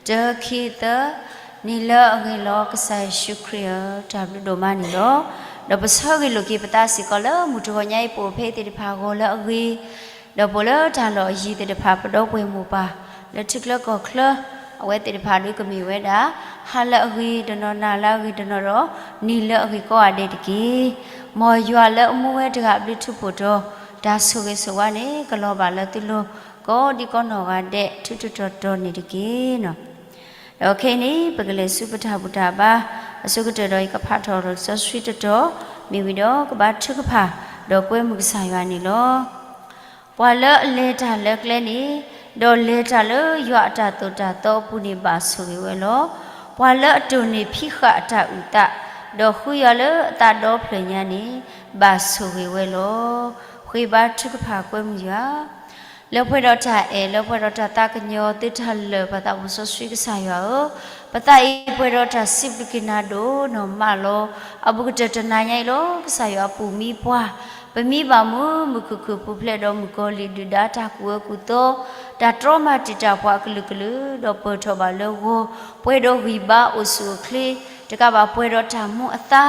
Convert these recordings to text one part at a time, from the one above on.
တၢ ခံ သၢ, နံၤလၢအဂ့ၤလီၤ ကစၢ်ယ့ၣ်ၡူးခရံာ်ဧၢ, တၢ်ဘျုးဒိၣ်မးန့ၣ်လီၤ. ဒီးပဆၢဂ့ၤလိာ်က့ၤပသးစ့ၢ်ကီးလၢ မုၢ်တဂီၤညါအံၤ ပအိၣ်ဖဲအံၤသ့ၣ်တဖၣ်ဂီၤလၢအဂ့ၤ, ဒီးပအိၣ်လၢတၢ်လီၢ်အယံၤသ့ၣ်တဖၣ် ပဒီပုၢ်ဝဲၢ်မိၢ်ပၢ် လၢထံချၢကီၢ်ချၢ အဝဲသ့ၣ်တဖၣ်ဒုးကမ့ၢ်ဝဲဒၣ် ဟါလၢအဂ့ၤတနီၤ နၤလၢအဂ့ၤတနီၤဒီး နံၤလၢအဂ့ၤကိးဂၤဒဲးတက့ၢ်. မ်ယွၤလၢအမူဝဲတဂၤအဘျုးထူးဖှိၣ်ဒီး တၢ်ဆိၣ်ဂ့ၤဆိၣ်ဝါန့ၣ် ကလီၤဘၣ်လၢသုလိၤ ကိးဒံကိးနီၢ်ဂၤဒဲး ထူးထူးတီၤတီၤန့ၣ်တက့ၢ်နီၤ. ဒီးခဲအံၤန့ၣ် ပကလဲၤဆူပတၢ်ဘူၣ်တၢ်ဘါ အဆိကတၢၢ်ဒီး ယကဖးထီၣ်လီၤစီဆှံတတီၤ မ့ၢ်ဝံၤဒီးကဘါထုကဖၣ် ဒီးကွဲမုာ်ကစၢ်ယွၤန့ၣ်လီၤ. ပှၤလၢအလဲၤတၢ်လၢကျဲန့ၣ် ဒီးလဲၤတၢ်လၢယွၤအတၢ်သိၣ်တၢ်သီအပူၤန့ၣ် ဘၣ်ဆိၣ်ဂ့ၤဝဲလီၤ. ပှၤလၢအတိၢ်န့ၢ်ဖံးဃာ်အတၢ်အုၣ်သး ဒီးဃုယွၤလၢအသးဒီဖျၢၣ်ညါန့ၣ် ဘၣ်ဆိၣ်ဂ့ၤဝဲလီၤ. ဃ့ဘါထုကဖၣ်ကွဲမုာ်ယွၤ လၢပှဲၤဒီးတၢ်အဲၣ် လၢပှဲၤဒီးတၢ်သးကညီၤ သုတၢ်လၢာ် ပသးစီဆှံကစၢ်ယွၤဧၢ, ပသးအံၤပှဲၤဒီးတၢ်စံးဘျုးက့ၤနၤဒိၣ်နီၢ်မးလီၤ. အဘူးကတၢၢ်တနၤညါအံၤလီၤ ကစၢ်ယွၤပူၤမံပှၤ, ပမံဘၣ်မုာ်မုာ်ခုၣ်ခုၣ်ပူၤဖျဲးဒီးမုၣ်ကီၤလံၢ်ဒုၣ်ဒါတၢ်ကူၣ်အၢကူၣ်သီ, တၢ်တြီမၤတံာ်တာ်ပှၤအကလုာ်ကလုာ်, ဒီးပၢၢ်ထီၣ်ဘၣ်လၢဂီၤ, ပှဲၤဒီးဂံၢ်ဘါအိၣ်ဆူၣ်အိၣ်ချ့, တကးဘၣ်ပှဲၤဒီးတၢ်မူအသါ,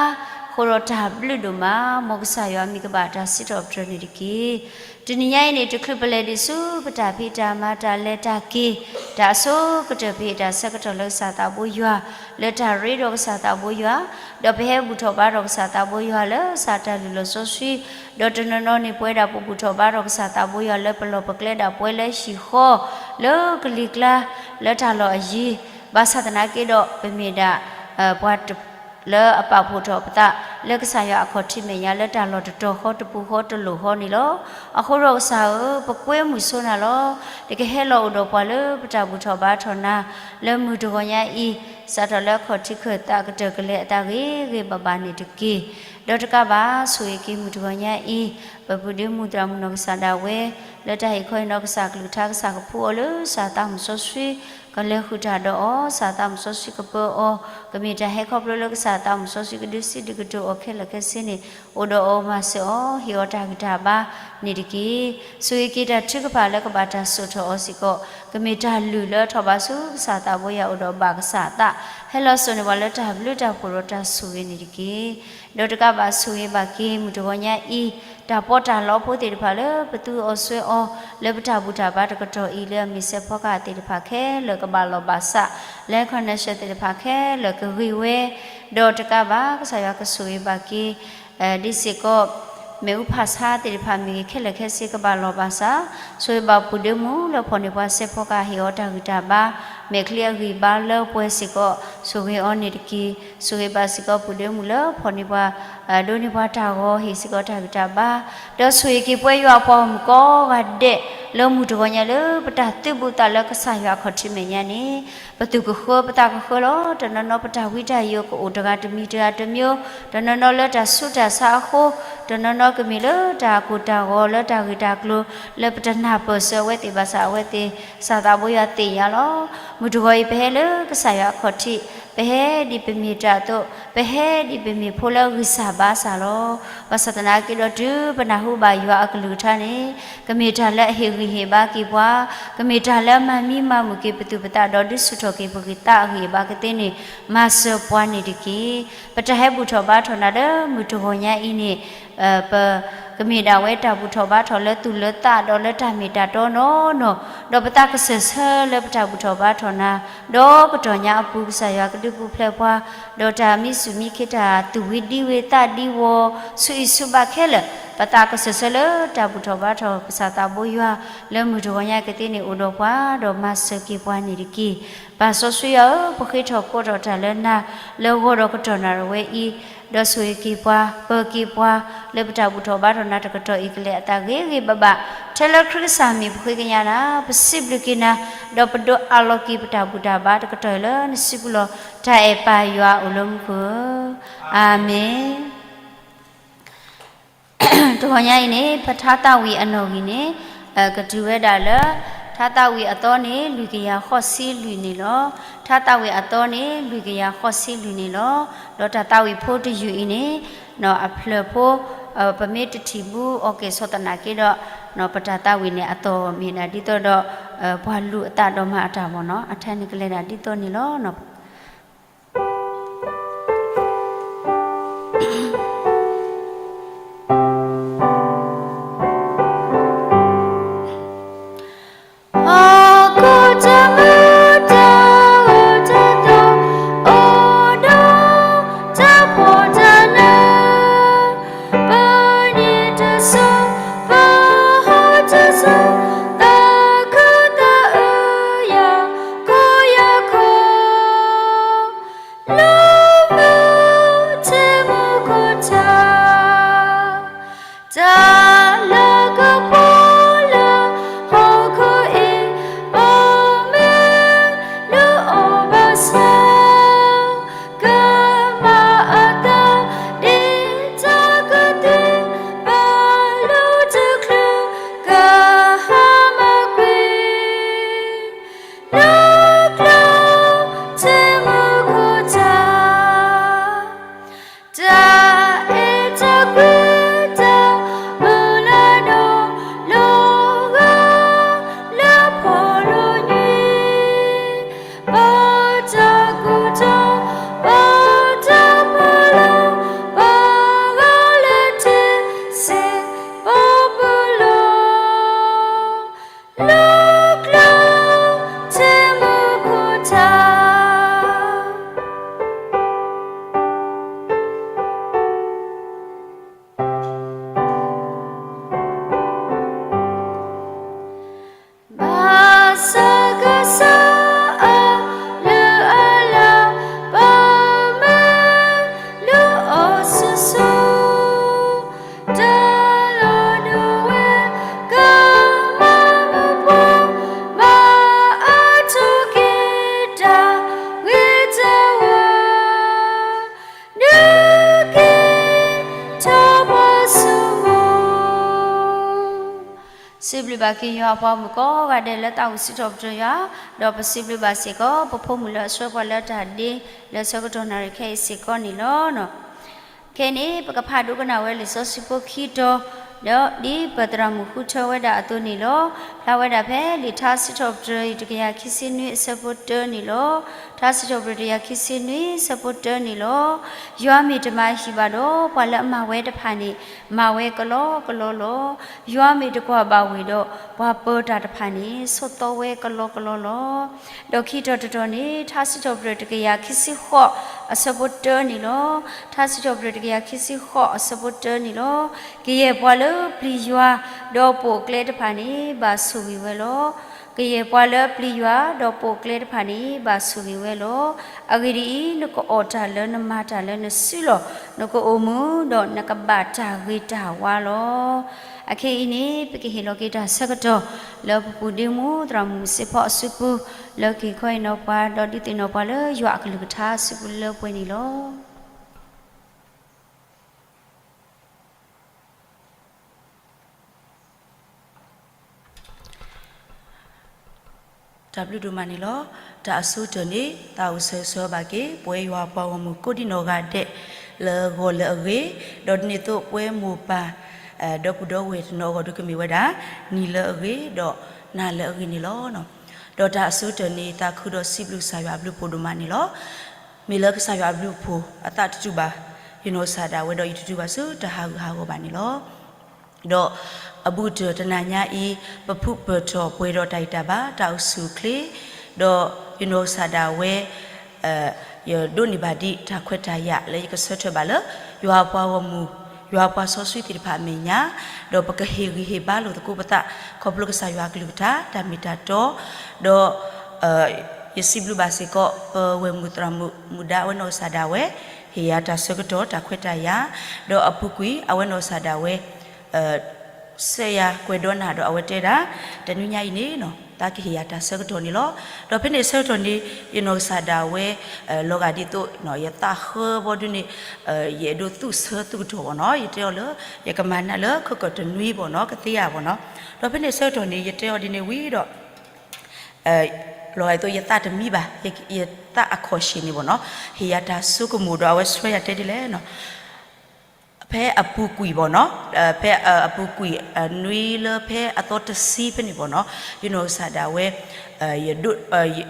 အဃိဒီးတၢ်ဘျုးဒိၣ်မး, မ်ကစၢ်ယွၤမံၤကဘၣ်တၢ်စံးထီၣ်ပတြၢၤန့ၣ်တက့ၢ်. တနံၤညါအံၤန့ၣ် တချုးပလဲၤဒံးဆူ ပတၢ်ဖံးတၢ်မၤတၢ်လဲၤတၢ်က့ၤ, တၢ်အဆိကတၢၢ်ပဟ့ၣ်တၢ်ဆၢကတီၢ်လၢကစၢ်သးဘိယွၤ, လၢတၢ်ရ့ဒီးကစၢ်သးဘိယွၤ, ဒီးပဟဲဘူၣ်ထီၣ်ဘါထီၣ်ကစၢ်သးဘိယွၤလၢစးတၢ်လုၢ်လီၢ်စီဆှံ, ဒီးတနီၤနီၤန့ၣ် ပဝဲဒၣ်ပဘူၣ်ထီၣ်ဘါထီၣ်ကစၢ်သးဘိယွၤလၢပလီၢ်ပကျဲဒၣ်ပဝဲလၢဟံၣ်ဃီ, လၢကလံၤကျါ, လၢတၢ်လီၢ်အယံၤ, ဘၣ်ဆၣ်သနာ်က့ဒီး ပမ့ၢ်ဒၣ် ပှၤ လၢအပာ်ဖှိၣ်ထီၣ်ပသး လၢကစၢ်ယွၤအခီၣ်ထံးမဲာ်ညါ လၢတၢ်လီၢ်တတီၤဃီတပူၤဃီတလိၣ်ဃီန့ၣ်လီၤ. အဃိဒီးကစၢ်ဧၢ, ပကွဲမုာ်ဆိနၤလီၤ. နကဟဲလီၤအိၣ်ဒီးပှၤလၢပတၢ်ဘူၣ်ထီၣ်ဘါထီၣ်နၤ, လၢမုၢ်တဂီၤညါအံၤ, စးထီၣ်လၢအခီၣ်ထံးခၢၣ်သးကတၢၢ်ကလဲၤအသးဂ့ၤဂ့ၤဘၣ်ဘၣ်န့ၣ်တက့ၢ်. ဒီးတကးဘၣ် ဆိၣ်ဂ့ၤက့ၤမုၢ်တဂီၤညါအံၤ, ပပုၢ်ဒ့မူသရၣ်မုၣ်နီၢ်ကစၢ်ဒၣ်ဝဲ, လၢတၢ်ဟ့ၣ်ခီဟ့ၣ်နီၤကစၢ်ကလုၢ်ကထါ ကစၢ်ကဖှူအီၤလၢကစၢ်သးမုၢ်စီဆှံ, ကလဲၤဃုာ်တၢ်ဒီးအီၤ, ကစၢ်သးမုၢ်စီဆှံကပၢအီၤ, ကမ့ၢ်တၢ်ဟဲခီဖျိလၢကစၢ်သးမုၢ်စီဆှံကဒုးစံးဒုးကတိၤအီၤခဲလၢာ်ခဲဆ့န့ၣ်, အိၣ်ဒီးအီၤမၤစၢၤအီၤ, ဟ့ၣ်အီၤတၢ်ဂံၢ်တၢ်ဘါန့ၣ်တက့ၢ်. ဆိၣ်ဂ့ၤက့ၤတၢ်ထုကဖၣ်လၢကဘၣ်တၢ်စိာ်ထီၣ်အီၤစ့ၢ်ကီး, ကမ့ၢ်တၢ်လုၢ်လၢထီၣ်ဘးဆူကစၢ်သးဘိယွၤအိၣ်ဒီးဘၣ်ကစၢ်အသး, ဟဲလီၤစိာ်န့ၢ်ပှၤလၢတၢ်ဘျုးတၢ်ဖှိၣ်ဒီးတၢ်ဆိၣ်ဂ့ၤန့ၣ်တက့ၢ်. ဒီးတကးဘၣ်ဆိၣ်ဂ့ၤဘၣ်က့ၤမုၢ်တဂီၤညါအံၤ, တၢ်ပီးတၢ်လီဖိသ့ၣ်တဖၣ်လၢပသူအီၤစွဲအီၤ, လၢပတၢ်ဘူၣ်တၢ်ဘါတကတီၢ်အံၤ လၢအမ့ၢ်စဲးဖီကဟၣ်သ့ၣ်တဖၣ်ခဲလၢာ်ကဘၣ်လီၤဘၣ်စး, လၢ connection သ့ၣ်တဖၣ်ခဲလၢာ်ကဂ့ၤဝဲ, ဒီးတကးဘၣ်ကစၢ်ယွၤကဆိၣ်ဂ့ၤဘၣ်က့ၤ ဒ်စ့ၢ်ကီး မ့ၣ်အူဖးဆါသ့ၣ်တဖၣ်မ့ၢ်ဂ့ၤခဲလၢာ်ခဲဆ့ကဘၣ်လီၤဘၣ်စး, ဆိၣ်ဂ့ၤဘၣ်ပုၢ်ဒ့မုၣ်လၢဖီၣ်န့ၢ်ပှၤစဲးဖီကဟၣ်ဟ့ၣ်အီၤတၢ်ဂံၢ်တၢ်ဘါ, မဲာ်ချံအဂံၢ်ဘါလၢပှဲၤစ့ၢ်ကီး, ဆိၣ်ဂ့ၤအီၤန့ၣ်တက့ၢ်. ဆိၣ်ဂ့ၤဘၣ်စ့ၢ်ကီးပုၢ်ဒ့မုၣ်လၢဖီၣ်န့ၢ်ပှၤ, ဒိးန့ၢ်ပှၤတၢ်ဂီၤဟ့ၣ်စ့ၢ်ကီးတၢ်ဂံၢ်တၢ်ဘါ, ဒီးဆိၣ်ဂ့ၤက့ၤပှၤယွၤအပှၤဂီၢ်မုၢ်ကိးဂၤဒဲး, လၢမုၢ်တဂီၤညါလၢပတၢ်သုးဘူးသးလၢကစၢ်ယွၤအခီၣ်ထံးမဲာ်ညါန့ၣ် ပသူၣ်ကဃၢပသးကဃၢလီၤ. တနီၤနီၤပတၢ်ဝံတၢ်ယိာ်ကအိၣ်တဂၤတမံၤတဂၤတမံၤ, တနီၤနီၤလၢတၢ်ဆူးတၢ်ဆါအဃိ, တနီၤနီၤကမ့ၢ်လၢတၢ်ကိၢ်တၢ်ဂီၤလၢတၢ်ဂ့ၢ်တၢ်ကျိၤ, လၢပတနၢ်ပၢၢ်စၢၤအဝဲသ့ၣ်ဘၣ်ဆၣ်အဝဲသ့ၣ်, ကစၢ်သးဘိယွၤသ့ၣ်ညါလီၤ. မုၢ်တဂီၤအံၤပဟဲလၢကစၢ်ယွၤအခီၣ်ထံး, ပဟဲဒ်ပမ့ၢ်တၢ်အသိး, ပဟဲဒ်ပမ့ၢ်ဖိလၢဂံၢ်စၢ်ဘါစၢ်လီၤ. ဘၣ်ဆၣ်သနာ်က့ဒီးတုၤပနၢ်ဟူဘၣ်ယွၤအကလုၢ်ကထါန့ၣ်, ကမ့ၢ်တၢ်လၢအဟ့ၣ်ဂံၢ်ဟ့ၣ်ဘါက့ၤပှၤ, ကမ့ၢ်တၢ်လၢအမၤမံမၤမုာ်က့ၤပသူၣ်ပသးဒီးဒုးဆူၣ်ထီၣ်က့ၤပဂံၢ်သးအဂံၢ်အဘါကသ့န့ၣ်, မၤစၢၤပှၤန့ၣ်တက့ၢ်. ပတၢ်ဟဲဘူၣ်ထီၣ်ဘါထီၣ်နၤလၢမုၢ်တဂီၤညါအံၤန့ၣ်, ပကမ့ၢ်ဒၣ်ဝဲတၢ်ဘူၣ်ထီၣ်ဘါထီၣ်လၢသူၣ်လၢသးဒီးလၢတၢ်မ့ၢ်တၢ်တီနီၢ်နီၢ်, ဒီးပသးကစၢၢ်ဆၢလၢပတၢ်ဘူၣ်ထီၣ်ဘါထီၣ်နၤ, ဒီးကတီၢ်ညါအပူၤကစၢ်ယွၤကဒုးပူၤဖျဲးပှၤ, ဒီးတၢ်မံဆူၣ်မံခ့တၢ်သူၣ်ဝံၤဒံဝံၤသးဒံဝီၤ, ဆူအံၤဆူဘၣ်ခဲလၢာ်, ပသးကစၢၢ်ဆၢလၢတၢ်ဘူၣ်ထီၣ်ဘါထီၣ်ကစၢ်သးဘိယွၤ, လၢမုၢ်တဂီၤညါကသ့န့ၣ်အိၣ်ဒီးပှၤ, ဒီးမၤစၢၤက့ၤပှၤန့ၣ်တက့ၢ်. ပၢ်စီဆှံယွၤဧၢ, ပဃ့ထီၣ်ဃီထီၣ်တၢ်လၢနၤ, လၢဂီၤဒီးကတီၢ်နၢ်ရဝဲအံၤ, ဒီးဆိၣ်ဂ့ၤက့ၤပှၤ, ပၢၤက့ၤပှၤ, လၢပတၢ်ဘူၣ်ထီၣ်ဘါထီၣ်နၤတကတီၢ်အံၤကလဲၤအသးဂ့ၤဂ့ၤဘၣ်ဘၣ်, ထဲလၢခရံာ်ကစၢ်မံၤပဃ့ကညးနၤ, ပစံးဘျုးက့ၤနၤ, ဒီးပဒိးအးလီၤက့ၤပတၢ်ဘူၣ်တၢ်ဘါတကတီၢ်အံၤလၢနစုပူၤလီၤ. တၢ်အဲၣ်ပၢ်ယွၤအိၣ်လၢမူခိၣ်ဧၢ, အၤမ့ၣ်. တဂီၤညါအံၤန့ၣ် ပထါသးဝံၣ်အနီၣ်ဂံၢ်န့ၣ်, ကတုၤဝဲဒၣ်လၢ, ထါသးဝံၣ်အသီန့ၣ် လွံၢ်ကယၤဃိးဆံလွံၢ်န့ၣ်လီၤ. ထါသးဝံၣ်အသီန့ၣ် လွံၢ်ကယၤဃိးဆံလွံၢ်န့ၣ်လီၤ. ဒီးတၢ်သးဝံၣ်ဖိတယုၢ်အံၤန့ၣ်, အဖျၢၣ်ဖိ, ပမ့ၢ်တထံၣ်ဘူးအီၤကဲၣ်ဆိးသနာ်က့ဒီး, ပတၢ်သးဝံၣ်န့ၣ် အသီၣ်မ့ၢ်ဒၣ်ဒ်သိးဒီး ပှၤလူၤအသးဒီးမၤအတၢ်မ့ၢ်နီၤ, အထဲန့ၣ်ကလဲၤဒၣ်ဒ်သိးန့ၣ်လီၤ. ဟီၣ်ခိၣ်တမူတၢ်အိၣ်တၢ်သီ အိၣ်ဒီးတၢ်ဖှီၣ်တၢ်နၢ ပန့ၣ်တစိၤ ပဟီၣ်တစိၤ သးခုသးအုးယၤ ခိၣ်ယၤခိၣ် လၢမုၢ်ထံမူခိၣ်ထး တၢ်လၤကပီၤလၢဟီၣ်ခိၣ်အံၤ ပမ့ၢ်လူၤအီၤဘၣ်ဆၣ် ကမၤအသးဒ်တၢ်ကသွံ ဘၣ်လူၤတချုး ကဟါမၢ်ကွံာ် လၢကျိထံမူခိၣ်ထး တၢ်အဲၣ်တၢ်ကွံတၢ်မုၢ်လၢ်ဒီး လိၣ်ဂၢၢ်လၢဖီလိာ်ညွံ ပတၢ်ကူၣ်တၢ် ပတၢ်ပလီၢ် ပဂၤလၢထံစ့ၣ်ပီပလီၢ် လၢကျိထံမူခိၣ်ထး ဘၣ်ဆၣ်ကစၢ်အလုၢ်အလၢ် ပမ့ၢ်လူၤအီၤဆူၣ်ဆူၣ် တၢ်လီၢ်ဒိၣ်ဝဲ ကမၤမုၢ်ပှၢ် မၤအါထီၣ်က့ၤတၢ်ဂ့ၤတၢ်ဝါ ဒုးက့ၤထီၣ်ပှၤဆိကမိၣ် စံးဘျုးဘၣ်က့ၤယွၤအပှၤဂီၢ်မုၢ်ကိးဂၤဒဲးလၢသးအိၣ်စံးထီၣ်ပတြၢၤယွၤ, ဒီးပစံးဘျုးဘၣ်စ့ၢ်ကီး ပဖိမုၣ်လၢအဆှၢပှၤလၢတၢ်ဒ့ လၢဆၢကတီၢ်နၣ်ရံၣ်ခဲအံၤစ့ၢ်ကီးန့ၣ်လီၤ. ခဲအံၤန့ၣ် ပကဖးဒိကနၣ်ဝဲလံာ်စီဆှံဖိခံတီၤ, ဒီးဒ်ပသရၣ်မုၣ်ဃုထၢဝဲဒၣ်အသိးန့ၣ်လီၤ. ဖျါဝဲဒၣ်ဖဲလံာ်ထါစံးထီၣ်ပတြၢၤအံၤ တကယၤခံဆံနွံအဆၢဖိတၢန့ၣ်လီၤ. ထါစံးထီၣ်ပတြၢၤတကယၤခံဆံနွံအဆၢဖိတၢန့ၣ်လီၤ. ယွၤမ့ၢ်တမၤဟံၣ်ဘၣ်ဒီး ပှၤလၢအမၤဝဲတဖၣ်န့ၣ် မၤဝဲကလီကလီလီၤ. ယွၤမ့ၢ်တကွၢ်ဘၣ်ဝ့ၢ်ဒီး ပှၤပၢၤတၢ်တဖၣ်န့ၣ် ဆိးသီဝဲကလီကလီလီၤ. ဒီးခံတီၤတတီၤန့ၣ် ထါစံးထီၣ်ပတြၢၤတကယၤခံဆံဃိးအဆၢဖိတၢန့ၣ်လီၤ. ထါစံးထီၣ်ပတြၢၤတကယၤခံဆံဃိးအဆၢဖိတၢန့ၣ်လီၤ. ကယဲၢ်ပှၤလၢပျံၤယွၤ ဒီးပိာ်ကျဲတဖၣ်န့ၣ် ဘၣ်ဆိၣ်ဂ့ၤဝဲလီၤ. ကယဲၢ်ပှၤလၢပျံၤယွၤ ဒီးပိာ်ကျဲတဖၣ်န့ၣ် ဘၣ်ဆိၣ်ဂ့ၤဝဲလီၤ. အဂ့ၢ်ဒ်အံၤ, နကအီၣ်တၢ်လၢနမၤတၢ်လၢနစုလီၢ်, နကအိၣ်မုာ် ဒီးနကဘၣ်တၢ်ဂ့ၤတၢ်ဝါလီၤ. အခဲအံၤန့ၣ် ပကဟ့ၣ်လီၤက့ၤတၢ်ဆၢကတီၢ် လၢပပူၤဒ့မူ သရၣ်မုၣ်စ့ဖီအစုပူၤ လၢက့ၤခီအံၤနီၤပှၤ ဒီးဒုးသ့ၣ်နီၣ်ပှၤလၢယွၤအကလုၢ်ကထါအစုပူၤလၢပှဲၤန့ၣ်လီၤ. တၢ်ဘျုးဒိၣ်မးန့ၣ်လီၤ. တၢ်အဆိကတၢၢ်န့ၣ် သးအိၣ်ဆၢဂ့ၤဆၢဝါဘၣ်က့ၤ ပဝဲယွၤအပှၤဂီၢ်မုၢ်ကိးဒံနီၢ်ဂၤဒဲး လၢဂီၤလၢအဂ့ၤ, ဒီးဒ်န့ၣ်အသိးပဝဲမိၢ်ပၢ် ဒီပုၢ်ဒီဝဲၢ်တနီၤအဂီၢ်ဒုးကမ့ၢ်ဝဲဒၣ် နံၤလၢအဂ့ၤ ဒီးနၤလၢအဂ့ၤန့ၣ်လီၤ. ဒီးတၢ်အဆိကတၢၢ်န့ၣ် သးခုဒီးစံးဘျုးကစၢ်ယွၤအဘျုးအဖှိၣ်ဒိၣ်မးန့ၣ်လီၤ. မ့ၢ်လၢကစၢ်ယွၤအဘျုးအဖှိၣ် အသးတတူၢ်ဘၣ် ယနီၢ်ကစၢ်ဒၣ်ဝဲဒီး ယတတုၤဘၣ်ဆူတၢ်ဟးဂူာ်ဟးဂီၤဘၣ်န့ၣ်လီၤ. ဒီးအဘူးကတၢၢ်တနၤညါအံၤ ပဖုပၢၢ်ထီၣ်ပှဲၤဒီးတၢ်ဂံၢ်တၢ်ဘါ တၢ်အိၣ်ဆူၣ်အိၣ်ချ့, ဒီးယနီၢ်ကစၢ်ဒၣ်ဝဲ ယဒိးန့ၢ်ဘၣ်ဒံးတၢ်ခွဲးတၢ်ယာ်လၢယကဆၢထၢၣ်ဘၣ်လၢ ယွၤအပှၤဂီၢ်မုၢ် ယွၤအပှၤစီဆှံသ့ၣ်တဖၣ်အမဲာ်ညါ, ဒီးပကဟ့ၣ်ဂံၢ်ဟ့ၣ်ဘါလိာ်သကိးပသး ခီဖျိကစၢ်ယွၤအကလုၢ်ကထါ တၢ်မ့ၢ်တၢ်တီ, ဒီး ယစံးဘျုးဘၣ်စ့ၢ်ကီး ပဝဲၢ်မုၣ်သရၣ်မုၣ်မုၣ်ဒါ အဝဲနီၢ်ကစၢ်ဒၣ်ဝဲ ဟ့ၣ်ယၤတၢ်ဆၢကတီၢ်တၢ်ခွဲးတၢ်ယာ်, ဒီးအပူၤကွံာ် အဝဲနီၢ်ကစၢ်ဒၣ်ဝဲ ဆှၢယၤကွဲးဒီးနၤဒီးအဝဲတဲဒၣ် တနွံညါအံၤန့ၣ် သးကဟ့ၣ်ယၤတၢ်ဆၢကတီၢ်န့ၣ်လီၤ. ဒီးဖဲန့ၣ်ဆၢကတီၢ်န့ၣ် ယနီၢ်ကစၢ်ဒၣ်ဝဲ လီၤဂာ်ဒ်သိး ယသးဃၢဘီဒုန့ၣ် ယအဲၣ်ဒိးသူၣ်ဆၢသူၣ်ကတီၢ်ဘၣ်နီၤ, ယတဲအီၤလၢ ယကမၤနၢၤလၢ ခဲကတနွံဘၣ်နီၤ, ကသ့ဧါဘၣ်နီၤ. ဒီးဖဲန့ၣ်ဆၢကတီၢ်န့ၣ် ယတဲအီၤဒ်န့ၣ်ဝံၤဒီး လီၤဂာ်ဒ်သိးယသးတမံဘၣ်, ယသးအခီၣ်ဆ့ၣ်န့ၣ်ဘၣ်နီၤ, ဟ့ၣ်ယၤတၢ်ဆိကမိၣ်ဒီး အဝဲဆှၢယၤတဲဒ်လဲၣ်နီၤ. ဖဲအပူၤကွံာ်ဘၣ်နီၤ, ဖဲအပူၤကွံာ် နွံလၢဖဲအသီတဆံဖဲန့ၣ်ဘၣ်နီၤ, ယနီၢ်ကစၢ်ဒၣ်ဝဲ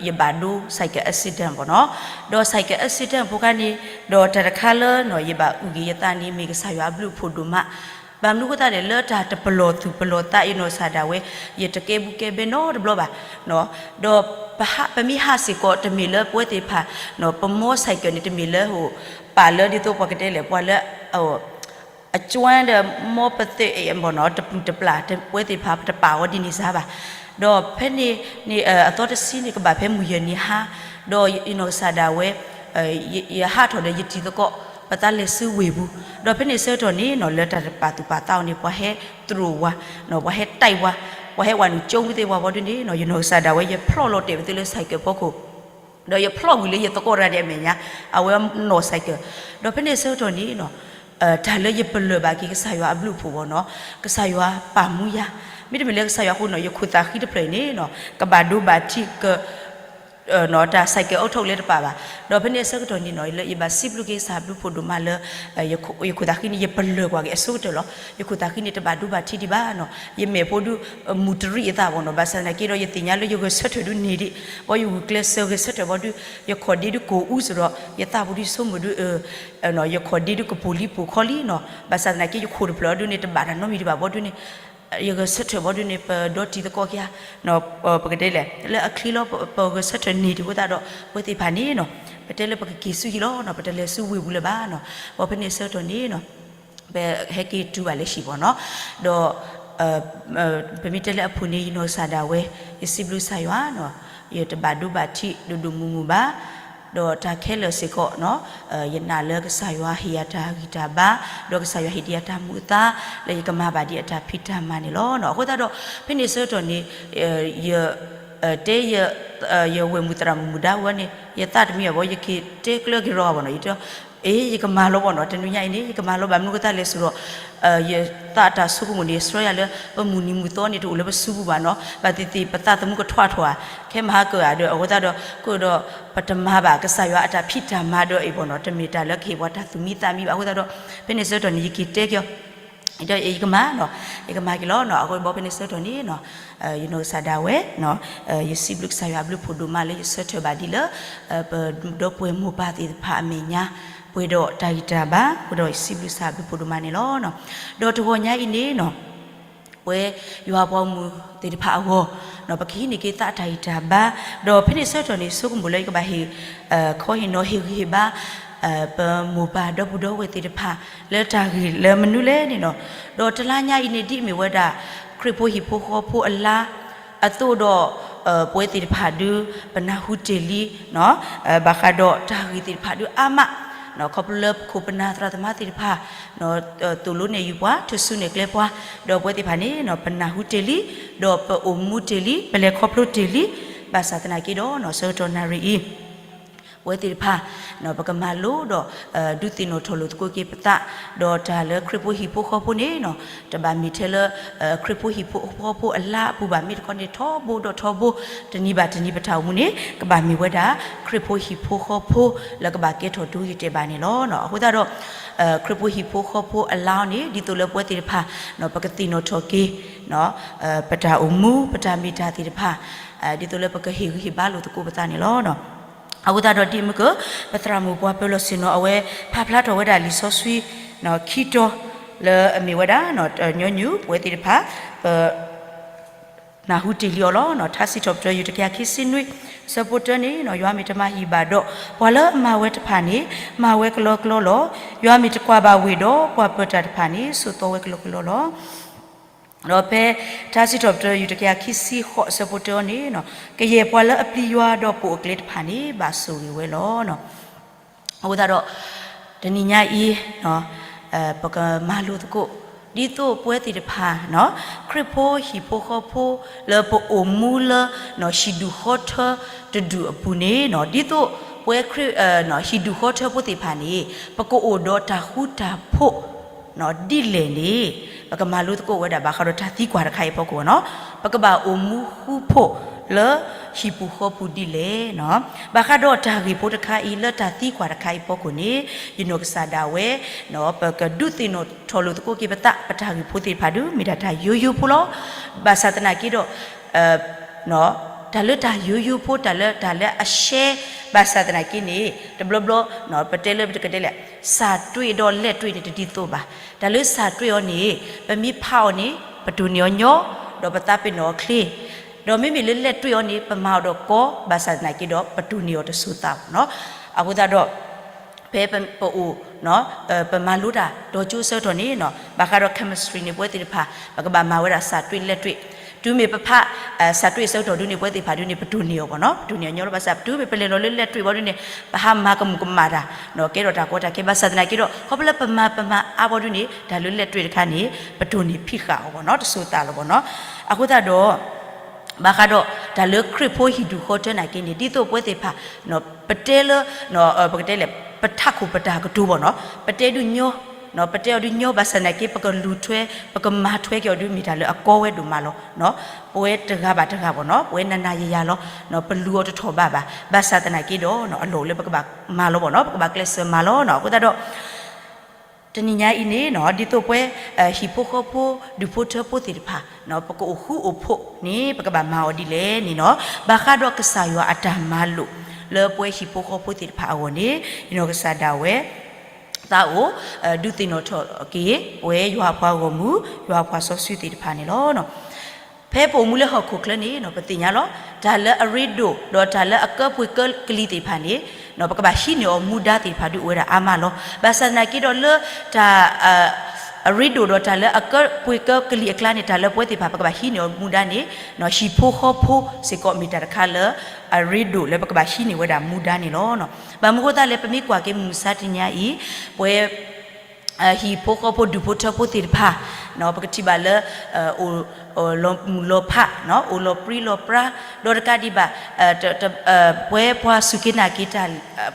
ယဘၣ်ဒိ cycle accident ဘၣ်နီၤ, ဒီး cycle accident ဖိခါန့ၣ်, ဒီးတၢ်တခါလၢ ယဘၣ်အုၣ်က့ၤယသးန့ၣ် မ့ၢ်ကစၢ်ယွၤအဘျုးအဖှိၣ်ဒိၣ်မး, ဘၣ်မနုၤအဃိသတးလဲၣ် လၢတၢ်တပလီၢ်သူၣ်ပလီၢ်သး ယနီၢ်ကစၢ်ဒၣ်ဝဲ ယတကဲဘူးကဲဘဲနီတဘျီဘၣ်, ဒီးပမ့ၢ်ဟးစ့ၢ်ကီး တမ့ၢ်လၢပဝဲသ့ၣ်တဖၣ် ပမီ cycle န့ၣ် တမ့ၢ်လၢ ပာ်လၢဒ်သိးပှၤကတဲလဲၣ် ပှၤလၢ အကၠွၣ်ဒီး မီပသ့ၣ်ဘၣ်နီၤ တပျုာ်တပျၢ် ပဝဲသ့ၣ်တဖၣ် ပတပာ်အီၤဒ်န့ၣ်စ့ၢ်ဘၣ်, ဒီးဖဲန့ၣ်န့ၣ် အသီတဆံန့ၣ် ကဘၣ်ဖဲမုၢ်ယဲၢ်နံၤဟါ, ဒီးယနီၢ်ကစၢ်ဒၣ်ဝဲ ယဟးထီၣ်ဒီးယတံၤသကိး ပသးလဲၤဆူဝ့ၢ်ပူၤ, ဒီးဖဲန့ၣ်ဆၢကတီၢ်န့ၣ်နီၤ လၢတၢ်တပာ်သူၣ်ပာ်သးအီၤန့ၣ် ပှၤဟဲတြိာ်ဝဲ, ပှၤဟဲတၢၢ်ဝဲ, ပှၤဟဲဝဲနုာ်ကၠိမူသ့ၣ်ပှၤဘီဒုန့ၣ်နီၤ ယနီၢ်ကစၢ်ဒၣ်ဝဲ ယဖျီၣ်လီၤတဲာ်ပသ့လၢ cycle ဖီခိၣ် ဒီးယဖျီၣ်ဝံၤလၢယသကိးတဂၤန့ၣ်အမဲာ်ညါ, အဝဲနီၢ် cycle, ဒီးဖဲန့ၣ်ဆၢကတီၢ်န့ၣ်နီၤ တၢ်လၢယပလၢၢ်ဘၣ်က့ၤကစၢ်ယွၤအဘျုးအဖှိၣ်ဘၣ်နီၤ, ကစၢ်ယွၤပာ်မူယၤ, မ့တမ့ၢ်လၢကစၢ်ယွၤအဃိနီၤ ယခိၣ်သးဃံတဖျၢၣ်အံၤန့ၣ်နီၤ ကဘၣ်ဒိဘၣ်ထံးက တၢ် cycle အီၣ်ထိၣ်လဲတပာ်ဘၣ်, ဒီးဖဲန့ၣ်အဆၢကတီၢ်န့ၣ်နီၤ လၢယဘၣ်စံးဘျုးက့ၤကစၢ်အဘျုးအဖှိၣ်ဒိၣ်မးလၢ ယခိၣ်သးဃံန့ၣ် ယပလၢၢ်ကွၢ်က့ၤအဆိကတၢၢ်လီၤ. ယခိၣ်သးဃံန့ၣ် တဘၣ်ဒိဘၣ်ထံးဒံးဘၣ်နီၤ, ယမဲာ်ဖိဒု မူၤတရံးအသးဘၣ်နီၤ, ဘၣ်ဆၣ်သနာ်က့ဒီး ယသ့ၣ်ညါလၢယဂဲၤဆၢထၢၣ်ဒုန့ၢ်ဒံး, ဘီယဂုာ်ကျဲးစၢးဂဲၤဆၢထၢၣ်ဘီဒု ယခီၣ်ဒ့ဒုကိၢ်အူစ့ၢ်ဒီး ယသးပူၤဒုဆိကမိၣ်ဒု ယခီၣ်ဒ့ဒုကပိာ်လံပိာ်ခီလံနီၤ, ဘၣ်ဆၣ်သနာ်က့ ယခိၣ်တဖျၢၣ်အီၤဒုန့ၣ် တဘၣ်တၢ်နီတမံၤဒံးဘၣ်ဘီဒုန့ၣ် ယဂဲၤဆၢထၢၣ်ဘီဒုန့ၣ် ပဒီတံၤသကိးခံဂၤ, ပကတဲလဲၣ် လၢအချ့လီၤ ပဂဲၤဆၢထၢၣ်န့ၢ်ဒံးအဃိသတးဒီး ပဝဲသ့ၣ်တဖၣ်န့ၣ်နီၤ ပတဲလၢပကက့ၤဆူဟံၣ်လီၤနီၤ, ပတလဲၤဆူဝ့ၢ်ပူၤလၢၤဘၣ်နီၤ, ဒီးဖဲန့ၣ်ဆၢကတီၢ်န့ၣ်နီၤ ပဟဲက့ၤတုၤဘၣ်လၢဟံၣ်ဘၣ်နီၤ, ဒီး ပမ့ၢ်တဲလၢအပူၤန့ၣ် ယနီၢ်ကစၢ်ဒၣ်ဝဲ ယစံးဘျုးကစၢ်ယွၤနီၤ, ယတဘၣ်ဒိဘၣ်ထံးဒိၣ်ဒိၣ်မုၢ်မုၢ်ဘၣ်, ဒီးတၢ်ခဲလၢာ်စ့ၢ်ကီးနီၤ ယနာ်လၢကစၢ်ယွၤဟ့ၣ်ယၤတၢ်ဂံၢ်တၢ်ဘါ, ဒီးကစၢ်ယွၤဟ့ၣ်ဒံးယၤတၢ်မူအသါ လၢယကမၤဘၣ်ဒံးအတၢ်ဖံးတၢ်မၤန့ၣ်လီၤ. အဃိသတးဒီး ဖဲန့ၣ်ဆၢကတီၢ်န့ၣ် ယ တဲ ယဝဲၢ်မုၣ်သရၣ်မုၣ်မုၣ်ဒါဝဲန့ၣ် ယသးတမံအဘီ ယက့ၤတဲကျၢၤက့ၤရီဘၣ်နီၤ, ယတဲ အ့ ယကမၤလီၤဘၣ်နီၤ, တနံၤညါအံၤန့ၣ် ယကမၤလီၤ ဘၣ်မနုၤအဃိသတးလဲၣ်စ့ၢ်ဒီး ယသးတၢ်ဆိကမိၣ်န့ၣ် ဆှၢယၤလၢ ပမုၢ်နံၤမုၢ်သီန့ၣ် တအိၣ်လၢပစုပူၤဘၣ်နီၤ, ဘၣ်သ့ၣ်သ့ၣ် ပသးသမူကထွါထီၣ်ဧါ, ခဲမဟါကၢဧါဒီး အဃိသတးဒီး ကဒီး ပတမၤဘၣ်ကစၢ်ယွၤအတၢ်ဖံးတၢ်မၤဒီးအံၤဘၣ်နီၤ, တမ့ၢ်တၢ်လၢကဟ့ၣ်ပှၤတၢ်သူၣ်မံသးမံဘၣ်. အဃိသတးဒီး ဖဲန့ၣ်ဆၢကတီၢ်န့ၣ် ယက့ၤတဲက့ၤအီၤ ဒီးယကမၤနီၤ, ယကမၤက့ၤလီၤနီၤ. အဃိဘီဖဲန့ၣ်ဆၢကတီၢ်န့ၣ်နီၤ ယနီၢ်ကစၢ်ဒၣ်ဝဲ ယစံးဘျုးကစၢ်ယွၤအဘျုးဖှိၣ်ဒိၣ်မးလၢယဆၢထၢၣ်ဘၣ်ဒ်လၢ ပဒီပုၢ်ဝဲၢ်မိၢ်ပၢ်သ့ၣ်တဖၣ်အမဲာ်ညါ ပှဲၤဒီးတၢ်ဂံၢ်တၢ်ဘါ ပှဲၤဒီးယစံးဘျုးကစၢ်အဘျုးဖှိၣ်ဒိၣ်မးန့ၣ်လီၤ. ဒီးတဂီၤညါအံၤန့ၣ်နီၤ ပဝဲယွၤပှၤမူသ့ၣ်တဖၣ်အဂီၢ် ပကဟံးန့ၢ်က့ၤသးတၢ်ဂံၢ်တၢ်ဘါ, ဒီးဖဲန့ၣ်ဆၢကတီၢ်န့ၣ် ဆိကမိၣ်လၢယကဘၣ်ဟ့ၣ် ခီဟ့ၣ်နီၤဟ့ၣ်ဂံၢ်ဟ့ၣ်ဘါ ပမိၢ်ပၢ်ဒီပုၢ်ဒီဝဲၢ်သ့ၣ်တဖၣ် လၢတၢ်ဂ့ၢ်လၢမနုၤလဲၣ်န့ၣ်နီၤ, ဒီးတလါညါအံၤန့ၣ် ဒ်အမ့ၢ်ဝဲဒၣ် ခရံာ်ဖိဟံၣ်ဖိဃီဖိအလါ အသိးဒီး ပဝဲသ့ၣ်တဖၣ်ဒု ပနၢ်ဟူတ့ၢ်လံ ဘၣ်ဃးဒီးတၢ်ဂ့ၢ်သ့ၣ်တဖၣ်ဒုအါမး, ခီဖျိလၢပခိၣ်ပနၢ်သရၣ်သမါသ့ၣ်တဖၣ် သိၣ်လိနဲၣ်ယုာ်ပှၤ ထုးစုနဲၣ်ကျဲပှၤ, ဒီးပဝဲသ့ၣ်တဖၣ်န့ၣ် ပနၢ်ဟူတ့ၢ်လံ, ဒီးပအိၣ်မူတ့ၢ်လံ ပလဲၤခီဖျိတ့ၢ်လံ, ဘၣ်ဆၣ်သနာ်က့ဒီး ဆၢကတီၢ်နၣ်ရံၣ်အံၤ ပဝဲသ့ၣ်တဖၣ် ပကမၤလိဒီး ဒုးသ့ၣ်နီၣ်ထီၣ်လိာ်သကိးက့ၤပသး, ဒီးတၢ်လၢခရံာ်ဖိဟံၣ်ဖိဃီဖိန့ၣ်နီၤ တဘၣ်မ့ၢ်ထဲလၢ ခရံာ်ဖိဟံၣ်ဖိဃီဖိအလါအပူၤဘၣ်, မ့ၢ်တခီန့ၣ်ထီဘိဒီးထီဘိ တနံၤဘၣ်တနံၤပတၢ်အိၣ်မူန့ၣ် ကဘၣ်မ့ၢ်ဝဲဒၣ် ခရံာ်ဖိဟံၣ်ဖိဃီဖိ လၢကဘၣ်ကဲထီၣ်ဒိဂ့ၤတဲာ်ဘၣ်န့ၣ်လီၤ. အဃိသတးဒီး ခရံာ်ဖိဟံၣ်ဖိဃီဖိအလါအီၤန့ၣ် ဒ်သိးလၢပဝဲသ့ၣ်တဖၣ် ပကသ့ၣ်နီၣ်ထီၣ်က့ၤ ပတၢ်အိၣ်မူ ပတၢ်မ့ၢ်တၢ်သ့ၣ်တဖၣ် ဒ်သိးလၢပကဟ့ၣ်ဂံၢ်ဟ့ၣ်ဘါလိာ်သကိးပသးန့ၣ်လီၤ. အဃိသတးဒီးဒ်မုၢ်က ပသရၣ်မုၣ်ပှၤပၢၤလီၢ်ဆ့ၣ်နီၤ အဝဲဖးဖျါထီၣ်ဝဲဒၣ်လံာ်စီဆှံ ခံတီၤ လၢအမ့ၢ်ဝဲဒၣ် ညီနုၢ်ပဝဲသ့ၣ်တဖၣ် ပ နၢ်ဟူတ့ၢ်လံအီၤလီၤ. ထါစံးထီၣ်ပတြၢၤ ယူၢ်တကယၤခံဆံနွံ ဆၢဖိတၢန့ၣ် ယွၤမ့ၢ်တမၤဟံၣ်ဘၣ်ဒီး ပှၤလၢအမၤဝဲတဖၣ်န့ၣ် မၤဝဲကလီကလီလီၤ. ယွၤမ့ၢ်တကွၢ်ဘၣ်ဝ့ၢ်ဒီး ပှၤပၢၤတၢ်တဖၣ်န့ၣ် ဆိးသီဝဲကလီကလီလီၤ. ဒီးဖဲထါစံးထီၣ်ပတြၢၤ ယူၢ်တကယၤခံဆံဃိး ဆၢဖိတၢအီၤန့ၣ် ကယဲၢ်ပှၤလၢအပျံၤယွၤဒီးပိာ်အကျဲတဖၣ်န့ၣ် ဘၣ်ဆိၣ်ဂ့ၤဝဲလီၤ. အဃိသတးဒီး တနံၤညါအံၤ ပကမၤလိသကိး ဒ်သိးပဝဲသ့ၣ်တဖၣ် ခရံာ်ဖိဟံၣ်ဖိဃီဖိ လၢပအိၣ်မူလၢ ဟံၣ်ဒူၣ်ဃီထၢတဒူၣ်အပူၤန့ၣ် ဒ်သိးပဝဲခရံာ် ဟံၣ်ဒူၣ်ဃီထၢဖိသ့ၣ်တဖၣ်န့ၣ် ပကအိၣ်ဒီးတၢ်ဃူတၢ်ဖိး ဒ်လဲၣ်န့ၣ် ပကမၤလိသကိးဝဲဒၣ်ဘၣ်ဃးဒီးတၢ်သံကွၢ်တခါအံၤအဖီခိၣ်နီၤ. ပကဘၣ်အိၣ်မူဃူဖိး လၢဟံၣ်ပူၤဃီပူၤဒ်လဲၣ်. ဘၣ်ဃးဒီးတၢ်ဂ့ၢ်ဖိတခါအံၤ လၢတၢ်သံကွၢ်တခါအံၤအဖီခိၣ်န့ၣ်, ယနီၢ်ကစၢ်ဒၣ်ဝဲ ပကဒုးသ့ၣ်နီၣ်ထီၣ်လိာ်သကိးက့ၤပသး ပတၢ်ဂ့ၢ်ဖိသ့ၣ်တဖၣ်ဒုး မ့ၢ်ဒၣ်တၢ်ယိယိဖိလီၤ. ဘၣ်ဆၣ်သနာ်က့ဒီး တၢ်လၢတၢ်ယိယိဖိ တၢ်လၢတၢ်လၢအရှဲ ဘၣ်ဆၣ်သနာ်က့န့ၣ် တဘျီဘျီ ပတဲလၢပတကတဲလဲၣ်, စၢ်တွ့ၣ်ဒီးလဲၣ်တွ့ၣ်န့ၣ် တဒ်သိးဘၣ်. တၢ်လၢစၢ်တွ့ၣ်အီၤန့ၣ် ပမ့ၢ်ဖးအီၤန့ၣ် ပတိၢ်န့ၢ်အီၤညီ, ဒီးပသးပ့ၤနီၣ်အီၤချ့, ဒီးမ့မ့ၢ်လၢလဲၣ်တွ့ၣ်အီၤန့ၣ် ပမၤအီၤဒီးကီ, ဘၣ်ဆၣ်သနာ်က့ဒီး ပတိၢ်န့ၢ်အီၤတစိၤသးဘၣ်နီၤ. အဃိသတးဒီး ဖဲပအိၣ် ပမၤလိတၢ်ဒီကၠိအဆၢကတီၢ်န့ၣ် ဘၣ်ဃးဒီး chemistry န့ၣ် ပဝဲသ့ၣ်တဖၣ် ပကဘၣ်မၤဝဲဒၣ်စၢ်တွ့ၣ်လဲၣ်တွ့ၣ်, တုၤမ့ၢ်ပဖး စၢ်တွ့ၣ်အဆၢကတီၢ်ဒုးန့ၣ် ပဝဲသ့ၣ်တဖၣ်ဒုးန့ၣ် ပတိၢ်န့ၢ်အီၤဘၣ်နီၤ, ပတိၢ်န့ၢ်အီၤညီလီၤ. ဘၣ်ဆၣ်တုၤမ့ၢ်ပလဲၤလီၤလၢလဲၣ်တွ့ၣ်ဘၣ်ဒုးန့ၣ် ပဟးမၤကမူၣ်ကမၣ်တၢ် ကဲထီၣ်တၢ်ကီတၢ်ခဲ, ဘၣ်ဆၣ်သနာ်က့ဒီး ခီဖျိလၢပမၤပမၤအါဘၣ်ဒုးန့ၣ် တၢ်လၢလဲၣ်တွ့ၣ်တခါန့ၣ် ပတိၢ်န့ၢ်ဖံးဃာ်အီၤဘၣ်နီၤ, တစိၤသးလီၤဘၣ်နီၤ. အဃိသတးဒီး ဘၣ်ဃးဒီးတၢ်လၢခရံာ်ဖိဟံၣ်ဒူၣ်ဃီထၢနာ်က့န့ၣ် ဒ်သိးပဝဲသ့ၣ်တဖၣ် ပတဲလၢ ပကတဲလဲၣ် ပထးခိၣ်ပတၢ်ကတိၤဘၣ်နီၤ, ပတဲဒုးညီ ပတဲအီၤဒုးညီ ဘၣ်ဆၣ်သနာ်က့ ပကလူၤထွဲ ပကမၤထွဲက့ၤအီၤဒုး မ့ၢ်တၢ်လၢအကီဝဲဒိၣ်မးလီၤ. ပဝဲတဂၤဘၣ်တဂၤဘၣ်နီၤ, ပဝဲနၤနၤယၤယၤလီၤ, ပလူၤအီၤတထီၣ်ဘးဘၣ်, ဘၣ်ဆၣ်သနာ်က့ဒီး အလီၢ်အိၣ်လၢပကဘၣ်မၤလီၤဘၣ်နီၤ, ပကဘၣ်ကျဲးစၢးမၤလီၤနီၤ. အဃိသတးဒီး တနံၤညါအံၤန့ၣ် ဒ်သိးပဝဲ ဟံၣ်ဖိဃီဖိ ဒူၣ်ဖိထၢဖိသ့ၣ်တဖၣ် ပကအိၣ်ဃူအိၣ်ဖိးန့ၣ် ပကဘၣ်မၤအီၤဒ်လဲၣ်န့ၣ်နီၤ, ဘၣ်ဃးဒီးကစၢ်ယွၤအတၢ်မၤလိာ် လၢပဝဲဟံၣ်ဖိဃီဖိသ့ၣ်တဖၣ်အဂီၢ်န့ၣ် ယနီၢ်ကစၢ်ဒၣ်ဝဲ သးအိၣ် ဒုးသ့ၣ်နီၣ်ထီၣ်က့ၤ ပဝဲယွၤအပှၤဂီၢ်မုၢ် ယွၤအပှၤစီဆှံသ့ၣ်တဖၣ်န့ၣ်လီၤ. ဖဲပအိၣ်မူလၢဟီၣ်ခိၣ်ချၢန့ၣ် ပသ့ၣ်ညါလီၤ, တၢ်လၢအရ့ဒိၣ် ဒီးတၢ်လၢအကၢပှ့ၤကၢကလံၤသ့ၣ်တဖၣ်န့ၣ် ပကဘၣ်ဟံးန့ၢ်အီၤမူဒါသ့ၣ်တဖၣ်ဒုးအိၣ်ဝဲဒၣ်အါမးလီၤ. ဘၣ်ဆၣ်သနာ်က့ဒီးလၢတၢ် အရ့ဒိၣ်ဒီးတၢ်လၢအကၢပှ့ၤကၢကလံၤအကျါန့ၣ် တၢ်လၢပဝဲသ့ၣ်တဖၣ် ပကဘၣ်ဟံးန့ၢ်အီၤမူဒါန့ၣ် ဟံၣ်ဖိဃီဖိစ့ၢ်ကီးမ့ၢ်တၢ်တခါလၢ အရ့ဒိၣ်လၢပကဘၣ်ဟံးန့ၢ်ဝဲဒၣ်မူဒါန့ၣ်လီၤ. ဘၣ်မနုၤအဃိသတးလဲၣ် ပမ့ၢ်ကွၢ်က့ၤမုၢ်မဆါတနံၤညါအံၤ ပဝဲ ဟံၣ်ဖိဃီဖိ ဒူၣ်ဖိထၢဖိသ့ၣ်တဖၣ် ပကထံၣ်ဘၣ်လၢ အိၣ်လီၤမုၢ်လီၤဖး အိၣ်လီၤပြံလီၤပြါ ဒီးတကးဒံးဘၣ် ပဝဲပှၤစူၢ်က့ၤနာ်က့ၤတၢ်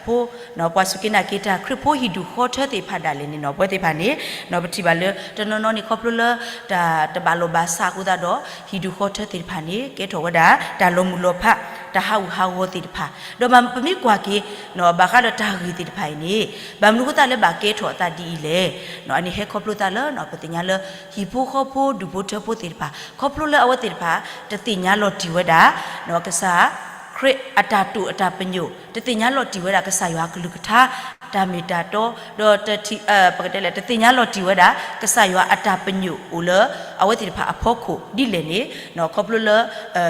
ဖိ ပှၤစူၢ်က့ၤနာ်က့ၤတၢ်ခရံာ်ဖိဟံၣ်ဒူၣ်ဃီထၢသ့ၣ်တဖၣ်ဒၣ်လဲာ်န့ၣ်နီၤ ပဝဲသ့ၣ်တဖၣ်န့ၣ် ပထံၣ်ဘၣ်လၢ တနီၤနီၤန့ၣ် ခီဖျိလၢ တၢ်တဘၣ်လိာ်ဘၣ်စးအဃိသတးဒီး ဟံၣ်ဒူၣ်ဃီထၢသ့ၣ်တဖၣ်န့ၣ် ကဲထီၣ်ဝဲဒၣ် တၢ်လီၤမုၢ်လီၤဖး တၢ်ဟးဂူာ်ဟးဂီၤသ့ၣ်တဖၣ် ဒီးပမ့ၢ်ကွၢ်က့ၤ ဘၣ်ဃးဒီးတၢ်ဂ့ၢ်သ့ၣ်တဖၣ်အံၤန့ၣ် ဘၣ်မနုၤအဃိသတးလၢဘၣ်ကဲထီၣ်အသးဒ်အံၤလဲၣ်. အန့ၣ်ဟဲခီဖျိသးလၢ ပသ့ၣ်ညါလၢ ဟံၣ်ဖိဃီဖိ ဒူၣ်ဖိထၢဖိသ့ၣ်တဖၣ် ခီဖျိလၢအဝဲသ့ၣ်တဖၣ် တသ့ၣ်ညါလီၤတံၢ်ဝဲဒၣ် ကစၢ်ခရံာ်အတၢ်တိာ်အတၢ်ပညိၣ် တသ့ၣ်ညါလီၤတံၢ်ဝဲဒၣ်ကစၢ်ယွၤအကလုၢ်ကထါ တၢ်မ့ၢ်တၢ်တီ ဒီး ပကတဲလဲၣ် တသ့ၣ်ညါလီၤတံၢ်ဝဲဒၣ် ကစၢ်ယွၤအတၢ်ပညိၣ်အိၣ်လၢ အဝဲသ့ၣ်တဖၣ်အဖီခိၣ်ဒ်လဲၣ်န့ၣ် ခီဖျိလၢ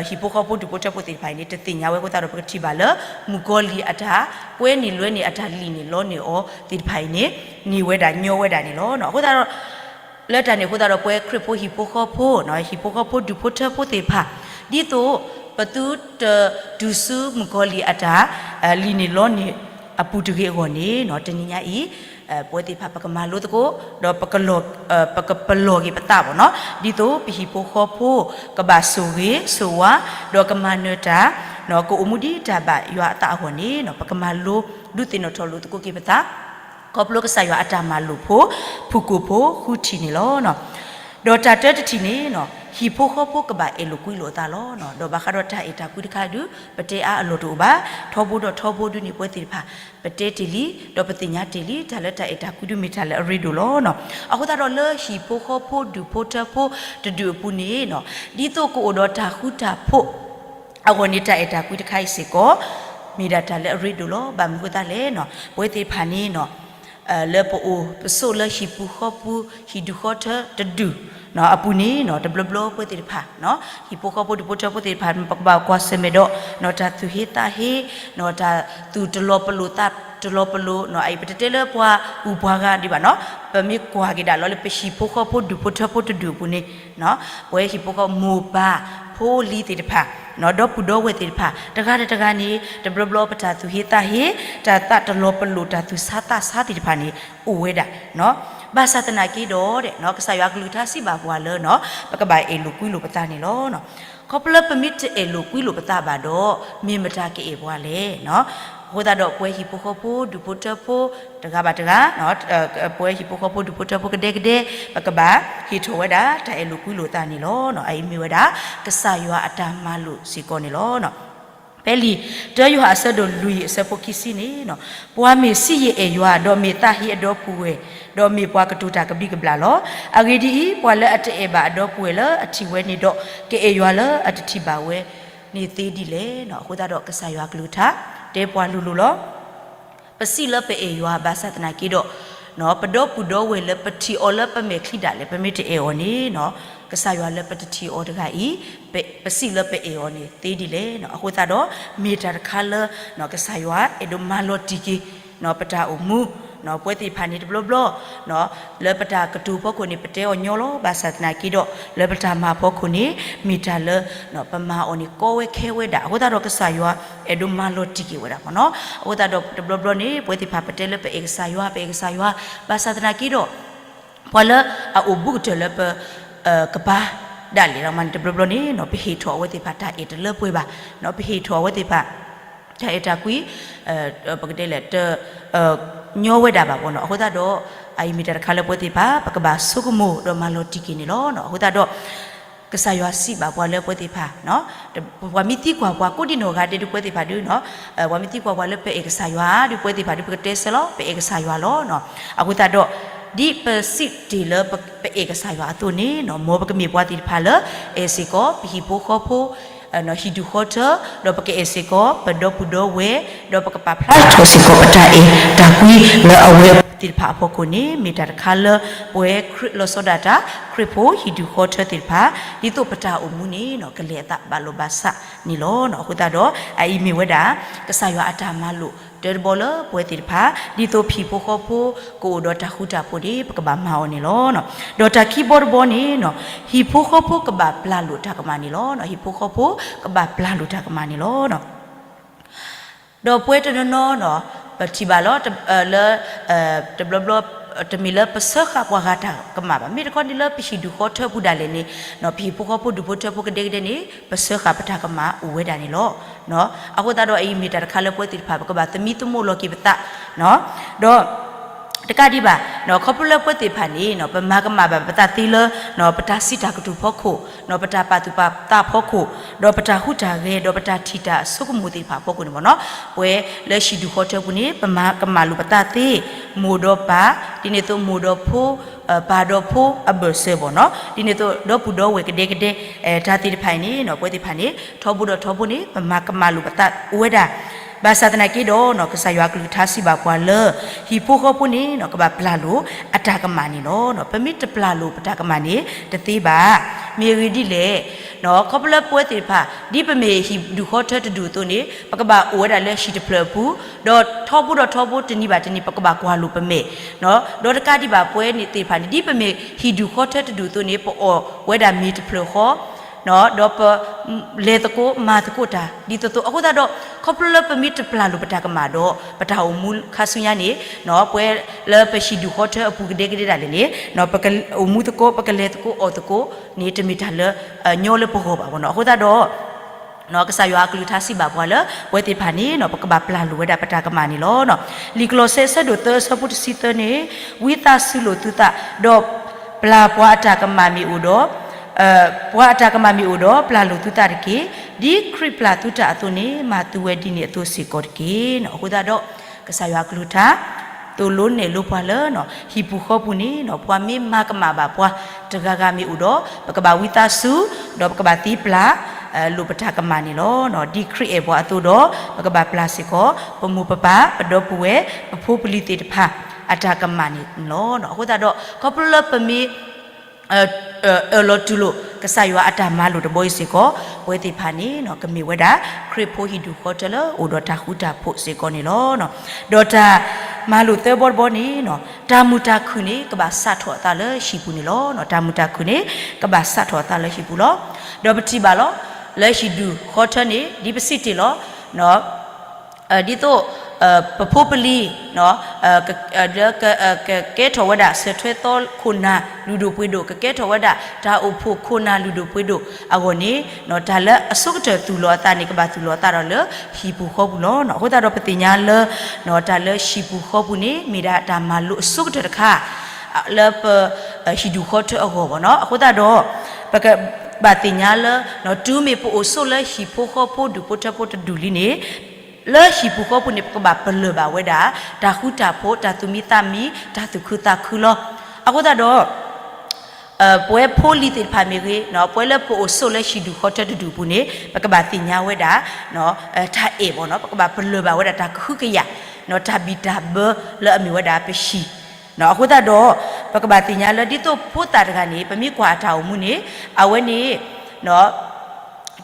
ဟံၣ်ဖိဃီဖိ ဒူၣ်ဖိထၢဖိသ့ၣ်တဖၣ်အံၤန့ၣ် တသ့ၣ်ညါဝဲအဃိသတးဒီး ပကထံၣ်ဘၣ်လၢ မုၣ်ကီၤလံၢ်အတၢ်ကွဲန့ၢ်လွဲန့ၢ် အတၢ်လံၣ်န့ၢ်လီန့ၢ်အီၤသ့ၣ်တဖၣ်အံၤန့ၣ် န့ၢ်ဝဲဒၣ်ညီဝဲဒၣ်န့ၣ်လီၤ. အဃိသတးဒီး လၢတၢ်န့ၣ်အဃိသတးဒီး ပဝဲခရံာ်ဖိဟံၣ်ဖိဃီဖိ ဟံၣ်ဖိဃီဖိ ဒူၣ်ဖိထၢဖိသ့ၣ်တဖၣ် ဒ်သိးပသုတတုၤဆူမုၣ်ကီၤလံၢ်အတၢ် လံၣ်န့ၢ်လီန့ၢ်အပူၤတဂ့ၤအဂီၢ်န့ၣ် တနံၤညါအံၤ ပဝဲသ့ၣ်တဖၣ် ပကမၤလိသကိး ဒီး ပကပလီၢ်က့ၤပသးဘၣ်နီၤ ဒ်သိးပဟံၣ်ဖိဃီဖိ ကဘၣ်ဆိၣ်ဂ့ၤဆိၣ်ဝါ ဒီးကမၤနၢၤတၢ် ကအိၣ်မူဒ်တၢ်ဘၣ်ယွၤအသးအဂီၢ်န့ၣ် ပကမၤလိ ဒုးသ့ၣ်နီၣ်ထီၣ်လိာ်သကိးက့ၤပသး ခီဖျိကစၢ်ယွၤအတၢ်မၤလိာ်ဖိ ဖုၣ်ကိာ်ဖိဃုထံၣ်န့ၣ်လီၤ. ဒီးတၢ်တၢတထံၣ်န့ၣ် ဟံၣ်ဖိဃီဖိကဘၣ်အဲၣ်လိာ်ကွံလိာ်အသးလီၤ. ဒီးဘၣ်ဃးဒီးတၢ်အဲၣ်တၢ်ကွံတခါဒုး ပတဲအါအလီၢ်တအိၣ်ဘၣ်, ထီဘိဒီးထီဘိဒုးန့ၣ် ပဝဲသ့ၣ်တဖၣ် ပတဲတ့ၢ်လံ ဒီးပသ့ၣ်ညါတ့ၢ်လံ တၢ်လၢတၢ်အဲၣ်တၢ်ကွံဒုးမ့ၢ်တၢ်လၢအရ့ဒိၣ်လီၤ. အဃိသတးဒီးလၢဟံၣ်ဖိဃီဖိ ဒူၣ်ဖိထၢဖိတဒူၣ်အပူၤန့ၣ် ဒ်သိးကအိၣ်ဒီးတၢ်ဃူတၢ်ဖိး အဂီၢ်န့ၣ် တၢ်အဲၣ်တၢ်ကွံတခါအံၤစ့ၢ်ကီး မ့ၢ်ဒၣ်တၢ်လၢအရ့ဒိၣ်လီၤ. ဘၣ်မနုၤအဃိသတးလဲၣ် ပဝဲသ့ၣ်တဖၣ်န့ၣ် လၢပအိၣ်ပဆိးလၢဟံၣ်ပူၤဃီပူၤ ဟံၣ်ဒူၣ်ဃီထၢတဒူၣ်အပူၤန့ၣ် တဘျီဘျီပဝဲသ့ၣ်တဖၣ် ဟံၣ်ဖိဃီဖိ ဒူၣ်ဖိထၢဖိသ့ၣ်တဖၣ် ပကဘၣ်ကွၢ်ဆၢၣ်မဲာ်ဒီး တၢ်သူၣ်ဟ့သးဟ့ တၢ်သူၣ်တလီၤပလိာ် သးတလီၤပလိာ် ပတတဲလၢပှၤဂုၤပှၤဂၤဒံးဘၣ်နီၤ ပမ့ၢ်ကွၢ်က့ၤဒၣ်လီၤလၢပဟံၣ်ဖိဃီဖိ ဒူၣ်ဖိထၢဖိတဒူၣ်အပူၤန့ၣ် ပဝဲဟံၣ်ဖိဃီမိၢ်ပၢ်ဖိလံၤသ့ၣ်တဖၣ် ဒီပုၢ်ဒီဝဲၢ်သ့ၣ်တဖၣ် တဂၤဒီးတဂၤန့ၣ် တဘျီဘျီပတၢ်သူၣ်ဟ့သးဟ့ တၢ်သးတလီၤပလိာ် တၢ်သူၣ်ဆါသးဆါသ့ၣ်တဖၣ်န့ၣ် အိၣ်ဝဲဒၣ် ဘၣ်ဆၣ်သနာ်က့ဒီး ကစၢ်ယွၤကလုၢ်ကထါစံးဘၣ်ပှၤလၢ ပကဘၣ်အဲၣ်လိာ်ကွံလိာ်ပသးန့ၣ်လီၤ. ခီဖျိလၢပမ့ၢ်တအဲၣ်လိာ်ကွံလိာ်ပသးဘၣ်ဒီး မ့ၢ်မတၤကအဲၣ်ပှၤလဲၣ်. အဃိသတးဒီးပဝဲဟံၣ်ဖိဃီဖိဒူၣ်ဖိထၢဖိ တဂၤဘၣ်တဂၤ, ပဝဲဟံၣ်ဖိဃီဖိဒူၣ်ဖိထၢဖိကဒဲကဒဲ ပကဘၣ်ဟ့ၣ်ထီၣ်ဝဲဒၣ်တၢ်အဲၣ်လိာ်ကွံလိာ်သးန့ၣ်လီၤ. အအံၤမ့ၢ်ဝဲဒၣ် ကစၢ်ယွၤအတၢ်မၤလိာ်စ့ၢ်ကီးန့ၣ်လီၤ. ဖဲလံာ် တၢယိၤဟၣ်အဆၢဒိၣ်လွံၢ်အဆၢဖိခံဆံန့ၣ်, ပှၤမ့ၢ်စံးယ့ၢ်အဲၣ်ယွၤ, ဒီးမ့ၢ်သးဟ့အဒီပုၢ်ဝဲၢ်, ဒီးမ့ၢ်ပှၤကတိၤတၢ်ကဘျံးကဘျၣ်လီၤ. အဂ့ၢ်ဒ်အံၤ, ပှၤလၢအတအဲၣ်ဘၣ်အဒီပုၢ်ဝဲၢ်လၢအထံၣ်ဝဲန့ၣ်ဒီး ကအဲၣ်ယွၤလၢအတထံၣ်ဘၣ်ဝဲန့ၣ်သ့ဒ်လဲၣ်. အဃိသတးဒီးကစၢ်ယွၤကလုၢ်ကထါ တဲပှၤလိၤလိၤလီၤ. ပစံးလၢပအဲၣ်ယွၤဘၣ်ဆၣ်သနာ်က့ဒီး ပဒီပုၢ်ဒီဝဲၢ်လၢပထံၣ်အီၤလၢပမဲာ်ချံဒၣ်လဲာ် ပမ့ၢ်တအဲၣ်အီၤန့ၣ်, ကစၢ်ယွၤလၢပတထံၣ်အီၤတဂၤအံၤ ပစံးလၢပအဲၣ်အီၤန့ၣ်သ့ဒ်လဲၣ်. အဃိသတးဒီး မ့ၢ်တၢ်တခါလၢ ကစၢ်ယွၤအဲၣ်ဒိးမၤလီၤတံၢ်က့ၤ ပတၢ်အိၣ်မူ, ပဝဲသ့ၣ်တဖၣ်န့ၣ်တဘျီဘျီ လၢပတၢ်ကတိၤဖီခိၣ်န့ၣ် ပတဲအီၤညီလီၤ. ဘၣ်ဆၣ်သနာ်က့ဒီး လၢပတၢ်မၤဖီခိၣ်န့ၣ် မ့ၢ်တၢ်လၢ ပမၤအီၤန့ၣ်ကီဝဲခဲဝဲဒၣ်. အဃိသတးဒီးကစၢ်ယွၤအဲၣ်ဒိးမၤလီၤတံၢ်က့ၤဝဲဒၣ်မ့ၢ်နီၤ. အဃိသတးဒီးတဘျီဘျီန့ၣ် ပဝဲသ့ၣ်တဖၣ်ပတဲလၢပအဲၣ်ကစၢ်ယွၤ ပအဲၣ်ကစၢ်ယွၤ, ဘၣ်ဆၣ်သနာ်က့ဒီး ပှၤလၢအအိၣ်ဘူးကတၢၢ်လၢပ ကပၤဒၣ်လဲာ်လီၤမးန့ၣ် တဘျီဘျီန့ၣ် ပဟ့ၣ်ထီၣ်အဝဲသ့ၣ်တဖၣ်တၢ်အဲၣ်တလၢပှဲၤဘၣ်, ပဟ့ၣ်ထီၣ်အဝဲသ့ၣ်တဖၣ် တၢ်အဲၣ်တၢ်ကွံ ပကတဲလဲၣ် တ ညီဝဲဒၣ်ဘၣ်မ့ၢ်နီၤ. အဃိသတးဒီး အအံၤမ့ၢ်တၢ်တခါလၢပဝဲသ့ၣ်တဖၣ် ပကဘၣ်ဆိကမိၣ်ဒီးမၤလီၤတံၢ်က့ၤန့ၣ်လီၤ. အဃိသတးဒီး ကစၢ်ယွၤစံးဘၣ်ပှၤလၢပဝဲသ့ၣ်တဖၣ် ပှၤမ့ၢ်သံကွၢ်ပှၤကိးဒံနီၢ်ဂၤဒဲးဒုး ပဝဲသ့ၣ်တဖၣ်ဒုး ပှၤမ့ၢ်သံကွၢ်ပှၤလၢပအဲၣ်ကစၢ်ယွၤဒုး ပဝဲသ့ၣ်တဖၣ်ဒုး ပကတဲဆၢလီၤ ပအဲၣ်ကစၢ်ယွၤလီၤ. အဃိသတးဒီး ဒ်ပစံးတ့ၢ်လၢပအဲၣ်ကစၢ်ယွၤအသိးန့ၣ် မ်ပကမ့ၢ်ပှၤသ့ၣ်တဖၣ်လၢအဲၣ်စ့ၢ်ကီး ပဟံၣ်ဖိဃီဖိ ဟံၣ်ဒူၣ်ဃီထၢ ဒီးပကအဲၣ်စ့ၢ်ကီး ပဒီပုၢ်ဒီဝဲၢ် ဒီးပကပာ်ဖျါထီၣ်စ့ၢ်ကီး ပတၢ်အဲၣ်တၢ်ကွံလၢအဝဲသ့ၣ်တဖၣ်အဖီခိၣ်န့ၣ် မ့ၢ်တၢ်တခါလၢ ပဝဲခရံာ်လီၤဆီဒၣ်တၢ် ခရံာ်ဖိဟံၣ်ဒူၣ်ဃီထၢသ့ၣ်တဖၣ် ဒ်သိးပတၢ်အိၣ်မူန့ၣ် ကလဲၤအသးဘၣ်လိာ်ဘၣ်စးန့ၣ်လီၤ. အဃိသတးဒီး အအံၤမ့ၢ်ဝဲဒၣ် ကစၢ်ယွၤအတၢ်မၤလိာ်တၢတဘီလၢပဝဲသ့ၣ်တဖၣ် ဒ်သိးပဟံၣ်ဖိဃီဖိ ကအိၣ်ဒီးတၢ်ဃူတၢ်ဖိးန့ၣ် ပကဘၣ်မၤအီၤန့ၣ်လီၤ. ဒီးတၢ်ခံဘီတဘီန့ၣ် ဟံၣ်ဖိဃီဖိကဘၣ်ပျၢ်လိာ်တၢ်ကမၣ်န့ၣ်လီၤ. ဟံၣ်ဖိဃီဖိကဘၣ်ပျၢ်လိာ်တၢ်ကမၣ်န့ၣ်လီၤ. ဒီးပဝဲတနီၤနီၤ ပထံၣ်ဘၣ်လီၤ လၢ တဘျီဘျီ တမ့ၢ်လၢပစၢဃာ်ပှၤဂၤတၢ်ကမၣ်ဘၣ်. မ့ၢ်တခီန့ၣ်လၢပဟံၣ်ဒူၣ်ဃီထၢပူၤဒၣ်လဲာ်န့ၣ် ပဟံၣ်ဖိဃီဖိဒူၣ်ဖိထၢဖိကဒဲကဒဲန့ၣ် ပစၢဃာ်ပတၢ်ကမၣ်အိၣ်ဝဲဒၣ်န့ၣ်လီၤ. အဃိသတးဒီးအအံၤမ့ၢ်တၢ်တခါလၢပဝဲသ့ၣ်တဖၣ် ပကဘၣ်သမံသမိးလီၤက့ၤပသး ဒီး တကးဒံးဘၣ် ခီဖျိလၢပဝဲသ့ၣ်တဖၣ်န့ၣ် ပမၤကမၣ်ဘၣ်ပသးသ့လၢ ပတၢ်စံးတၢ်ကတိၤဖီခိၣ် ပတၢ်ပာ်သူၣ်ပာ်သးဖီခိၣ် ဒီးပတၢ်ဟူးတၢ်ဂဲၤ ဒီးပတၢ်ထံၣ်တၢ်ဆိကမိၣ်သ့ၣ်တဖၣ်အဖီခိၣ်န့ၣ်မ့ၢ်နီၤ ပဝဲလၢဟံၣ်ဒူၣ်ဃီထၢပူၤန့ၣ် ပမၤကမၣ်လိာ်ပသးသ့ မိၢ်ဒီးပၢ် ဒ်န့ၣ်အသိးမိၢ်ဒီးဖိ ပၢ်ဒီးဖိအဘၢၣ်စၢၤဘၣ်နီၤ ဒ်န့ၣ်အသိးဒီပုၢ်ဒီဝဲၢ်ကဒဲကဒဲ တၢ်သ့ၣ်တဖၣ်အံၤန့ၣ် ပဝဲသ့ၣ်တဖၣ်န့ၣ် ထီဘိဒီးထီဘိန့ၣ် ပမၤကမၣ်လိာ်ပသးအိၣ်ဝဲဒၣ် ဘၣ်ဆၣ်သနာ်က့ဒီး ကစၢ်ယွၤကလုၢ်ကထါစံးဘၣ်ပှၤလၢ ဟံၣ်ဖိဃီဖိန့ၣ် ကဘၣ်ပျၢ်လိာ်အတၢ်ကမၣ်န့ၣ်လီၤ. ပမ့ၢ်တပျၢ်လိာ်ပတၢ်ကမၣ်န့ၣ် တသ့ဘၣ်. မ့ၢ်အဂ့ၢ်ဒ်လဲၣ် ခီဖျိလၢပဝဲသ့ၣ်တဖၣ် ဒ်ပမ့ၢ်ဟံၣ်ဒူၣ်ဃီထၢတဒူၣ်အသိးန့ၣ် ပကဘၣ်အိၣ်ဝဲဒၣ်လၢဟံၣ်တဖျၢၣ်အပူၤ ဒီးထီဘိဒီးထီဘိတနံၤဘၣ်တနံၤ ပကဘၣ်ကွၢ်လိာ်ပမဲာ် ဒီးတကးဒံးဘၣ်ပဝဲန့ၣ်သ့ၣ်တဖၣ်န့ၣ် ဒ်ပမ့ၢ်ဟံၣ်ဒူၣ်ဃီထၢတဒူၣ်အသိးန့ၣ် ပအိၣ်ဝဲဒၣ်မ့ၤတဖျၢၣ်ဃီ ဒီးပ လဲၤသကိးမၤသကိးတၢ် ဒ်သိးသိး အဃိသတးဒီး ခီဖျိလၢပမ့ၢ်တပျၢ်လိာ်ပတၢ်ကမၣ်ဒီး ပတၢ်အိၣ်မူခါဆူညါန့ၣ် ပဝဲလၢပဟံၣ်ဒူၣ်ဃီထၢအပူၤကဒဲကဒဲဒၣ်လဲာ်န့ၣ် ပကအိၣ်မူသကိး ပကလဲၤသကိးအီၣ်သကိးန့ၣ် တမ့ၢ်တၢ်လၢညီလၢပဂီၢ်ဘၣ်မ့ၢ်နီၤ. အဃိသတးဒီး ကစၢ်ယွၤအကလုၢ်ကထါစံးဘၣ်ပှၤလၢ ပဝဲသ့ၣ်တဖၣ်န့ၣ် ပကဘၣ်ပျၢ်လိာ်ဝဲဒၣ်ပတၢ်ကမၣ်န့ၣ်လီၤ. လံာ်ကလီးစဲအဆၢဒိၣ်သၢအဆၢဖိတဆံသၢန့ၣ် ဝံသးစူၤလိာ်သုသး ဒီးပျၢ်ပှၤအတၢ်ကမၣ်မ့ၢ်အိၣ်ဒီး ပှၤအတၢ်ကမၣ်မ့ၢ်အိၣ်ဒီး ပျၢ်လိာ်သုသးတက့ၢ်. ဒ်ခရံာ်ပျၢ်သုတၢ်အသိးန့ၣ် မၤသုဝဲဒ်န့ၣ်အသိးစ့ၢ်ကီးတက့ၢ်. အဃိသတးဒီး ကစၢ်ယွၤအကလုၢ်ကထါ သိၣ်လိနဲၣ်လိပှၤလၢ ဟံၣ်ပူၤဃီပူၤန့ၣ် ပှၤမ့ၢ်မၤကမၣ်ဘၣ်ပှၤတဂၤဂၤမ့ၢ်အိၣ်ဒီး ပကဘၣ်ဝံသးစူၤ ဒီးပကဘၣ်သ့ပျၢ် လိာ်ပတၢ်ကမၣ်န့ၣ်လီၤ. ဒ်ခရံာ်အဲၣ်ပှၤအသိးဒီး ပကဘၣ်ပျၢ်စ့ၢ်ကီး ပမိၢ်ပပၢ် ပဒီပုၢ်ဝဲၢ် ပဖိပလံၤသ့ၣ်တဖၣ် အတၢ်ကမၣ်န့ၣ်လီၤ. အဃိသတးဒီး ခီဖျိလၢပမ့ၢ် အၢၣ်လီၤတူၢ်လိာ် ကစၢ်ယွၤအတၢ်မၤလိာ်တဘီအံၤစ့ၢ်ကီး ပဝဲသ့ၣ်တဖၣ်န့ၣ် ကမ့ၢ်ဝဲဒၣ် ခရံာ်ဖိဟံၣ်ဒူၣ်ဃီထၢလၢအိၣ်ဒီးတၢ်ဃူတၢ်ဖိးစ့ၢ်ကီးန့ၣ်လီၤ. ဒီးတၢ်မၤလိာ်သၢဘီတဘီန့ၣ် တၢ်မုာ်တၢ်ခုၣ်န့ၣ် ကဘၣ်စးထီၣ်အသးလၢဟံၣ်ပူၤန့ၣ်လီၤ. တၢ်မုာ်တၢ်ခုၣ်န့ၣ် ကဘၣ်စးထီၣ်အသးလၢဟံၣ်ပူၤလီၤ. ဒီးပထံၣ်ဘၣ်လီၤ လၢဟံၣ်ဒူၣ်ဃီထၢန့ၣ် ဒ်ပစံးတ့ၢ်လီၤ ဒ်သိး ပဖိပလံၤ လၢ ကကဲထီၣ်ဝဲဒၣ် စၢၤထွဲသီခိၣ်နၢ်လုၢ်ဒိၣ်ပှ့ၤဒိၣ် ကကဲထီၣ်ဝဲဒၣ် တၢ်အိၣ်ဖှိၣ်ခိၣ်နၢ်လုၢ်ဒိၣ်ပှ့ၤဒိၣ်အဂီၢ်န့ၣ် တၢ်လၢအဆိကတၢၢ်သူၣ်လီၤအသးန့ၣ် ကဘၣ်သူၣ်လီၤအသးဒီးလၢဟံၣ်ပူၤဃီပူၤလီၤ. အဃိသတးဒီးပသ့ၣ်ညါလၢ တၢ်လၢဟံၣ်ပူၤဃီပူၤန့ၣ် မ့ၢ်ဒၣ်တၢ်မၤလိအဆိကတၢၢ်တခါ လၢပ ဟံၣ်ဒူၣ်ဃီထၢအဂီၢ်ဘၣ်နီၤ. အဃိသတးဒီး ပကဘၣ်သ့ၣ်ညါလၢ တုၤမ့ၢ်ပအိၣ်ဆိးလၢဟံၣ်ဖိဃီဖိဒူၣ်ဖိထၢဖိတဒူၣ်လံန့ၣ် လၢဟံၣ်ပူၤဃီပူၤန့ၣ် ပကဘၣ်ပလၢၢ်ဘၣ်ဝဲဒၣ် တၢ်ဃူတၢ်ဖိး တၢ်သူၣ်မံသးမံ တၢ်သူၣ်ခုသးခုလီၤ. အဃိသတးဒီး ပဝဲဖိလံၤသ့ၣ်တဖၣ်မ့ၢ်ဂ့ၤ ပဝဲလၢပအိၣ်ဆိးလၢဟံၣ်ဒူၣ်ဃီထၢတဒူၣ်အပူၤန့ၣ် ပကဘၣ်သ့ၣ်ညါဝဲဒၣ် တၢ်အဲၣ်ဘၣ်နီၤ, ပကဘၣ်ပလၢၢ်ဘၣ်ဝဲဒၣ်တၢ်ကဟုကယာ် တၢ်ဘံၣ်တၢ်ဘၢလၢအမ့ၢ်ဝဲဒၣ်ပဟံၣ် အဃိသတးဒီး ပကဘၣ်သ့ၣ်ညါလၢဒ်သိးဖိသၣ်တဂၤန့ၣ် ပမ့ၢ်ကွၢ်အတၢ်အိၣ်မူန့ၣ် အဝဲန့ၣ်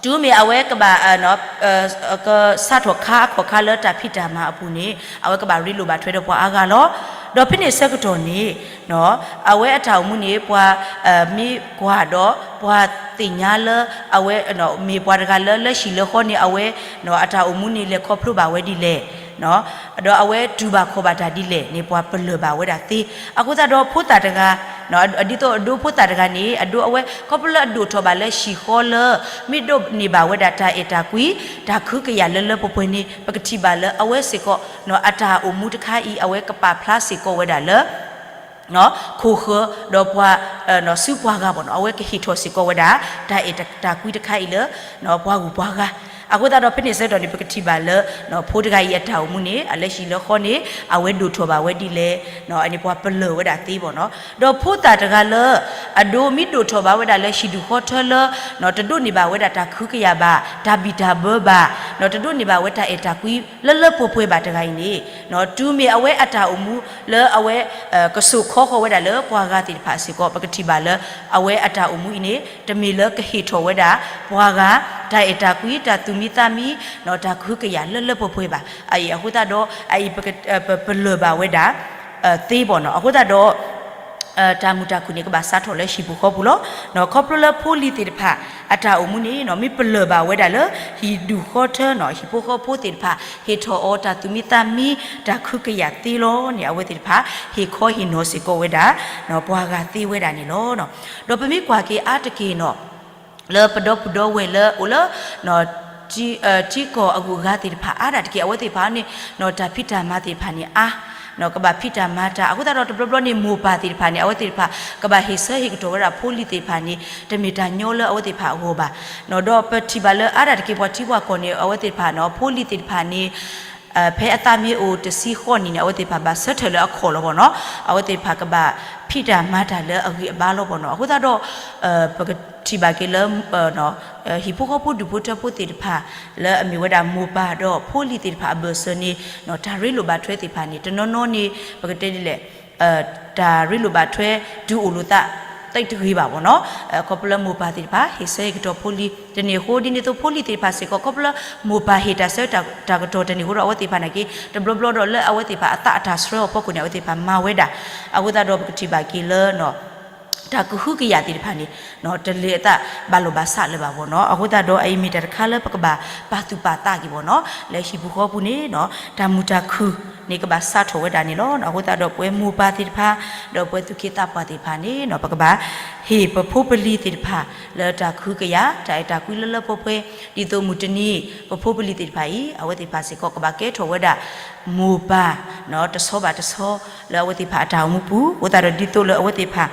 တုၤမ့ၢ်အဝဲကဘၣ် ကစးထီၣ်ခါအခီၣ်ခါလၢတၢ်ဖံးတၢ်မၤအပူၤန့ၣ် အဝဲကဘၣ်ရ့လိာ်ဘၣ်ထွဲဒီးပှၤအါဂၤလီၤ. ဒီးဖဲန့ၣ်ဆၢကတီၢ်န့ၣ် အဝဲအတၢ်အိၣ်မူန့ၣ် ပှၤမ့ၢ်ကွၢ်ဒီး ပှၤသ့ၣ်ညါလၢ အဝဲမ့ၢ်ပှၤတဂၤလၢ လၢဟံၣ်လၢဃီန့ၣ် အဝဲ အတၢ်အိၣ်မူန့ၣ်လဲၤခီဖျိဘၣ်ဝဲဒ်လဲၣ် ဒီးအဝဲတူၢ်ဘၣ်ခီၣ်ဘၣ်တၢ်ဒ်လဲၣ်န့ၣ် ပှၤပလၢၢ်ဘၣ်ဝဲဒၣ်သ့. အဃိသတးဒီးဖိသၣ်တဂၤ ဒ်သိးအဒိဖိသၣ်တဂၤန့ၣ် အဒိအဝဲ ခီဖျိလၢအဒိၣ်ထီၣ်ဘၣ်လၢဟံၣ်ဃီလၢ မ့ၢ်ဒိးန့ၢ်ဘၣ်ဝဲဒၣ်တၢ်အဲၣ်တၢ်ကွံ တၢ်ကဟုကယာ်လၢလၢပှဲၤပှဲၤန့ၣ် ပကထံၣ်ဘၣ်လၢအဝဲစ့ၢ်ကီး အတၢ်အိၣ်မူတခါအံၤ အဝဲကပာ်ဖျါစ့ၢ်ကီးဝဲဒၣ်လၢ ခိၣ်ဃၢၤ ဒီးပှၤ စုပှၤဂၤဘၣ်နီၤ, အဝဲကဟ့ၣ်ထီၣ်စ့ၢ်ကီးဝဲဒၣ် တၢ်အဲၣ်တၢ်ကွံတခါအံၤလၢ ပှၤဂုၤပှၤဂၤ. အဃိသတးဒီးဖဲန့ၣ်ဆၢကတီၢ်န့ၣ် ပကထံၣ်ဘၣ်လၢ ဖိတဂၤအံၤအတၢ်အိၣ်မူန့ၣ် အလၢဟံၣ်လၢဃီန့ၣ် အဝဲဒိၣ်ထီၣ်ဘၣ်ဝဲဒ်လဲၣ် န့ၣ်ပှၤပလၢၢ်ဝဲဒၣ်သ့ဘၣ်နီၤ. ဒီးဖိသၣ်တဂၤလၢ အဒိမ့ၢ်ဒိၣ်ထီၣ်ဘၣ်ဝဲဒၣ်လၢဟံၣ်ဒူၣ်ဃီထၢလၢ တဒိးန့ၢ်ဘၣ်ဝဲဒၣ်တၢ်ကဟုကယာ်ဘၣ်, တၢ်ဘံၣ်တၢ်ဘၢဘၣ်, တဒိးန့ၢ်ဘၣ်ဝဲတၢ်အဲၣ်တၢ်ကွံလၢလၢပှဲၤပှဲၤဘၣ်တဂၤအံၤန့ၣ် တုၤမ့ၢ်အဝဲအတၢ်အိၣ်မူလၢအဝဲ ကစိာ်ခီဃီၤဝဲဒၣ်လၢပှၤဂၤသ့ၣ်တဖၣ်စ့ၢ်ကီး ပကထံၣ်ဘၣ်လၢ အဝဲအတၢ်အိၣ်မူအံၤန့ၣ် တမ့ၢ်လၢကဟ့ၣ်ထီၣ်ဝဲဒၣ် ပှၤဂၤ တၢ်အဲၣ်တၢ်ကွံ တၢ်သူၣ်မံသးမံ တၢ်ကဟုကယာ်လၢလၢပှဲၤပှဲၤဘၣ်. အအံၤအဃိသတးဒီး အအံၤ ပပလၢၢ်ဘၣ်ဝဲဒၣ် သ့ဘၣ်နီၤ. အဃိသတးဒီး တၢ်မုာ်တၢ်ခုၣ်န့ၣ် ကဘၣ်စးထီၣ်လၢဟံၣ်ပူၤဃီပူၤလီၤ. ခီဖျိလၢဖိလံၤသ့ၣ်တဖၣ် အတၢ်အိၣ်မူန့ၣ် မ့ၢ်ပလၢၢ်ဘၣ်ဝဲဒၣ်လၢ ဟံၣ်ဒူၣ်ဃီထၢနီၤ, ဟံၣ်ဖိဃီဖိသ့ၣ်တဖၣ် ဟ့ၣ်ထီၣ်အီၤတၢ်သူၣ်မံသးမံ တၢ်ကဟုကယာ်သ့လီၤန့ၣ် အဝဲသ့ၣ်တဖၣ် ဟ့ၣ်ခီဟ့ၣ်နီၤစ့ၢ်ကီးဝဲဒၣ် ပှၤဂၤသ့ဝဲဒၣ်န့ၣ်လီၤ. ဒီးပမ့ၢ်ကွၢ်က့ၤအါတက့ၢ်နီၤ လၢပဒီပုၢ်ဒီဝဲၢ်လၢအိၣ်လၢ ထံကီၢ်အဂုၤအဂၤသ့ၣ်တဖၣ်အါဒၣ်တက့ၢ် အဝဲသ့ၣ်တဖၣ်န့ၣ် တၢ်ဖံးတၢ်မၤသ့ၣ်တဖၣ်န့ၣ်အါ, ကဘၣ်ဖံးတၢ်မၤတၢ် အဃိသတးဒီးတဘျီဘျီန့ၣ် မိၢ်ပၢ်သ့ၣ်တဖၣ်န့ၣ် အဝဲသ့ၣ်တဖၣ် ကဘၣ်ဟ့ၣ်ဆၢဟ့ၣ်ကတီၢ်ဝဲဒၣ်ဖိလံၤသ့ၣ်တဖၣ်န့ၣ် တမ့ၢ်တၢ်ညီလၢအဝဲသ့ၣ်တဖၣ်အဂီၢ်ဘၣ်. ဒီးပထံၣ်ဘၣ်လၢအါဒၣ်တက့ၢ် ပှၤထံပှၤကီၢ်န့ၣ် အဝဲသ့ၣ်တဖၣ် ဖိလံၤသ့ၣ်တဖၣ်န့ၣ် ဖဲအသးမ့ၢ်အိၣ်တဆံဃိးနံၣ်န့ၣ် အဝဲသ့ၣ်တဖၣ်ဘၣ်ဆၢထၢၣ်လၢအခီၣ်လီၤဘၣ်နီၤ, အဝဲသ့ၣ်တဖၣ်ကဘၣ်ဖံးတၢ်မၤတၢ်လၢအဂ့ၤအဘါလီၤဘၣ်နီၤ. အဃိသတးဒီး ပကထံၣ်ဘၣ်က့ၤလၢ ဟံၣ်ဖိဃီဖိဒူၣ်ဖိထၢဖိသ့ၣ်တဖၣ် လၢအမ့ၢ်ဝဲဒၣ်မိၢ်ပၢ်ဒီးဖိလံၤသ့ၣ်တဖၣ်အဘၢၣ်စၢၤန့ၣ် တၢ်ရ့လိာ်ဘၣ်ထွဲသ့ၣ်တဖၣ်န့ၣ် တနီၤနီၤန့ၣ် ပကတဲဒ်လဲၣ် တၢ်ရ့လိာ်ဘၣ်ထွဲတုၤအိၣ်လိာ်သး သ့တဂ့ၤဘၣ်ဘၣ်နီၤ. ခီဖျိလၢမိၢ်ပၢ်သ့ၣ်တဖၣ် ဟ့ၣ်ဆၢဟ့ၣ်ကတီၢ်ဖိလံၤ တန့ၢ်အဃိ ဒ်န့ၣ်အသိးဖိလံၤသ့ၣ်တဖၣ်စ့ၢ်ကီး ခီဖျိလၢမိၢ်ပၢ်ဟ့ၣ်တၢ်ဆၢတၢ်ကတီၢ်တန့ၢ်အဃိဒီး အဝဲသ့ၣ်တဖၣ်န့ၣ်က့ တဘျီဘျီဒီးလၢအဝဲသ့ၣ်တဖၣ်အသးအတၢ်ဆှၢအဖီခိၣ်န့ၣ် အဝဲသ့ၣ်တဖၣ်မၤဝဲဒၣ်. အဃိသတးဒီးပကထံၣ်ဘၣ်က့ၤလၢ တၢ်ကဟုကယာ်သ့ၣ်တဖၣ်န့ၣ် တလဲၤအသးဘၣ်လိာ်ဘၣ်စးလၢၤဘၣ်ဘၣ်နီၤ. အဃိသတးဒီးအအံၤမ့ၢ်တၢ်တခါလၢပကဘၣ်ပာ်သူၣ်ပာ်သးက့ၤဘၣ်နီၤ. လၢဟံၣ်ပူၤဃီပူၤန့ၣ် တၢ်မုာ်တၢ်ခုၣ်န့ၣ်ကဘၣ်စးထီၣ်ဝဲဒၣ်န့ၣ်လီၤ. အဃိသတးဒီးပဝဲမိၢ်ပၢ်သ့ၣ်တဖၣ် ဒီးပဝဲသူၣ်က့သးပှၢ်သ့ၣ်တဖၣ်န့ၣ် ပကဘၣ်ဟ့ၣ်ပဖိပလံၤသ့ၣ်တဖၣ် လၢတၢ်ကဟုကယာ် တၢ်အဲၣ်တၢ်ကွံလၢလၢပှဲၤပှဲၤ ဒ်သိးမုၢ်တနံၤ ပဖိပလံၤသ့ၣ်တဖၣ်အံၤ အဝဲသ့ၣ်တဖၣ်စ့ၢ်ကီးကဘၣ်ကဲထီၣ်ဝဲဒၣ် မိၢ်ပၢ် တဆီဘၣ်တဆီ လၢအဝဲသ့ၣ်တဖၣ်အတၢ်အိၣ်မူပူၤ အဃိသတးဒီးဒ်သိးလၢအဝဲသ့ၣ်တဖၣ်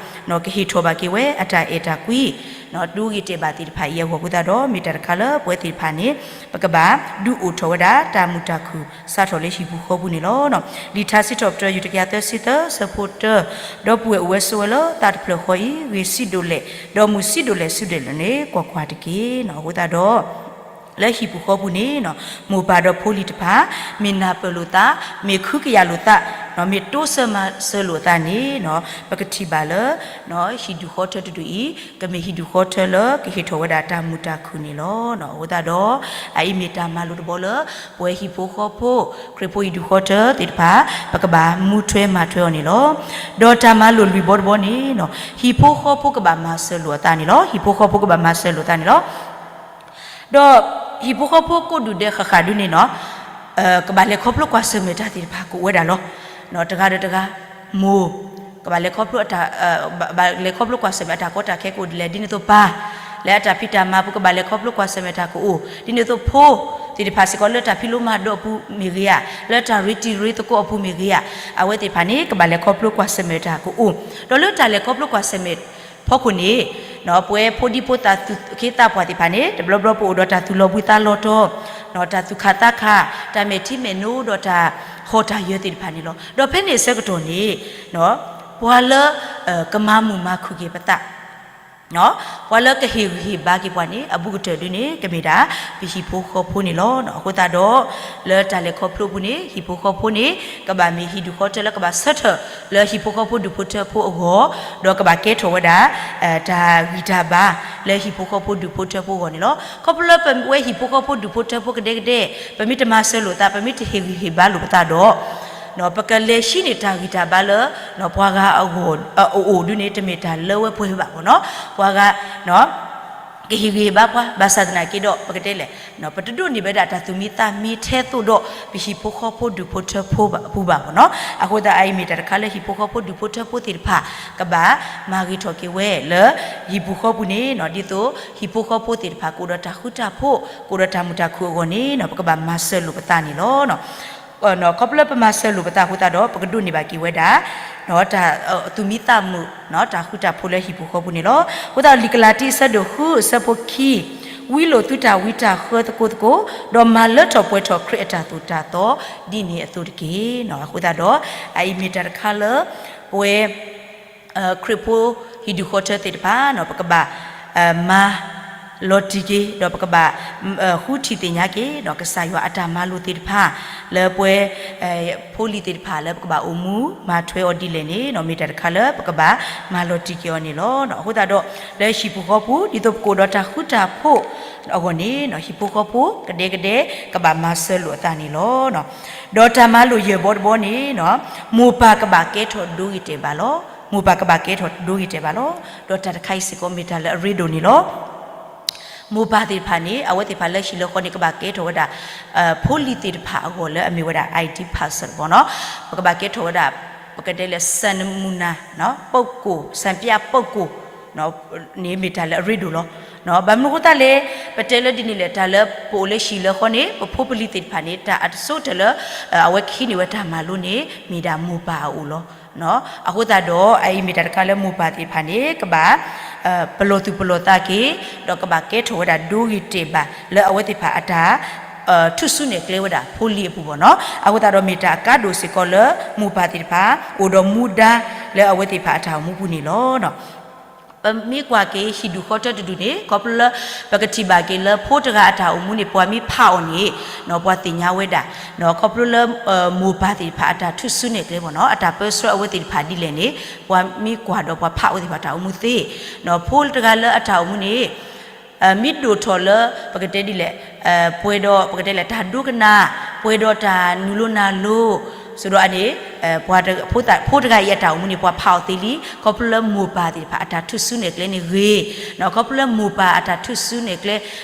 ကဟ့ၣ်ထီၣ်ဘၣ်က့ၤဝဲအတၢ်အဲၣ်တၢ်ကွံ ဒိဂ့ၤတဲာ်ဘၣ်သ့ၣ်တဖၣ်အံၤအဂီၢ်အဃိသတးဒီး မ့ၢ်တၢ်တခါလၢပဝဲသ့ၣ်တဖၣ်န့ၣ် ပကဘၣ်ဒုးအိၣ်ထီၣ်ဝဲဒၣ်တၢ်မုာ်တၢ်ခုၣ်စးထီၣ်လၢဟံၣ်ပူၤဃီပူၤန့ၣ်လီၤ. လံာ်ထါစံးထီၣ်ပတြၢၤ ယူၢ်တကယၤသၢဆံသၢ ဆၢဖိတၢ ဒီပုၢ်ဝဲၢ်အိၣ်ဝဲဆိးဝဲလၢသးတဖျၢၣ်ဃီအံၤ ဂ့ၤဆံးဒိၣ်လဲၣ် ဒီးမုာ်ဆံးဒိၣ်လဲၣ်ဆံးဒိၣ်လဲၣ်န့ၣ် ကွၢ်ကွၢ်တက့ၢ်. အဃိသတးဒီး လၢဟံၣ်ပူၤဃီပူၤန့ၣ် မိၢ်ပၢ်ဒီးဖိလံၤတဖၣ် မ့ၢ်နၢ်ပၢၢ်လိာ်သး, မ့ၢ်ခုကယာ်လိာ်သး, မ့ၢ်တိစၢၤမၤစၢၤလိာ်သးန့ၣ် ပကထံၣ်ဘၣ်လၢ ဟံၣ်ဒူၣ်ဃီထၢတဒူၣ်အံၤ ကမ့ၢ်ဟံၣ်ဒူၣ်ဃီထၢလၢကဟ့ၣ်ထီၣ်ဝဲဒၣ်တၢ်မုာ်တၢ်ခုၣ်န့ၣ်လီၤ. အဃိသတးဒီး အအံၤမ့ၢ်တၢ်မၤလိာ်တဘီလၢ ပဝဲဟံၣ်ဖိဃီဖိ ခရံာ်ဖိဟံၣ်ဒူၣ်ဃီထၢသ့ၣ်တဖၣ် ပကဘၣ်မူထွဲမၤထွဲအီၤန့ၣ်လီၤ. ဒီးတၢ်မၤလိာ်လွံၢ်ဘီတဘီန့ၣ် ဟံၣ်ဖိဃီဖိကဘၣ်မၤစၢၤလိာ်အသးန့ၣ်လီၤ. ဟံၣ်ဖိဃီဖိကဘၣ်မၤစၢၤလိာ်အသးန့ၣ်လီၤ. ဒီးဟံၣ်ဖိဃီဖိကိးဒူၣ်ဒဲးဃၣ်ဃၣ်ဒုန့ၣ်နီၤ, ကဘၣ်လဲၤခီဖျိကွၢ်ဆၢၣ်မဲာ်တၢ်သ့ၣ်တဖၣ်ကအိၣ်ဝဲဒၣ်လီၤ. တဂၤဒီးတဂၤ, မိၢ်, ကဘၣ်လဲၤခီဖျိ ဘၣ်လဲၤခီဖျိကွၢ်ဆၢၣ်မဲာ်အတၢ်ကီတၢ်ခဲကအိၣ်ဒ်လဲၣ်, ဒ်န့ၣ်အသိးပၢ်, လၢအတၢ်ဖံးတၢ်မၤအပူၤ ကဘၣ်လဲၤခီဖျိကွၢ်ဆၢၣ်မဲာ်တၢ်ကအိၣ်, ဒ်န့ၣ်အသိးဖိသ့ၣ်တဖၣ်စ့ၢ်ကီး လၢတၢ်ဖံးလိမၤဒိးအပူၤမ့ၢ်ဂ့ၤဧါ, လၢတၢ်ရ့တံၤရ့သကိးအပူၤမ့ၢ်ဂ့ၤဧါ, အဝဲသ့ၣ်တဖၣ်န့ၣ် ကဘၣ်လဲၤခီဖျိကွၢ်ဆၢၣ်မဲာ်တၢ်ကအိၣ်, ဒီးလၢတၢ်လဲၤခီဖျိကွၢ်ဆၢၣ်မဲာ်ဖီခိၣ်န့ၣ် ပဝဲဖိဒံဖိသၣ်သူၣ်က့သးပှၢ်သ့ၣ်တဖၣ်န့ၣ် တဘျီဘျီပအိၣ်ဒီးတၢ်သူၣ်လီၤဘှံးသးလီၤတီၤ, တၢ်သူၣ်ခးသးခး, တၢ်မဲာ်ထံမဲာ်နိဒီးတၢ်ဟီၣ်တၢ်ယၢၤသ့ၣ်တဖၣ်န့ၣ်လီၤ. ဒီးဖဲန့ၣ်အဆၢကတီၢ်န့ၣ် ပှၤလၢ ကမၤမုာ်မၤခုၣ်က့ၤပသး ပှၤလၢကဟ့ၣ်ဂံၢ်ဟ့ၣ်ဘါက့ၤပှၤန့ၣ် အဘူးကတၢၢ်ဒုန့ၣ် ကမ့ၢ်ဒၣ် ပဟံၣ်ဖိဃီဖိန့ၣ်လီၤ. အဃိသတးဒီး လၢတၢ်လဲၤခီဖျိအပူၤန့ၣ် ဟံၣ်ဖိဃီဖိန့ၣ် ကဘၣ်မ့ၢ်ဟံၣ်ဒူၣ်ဃီထၢလၢကဘၣ်ဆၢထၢၣ် လၢဟံၣ်ဖိဃီဖိဒူၣ်ဖိထၢဖိအဂီၢ်, ဒီးကဘၣ်ကဲထီၣ်ဝဲဒၣ် တၢ်ဂံၢ်တၢ်ဘါ လၢဟံၣ်ဖိဃီဖိဒူၣ်ဖိထၢဖိအဂီၢ်န့ၣ်လီၤ. ခီဖျိလၢပဝဲဟံၣ်ဖိဃီဖိဒူၣ်ဖိထၢဖိကဒဲကဒဲ ပမ့ၢ်တမၤစၢၤလိာ်သး ပမ့ၢ်တဟ့ၣ်ဂံၢ်ဟ့ၣ်ဘါလိာ်ပသးဒီး ပကလဲၤဟံးန့ၢ်တၢ်ဂံၢ်တၢ်ဘါလၢ ပှၤဂၤအဂီၢ် အအိၣ်ဒုန့ၣ် တမ့ၢ်တၢ်လၢဝဲပှဲၤဘၣ်ဘၣ်နီၤ. ပှၤဂၤ ကဟ့ၣ်ဂံၢ်ဟ့ၣ်ဘါပှၤ ဘၣ်ဆၣ်သနာ်က့ဒီး ပကတဲလဲၣ် ပတဒိးန့ၢ်ဘၣ်ဒၣ်တၢ်သူၣ်မံသးမံထဲသိးဒီး ပဟံၣ်ဖိဃီဖိဒူၣ်ဖိထၢဖိအပူၤဘၣ်ဘၣ်နီၤ. အဃိသတးအအံၤမ့ၢ်တၢ်တခါလၢဟံၣ်ဖိဃီဖိဒူၣ်ဖိထၢဖိသ့ၣ်တဖၣ် ကဘၣ်မၤဂ့ၤထီၣ်က့ၤဝဲလၢ ဟံၣ်ပူၤဃီပူၤန့ၣ်နီၤ. ဒ်သိးဟံၣ်ဖိဃီဖိသ့ၣ်တဖၣ် ကအိၣ်ဒီးတၢ်ဃူတၢ်ဖိး ကအိၣ်ဒီးတၢ်မုာ်တၢ်ခုၣ်အဂီၢ်န့ၣ်နီၤ ပကဘၣ်မၤစၢၤလိာ်ပသးန့ၣ်လီၤ. ခီဖျိလၢပမၤစၢၤလိာ်ပသးအဃိသတးဒီး ပကဒိးန့ၢ်ဘၣ်က့ၤဝဲဒၣ် တၢ်သူၣ်မံသးမုာ် တၢ်ဃူတၢ်ဖိးလၢဟံၣ်ပူၤဃီပူၤန့ၣ်လီၤ. အဃိသတးဒီး လံာ်ကလၤတံ အဆၢဒိၣ်ဃု အဆၢဖိခံ, ဝံလိာ်သုတၢ်ဝံတၢ်ဃၢသကိးသကိး, ဒီးမၤလၢထီၣ်ပှဲၤထီၣ်ခရံာ်အတၢ်သိၣ်တၢ်သီ ဒ်န့ၣ်အသိးတက့ၢ်. အဃိသတးဒီး အအံၤမ့ၢ်တၢ်တခါလၢ ပဝဲ ခရံာ်ဖိဟံၣ်ဒူၣ်ဃီထၢသ့ၣ်တဖၣ်နီၤ ပကဘၣ် မၤလီၤတံၢ်က့ၤ ဒီးပကဘၣ် ဃုထံၣ်သ့ၣ်ညါက့ၤ ကစၢ်ယွၤအတၢ်မၤလိာ်သ့ၣ်တဖၣ် လၢပဝဲ ဖိလံၤသ့ၣ်တဖၣ်လၢပကဘၣ်အိၣ်မူမၤထွဲအီၤဒ်လဲၣ်န့ၣ်နီၤ မ့ၢ်တၢ်တခါလၢပကဘၣ်မၤလီၤတံၢ်က့ၤအီၤန့ၣ်လီၤ. အဃိသတးဒီး လၢဟံၣ်ပူၤဃီပူၤ ဒ်သိးပကအိၣ်ဒီးတၢ်ဃူတၢ်ဖိးအဂီၢ်န့ၣ်နီၤ ဟံၣ်ဖိဃီဖိကဒဲကဒဲ ကဘၣ်မၤစၢၤလိာ်အသးန့ၣ်လီၤ. ဒီးတၢ်မၤလိာ်ယဲၢ်ဘီတဘီန့ၣ်နီၤ မိၢ်ပၢ်ကဘၣ်ကဲထီၣ်ဒိဂ့ၤတဲာ်ဘၣ်လီၤ. မိၢ်ပၢ်ကဘၣ်ကဲထီၣ်ဒိဂ့ၤတဲာ်ဘၣ်လီၤ. ဒီးတၢ်တခါအံၤစ့ၢ်ကီးမ့ၢ်တၢ်လၢအရ့ဒိၣ်န့ၣ်လီၤ. မိၢ်ပၢ်သ့ၣ်တဖၣ်န့ၣ် အဝဲသ့ၣ်တဖၣ်လၢဟံၣ်လၢဃီန့ၣ် ကဘၣ်ကဲထီၣ်ဝဲဒၣ် ဖိလံၤသ့ၣ်တဖၣ်အဂီၢ်လၢအမ့ၢ်ဝဲဒၣ် ideal person ဘီနီၤ ပကဘၣ်ကဲထီၣ်ဝဲဒၣ် ပကတဲလၢ စံနမူနၤ ပုဂ္ဂိုလ် စံပြပုဂ္ဂိုလ် န့ၣ်မ့ၢ်တၢ်လၢအရ့ဒိၣ်လီၤ. ဘၣ်မနုၤအဃိသတးလဲၣ် ပတဲလၢဒ်န့ၣ်လဲၣ် တၢ်လၢပအိၣ်လၢဟံၣ်လၢဃီန့ၣ် ပဖိပလံၤသ့ၣ်တဖၣ်န့ၣ် တၢ်အတစိကတၢၢ်လၢ အဝဲကဟံးန့ၢ်ဝဲတၢ်မၤလိန့ၣ် မ့ၢ်ဒၣ်မိၢ်ပၢ်အအိၣ်လီၤ. အဃိသတးဒီး အအံၤမ့ၢ်တၢ်တခါလၢမိၢ်ပၢ်သ့ၣ်တဖၣ်န့ၣ် ကဘၣ် ပလီၢ်သူၣ်ပလီၢ်သးက့ၤ ဒီးကဘၣ်ကဲထီၣ်ဝဲဒၣ်ဒိဂ့ၤတဲာ်ဘၣ် လၢအဝဲသ့ၣ်တဖၣ်အတၢ် ထူၣ်စုနဲၣ်ကျဲဝဲဒၣ်ဖိလံၤအပူၤဘီနီၤ. အဃိသတးဒီးမ့ၢ်တၢ်အကါဒိၣ်စ့ၢ်ကီးလၢ မိၢ်ပၢ်သ့ၣ်တဖၣ် အိၣ်ဒီးမူဒါလၢအဝဲသ့ၣ်တဖၣ်အတၢ်အိၣ်မူပူၤန့ၣ်လီၤ. ပမ့ၢ်ကွၢ်က့ၤဟံၣ်ဒူၣ်ဃီထၢတဒူၣ်န့ၣ် ခီဖျိလၢ ပကထံၣ်ဘၣ်က့ၤလၢဖိတဂၤအတၢ်အိၣ်မူန့ၣ် ပှၤမ့ၢ်ဖးအီၤန့ၣ် ပှၤသ့ၣ်ညါဝဲဒၣ် ခီဖျိလၢ မိၢ်ပၢ်သ့ၣ်တဖၣ်အတၢ်ထူၣ်စုနဲၣ်ကျဲဘီနီၤ အတၢ်ပၢဆှၢအဝဲသ့ၣ်တဖၣ်ဒ်လဲၣ်န့ၣ် ပှၤမ့ၢ်ကွၢ်ဒီးပှၤဖးအဝဲသ့ၣ်တဖၣ်တၢ်အိၣ်မူသ့ ဖိတဂၤလၢအတၢ်အိၣ်မူန့ၣ် မ့ၢ်ဒိၣ်ထီၣ်လၢ ပကတဲဒ်လဲၣ် ပှဲၤဒီး ပကတဲလဲၣ် တၢ်ဒိကနၣ် ပှဲၤဒီးတၢ်နုာ်လိနၤလိ ဆိုတော့န့ၣ် ဖိတဂၤအံၤအတၢ်အိၣ်မူန့ၣ် ပှၤဖးအီၤသ့လံ ခီဖျိလၢမိၢ်ပၢ်သ့ၣ်တဖၣ်အတၢ်ထူၣ်စုနဲၣ်ကျဲန့ၣ်ဂ့ၤ ခီဖျိလၢမိၢ်ပၢ်အတၢ်ထူၣ်စုနဲၣ်ကျဲ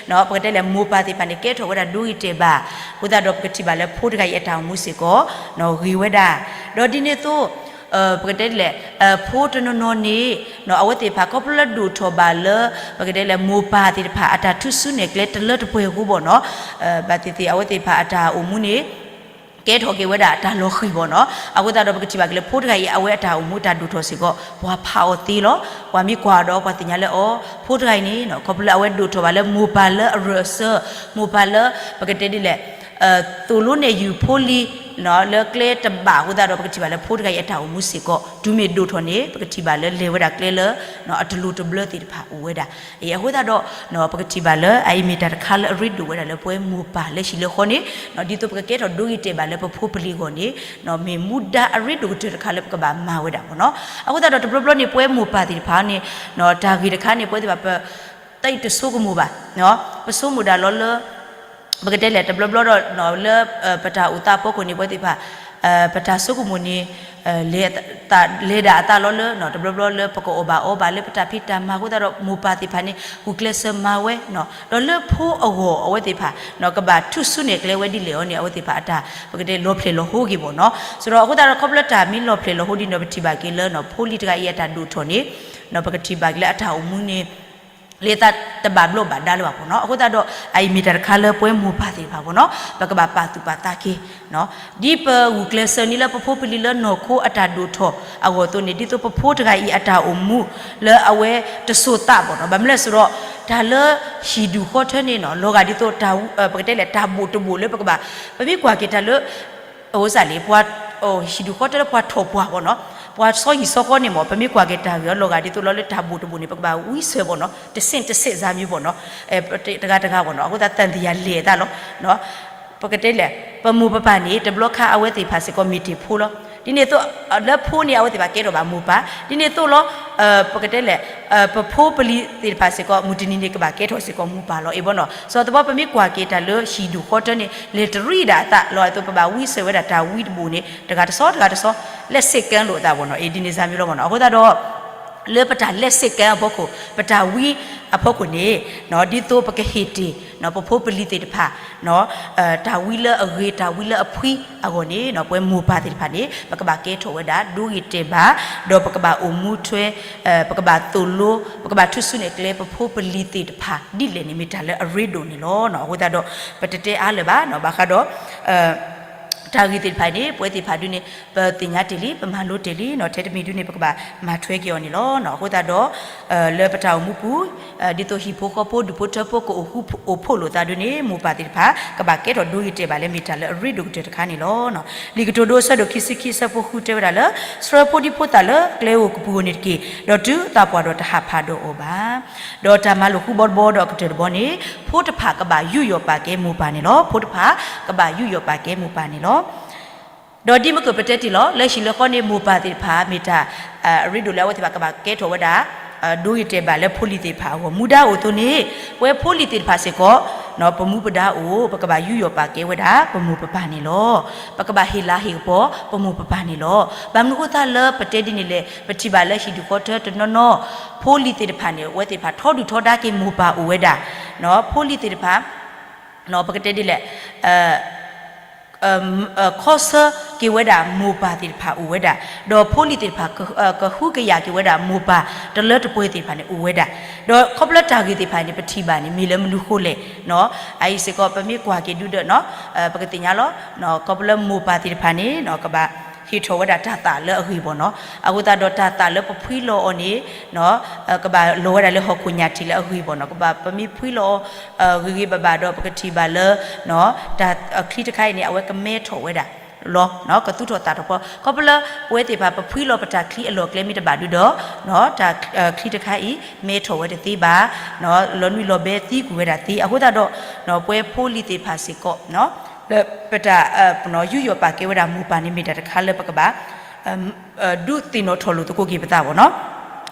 ပကတဲလဲၣ် မိၢ်ပၢ်သ့ၣ်တဖၣ်န့ၣ် ကဲထီၣ်ဝဲဒၣ်ဒိဂ့ၤတဲာ်ဘၣ် အဃိသတးဒီးပကထံၣ်ဘၣ်လၢဖိတဂၤအံၤအတၢ်အိၣ်မူစ့ၢ်ကီး ဂ့ၤဝဲဒၣ် ဒီးဒ်န့ၣ်အသိး ပကတဲလဲၣ် ဖိတနီၤနီၤန့ၣ် အဝဲသ့ၣ်တဖၣ်ခီဖျိလၢဒိၣ်ထီၣ်ဘၣ်လၢ ပကတဲလဲၣ် မိၢ်ပၢ်သ့ၣ်တဖၣ်အတၢ်ထူၣ်စုနဲၣ်ကျဲတလၢတပှဲၤအဃိဘီနီၤ ဘၣ်သ့ၣ်သ့ၣ်အဝဲသ့ၣ်တဖၣ်အတၢ်အိၣ်မူန့ၣ် ကဲထီၣ်က့ၤဝဲဒၣ်တၢ်လီၤဃံၤဘီနီၤ အဃိသတးဒီးပကထံၣ်ဘၣ်က့ၤလၢဖိတဂၤအံၤ အဝဲအတၢ်အိၣ်မူတၢ်ဒိၣ်ထီၣ်စ့ၢ်ကီး ပှၤဖးအီၤသ့လီၤ ပှၤမ့ၢ်ကွၢ်ဒီးပှၤသ့ၣ်ညါလၢအီၤ ဖိတဂၤအံၤန့ၣ် ခီဖျိလၢအဝဲဒိၣ်ထီၣ်ဘၣ်လၢမိၢ်ပၢ်လၢအရၢၢ်အစၢၤ မိၢ်ပၢ်လၢ ပကတဲဒ်လဲၣ် သိၣ်လိနဲၣ်ယုၢ်ဖိလံၤ လၢကျဲတဘၣ်အဃိသတးဒီး ပကထံၣ်ဘၣ်လၢဖိတဂၤအံၤအတၢ်အိၣ်မူစ့ၢ်ကီး တုၤမ့ၢ်ဒိၣ်ထီၣ်န့ၣ် ပကထံၣ်ဘၣ်လၢလဲၤဝဲဒၣ်ကျဲလၢ အတလိၤတဘျၢသ့ၣ်တဖၣ်အိၣ်ဝဲဒၣ် အဃိသတးဒီး ပကထံၣ်ဘၣ်လၢအအံၤမ့ၢ်တၢ်တခါလၢအရ့ဒိၣ်ဝဲဒၣ်လၢပဝဲမိၢ်ပၢ်လၢဟံၣ်လၢဃီန့ၣ် ဒ်သိးပကကဲထီၣ်ဒိဂ့ၤတဲာ်ဘၣ်လၢပဖိပလံၤအဂီၢ်န့ၣ် မ့ၢ်မူဒါအရ့ဒိၣ်ကတၢၢ်တခါလၢပကဘၣ်မၤဝဲဒၣ်ဘီနီၤ အဃိသတးဒီးတဘျီဘျီန့ၣ် ပဝဲမိၢ်ပၢ်သ့ၣ်တဖၣ်န့ၣ် တၢ်ဂ့ၢ်တခါန့ၣ် ပဝဲသ့ၣ်တဖၣ်ပ တၢ်အံၤတဆိကမိၣ်ဘၣ် ပဆိကမိၣ်ဒၣ်လီၤလၢ ပကတဲလဲၣ် တဘျီဘျီဒီး လၢ ပတၢ်အိၣ်သးအဖီခိၣ်န့ၣ် ပဝဲသ့ၣ်တဖၣ် ပတၢ်ဆိကမိၣ်န့ၣ် လဲၤဒၣ်အသးလီၤလၢ တဘျီဘျီလၢပကအီၣ်ဘၣ်အီဘၣ်လၢပတၢ်ဖံးတၢ်မၤအဃိသတးဒီး မိၢ်ပၢ်သ့ၣ်တဖၣ်န့ၣ် ဂုာ်ကျဲးစၢးမၤဝဲ, ဒီးလၢဖိအဂီၢ်အဝဲသ့ၣ်တဖၣ် ကဘၣ်ထူၣ်စုနဲၣ်ကျဲဝဲဒ်လဲၣ်အီၤန့ၣ် အဝဲသ့ၣ်တဖၣ်အတၢ် ပကတဲလီၤဖျဲၣ်လီၤဟိက့ၤဘၣ်နီၤ. ဆိုတော့ အဃိသတးဒီး ခီဖျိလၢတၢ်မ့ၢ်လီၤဖျဲၣ်လီၤဟိဒ်န့ၣ်ဒီး ပထံၣ်ဘၣ်က့ၤလၢ ဖိလံၤတဂၤအံၤအတၢ်ဒိၣ်ထီၣ်န့ၣ် ပကထံၣ်ဘၣ်က့ၤလၢအတၢ်အိၣ်မူန့ၣ် လၢသးတဘၣ်ဘျီးဘၣ်ဒါလၢၤဘၣ်ဘၣ်နီၤ. အဃိသတးဒီး အအံၤမ့ၢ်တၢ်တခါလၢပဝဲမိၢ်ပၢ်သ့ၣ်တဖၣ်ဘၣ်နီၤ ပကဘၣ်ပာ်သူၣ်ပာ်သးက့ၤ ဒ်ပဂုာ်ကျဲးစၢးန့ၣ်လၢပဖိပလံၤလၢနီၢ်ခိအတၢ်ဒိၣ်ထီၣ်အဂီၢ်အသိးန့ၣ် ဒ်သိးပဖိတဂၤအံၤအတၢ်အိၣ်မူလၢအဝဲတစိၤသးဘၣ်နီၤ. ဘၣ်မနုၤလဲၣ်ဆိုတော့ တၢ်လၢဟံၣ်ဒူၣ်ဃီထၢန့ၣ်နီၤ လီၤဂာ်ဒ်သိး ပကတဲလဲၣ် တၢ်ဘိၣ်တဘိၣ်လၢပကဘၣ် ပမ့ၢ်ကွၢ်က့ၤတၢ်လၢ အဝဲစ့ၢ်လံ ပှၤ ဟံၣ်ဒူၣ်ဃီထၢလၢပှၤထီၣ်ပှၢ်ဘၣ်နီၤ ပှၤစီဟံၣ်စီဃီန့ၣ်မ့ၢ် ပမ့ၢ်ကွၢ်က့ၤတၢ်ဂ့ၢ်အလီၤဂာ်ဒ်သိးလီၤလၢတၢ်ဘိၣ်တဘိၣ်န့ၣ် ပကဘၣ်ဝံစၢၤဘၣ်နီၤ တဆင့်တဆင့်စၢ်မံၤဘၣ်နီၤ တဂၤတဂၤဘၣ်နီၤ. အဃိသတးသံသယလဲၤအသးလီၤ ပကတဲလဲၣ် ပမိၢ်ပပၢ်န့ၣ် တဘျီခါအဝဲသ့ၣ်တဖၣ်စ့ၢ်ကီးမ့ၢ်တ့ၢ်ဖိလီၤ. ဒ်န့ၣ်အသိး လၢဖိန့ၣ် အဝဲသ့ၣ်တဖၣ်ကဲထီၣ်ဘၣ်မိၢ်ပၢ် ဒ်န့ၣ်အသိးလီၤ ပကတဲလဲၣ် ပဖိပလံၤသ့ၣ်တဖၣ်စ့ၢ်ကီး မုၢ်တနံၤန့ၣ် ကဘၣ်ကဲထီၣ်စ့ၢ်ကီးမိၢ်ပၢ်လီၤ အ့ၣ်ဘၣ်နီၤ. စီၤသဘီ ပမ့ၢ်ကွၢ်က့ၤတၢ်လၢဟံၣ်ဒူၣ်ဃီထၢန့ၣ် လဲၤတရံးဒၣ်အသးလီၤ အသိးပဘၣ်ဝံစၢၤဝဲဒၣ်တၢ်ဝံတဘိၣ်န့ၣ် တဂၤတစီ တဂၤတစီ လၢစ့ၢ်ကီးလိာ်အသးဘၣ်နီၤ အ့ၣ်ဒ်န့ၣ်စၢ်မံၤလီၤဘၣ်နီၤ. အဃိသတးဒီး လၢပတၢ်လဲၤစ့ၢ်ကီးအဖီခိၣ် ပတၢ်ဝံအဖီခိၣ်န့ၣ် ဒ်သိးပကဟ့ၣ်တ့ၢ် ပဖိပလံၤသ့ၣ်တဖၣ် တၢ်ဝံလၢအဂ့ၤ တၢ်ဝံလၢအဖှံအဂီၢ်န့ၣ် ပဝဲမိၢ်ပၢ်သ့ၣ်တဖၣ်န့ၣ် ပကဘၣ်ကဲထီၣ်ဝဲဒၣ် ဒိဂ့ၤတဲာ်ဘၣ် ဒီးပကဘၣ်အိၣ်မူထွဲ ပကဘၣ်သိၣ်လိ ပကဘၣ်ထူၣ်စုနဲၣ်ကျဲ ပဖိပလံၤသ့ၣ်တဖၣ်ဒ်လဲၣ်န့ၣ် မ့ၢ်တၢ်လၢအရ့ဒိၣ်န့ၣ်လီၤ. အဃိသတးဒီး ပတတဲအါလၢၤဘၣ် ဘၣ်ဃးဒီး တၢ်ဂ့ၢ်သ့ၣ်တဖၣ်န့ၣ် ပဝဲသ့ၣ်တဖၣ်ဒုန့ၣ် ပသ့ၣ်ညါတ့ၢ်လံ ပမၤလိတ့ၢ်လံ ထဲတမံၤဒုန့ၣ် ပကဘၣ်မၤထွဲက့ၤအီၤန့ၣ်လီၤ. အဃိသတးဒီး လၢပတၢ်အိၣ်မူပူၤ ဒ်သိးဟံၣ်ဖိဃီဖိ ဒူၣ်ဖိထၢဖိ ကအိၣ်ဃူအိၣ်ဖိးလိာ်သးဒုန့ၣ် မိၢ်ပၢ်သ့ၣ်တဖၣ် ကဘၣ်ကဲထီၣ်ဒိဂ့ၤတဲာ်ဘၣ်လၢမ့ၢ်တၢ်လၢအရ့ဒိၣ်ကတၢၢ်တခါန့ၣ်လီၤ. လံာ်ကတိၤဒိ ဆၢဒိၣ်ခံဆံခံ ဆၢဖိဃုတဲဝဲဒၣ်လၢ ဆှၢဖိဒံဖိသၣ်လၢကျဲဧိၤကပူၤဧိၤန့ၣ်တက့ၢ်, ဒီးတုၤအသးပှၢ်ဒီးတဟးဖးဒီးအီၤဘၣ်. ဒီးတၢ်မၤလိာ်ဃူဘီတဘီဒီးအကတၢၢ်တဘီန့ၣ် ဖိတဖၣ်ကဘၣ်ယူးယီၣ်ပာ်ကဲမိၢ်ပၢ်န့ၣ်လီၤ. ဖိတဖၣ်ကဘၣ်ယူးယီၣ်ပာ်ကဲမိၢ်ပၢ်န့ၣ်လီၤ. ဒီးဒ်မ့ၢ်ကပတဲတ့ၢ်လီၤ လၢဟံၣ်လၢဃီန့ၣ် မိၢ်ပၢ်သ့ၣ်တဖၣ် မ့ၢ်တၢ် အရ့ဒိၣ်လၢအဝဲသ့ၣ်တဖၣ်ကဘၣ်ကဲထီၣ်ဝဲဒၣ် ဒိဂ့ၤတဲာ်ဘၣ်လၢဖိလံၤသ့ၣ်တဖၣ်အဂီၢ် မူဒါအိၣ်အသိးန့ၣ် ပဝဲဖိလံၤသ့ၣ်တဖၣ်စ့ၢ်ကီး ပမူပဒါအိၣ် ပကဘၣ်ယူးယီၣ်ပာ်ကဲဝဲဒၣ် ပမိၢ်ပပၢ်န့ၣ်လီၤ. ပကဘၣ်ဟ့ၣ်လၤဟ့ၣ်ကပီၤ ပမိၢ်ပပၢ်န့ၣ်လီၤ. ဘၣ်မနုၤဃိသတးလၢပတဲဒ်န့ၣ်လဲၣ် ပထံၣ်ဘၣ်လၢဟံၣ်ဒူၣ်ဃီထၢတနီၤနီၤ ဖိလံၤသ့ၣ်တဖၣ်န့ၣ် အဝဲသ့ၣ်တဖၣ်ထီဒုၣ်ထီဒါက့ၤမိၢ်ပၢ်အိၣ်ဝဲဒၣ် ဖိလံၤသ့ၣ်တဖၣ် ပကတဲဒ်လဲၣ် ခီဆၢက့ၤဝဲဒၣ်မိၢ်ပၢ်သ့ၣ်တဖၣ်အိၣ်ဝဲဒၣ်, ဒီးဖိလံၤသ့ၣ်တဖၣ် ကဃုကယာ်က့ၤဝဲဒၣ်မိၢ်ပၢ်တလၢတပှဲၤသ့ၣ်တဖၣ်န့ၣ် အိၣ်ဝဲဒၣ်, ဒီးခီဖျိတၢ်ဂ့ၢ်သ့ၣ်တဖၣ်န့ၣ် ပထံၣ်ဘၣ်န့ၣ် မ့ၢ်လၢမနုၤဃိလဲၣ်, အအံၤစ့ၢ်ကီး ပမ့ၢ်ကွၢ်က့ၤဒုဒီး ပကသ့ၣ်ညါလီၤ, ခီဖျိမိၢ်ပၢ်သ့ၣ်တဖၣ်န့ၣ် ကဘၣ်ဟ့ၣ်ထီၣ်ဝဲဒၣ်တၢ်သၣ်လၢအဂ့ၤဘၣ်နီၤ, အဃိသတးဒီးတၢ်သၣ်လၢပဖှံလီၤအီၤန့ၣ် ကဘၣ်လီၤဝဲဒၣ်လၢဟီၣ်ခိၣ်ညၣ်ထံးလၢအဂ့ၤဘၣ်နီၤ, ကဘၣ်ပမ့ၢ်ဖှံလီၤအီၤ ဂ့ၤဂ့ၤဘၣ်ဘၣ်ဒီး ပကထံၣ်ဘၣ်လၢ တၢ်ချံတခါအံၤန့ၣ် အဝဲကမဲထီၣ်ဝဲဒၣ်လီၤ, ကသူထီၣ်သၣ်ထီၣ်ဖီ, ခီဖျိလၢပဝဲသ့ၣ်တဖၣ် ပဖှံလီၤပတၢ်ချံအလီၢ်အကျဲမ့ၢ်တဘၣ်ဒုဒီး တၢ်ချံတခါအံၤ မဲထီၣ်ဝဲတသ့ဘၣ်, လီၤနွံလီၤဘဲသံကွံာ်ဝဲဒၣ်သ့, အဃိသတးဒီး ပဝဲဖိလံၤသ့ၣ်တဖၣ်စ့ၢ်ကီး လၢပတၢ် ယူးယီၣ်ပာ်ကဲဝဲဒၣ်မိၢ်ပၢ်န့ၣ် မ့ၢ်တၢ်တခါလၢပကဘၣ် ဒုးသ့ၣ်နီၣ်ထီၣ်လိာ်သကိးက့ၤပသးဘၣ်နီၤ,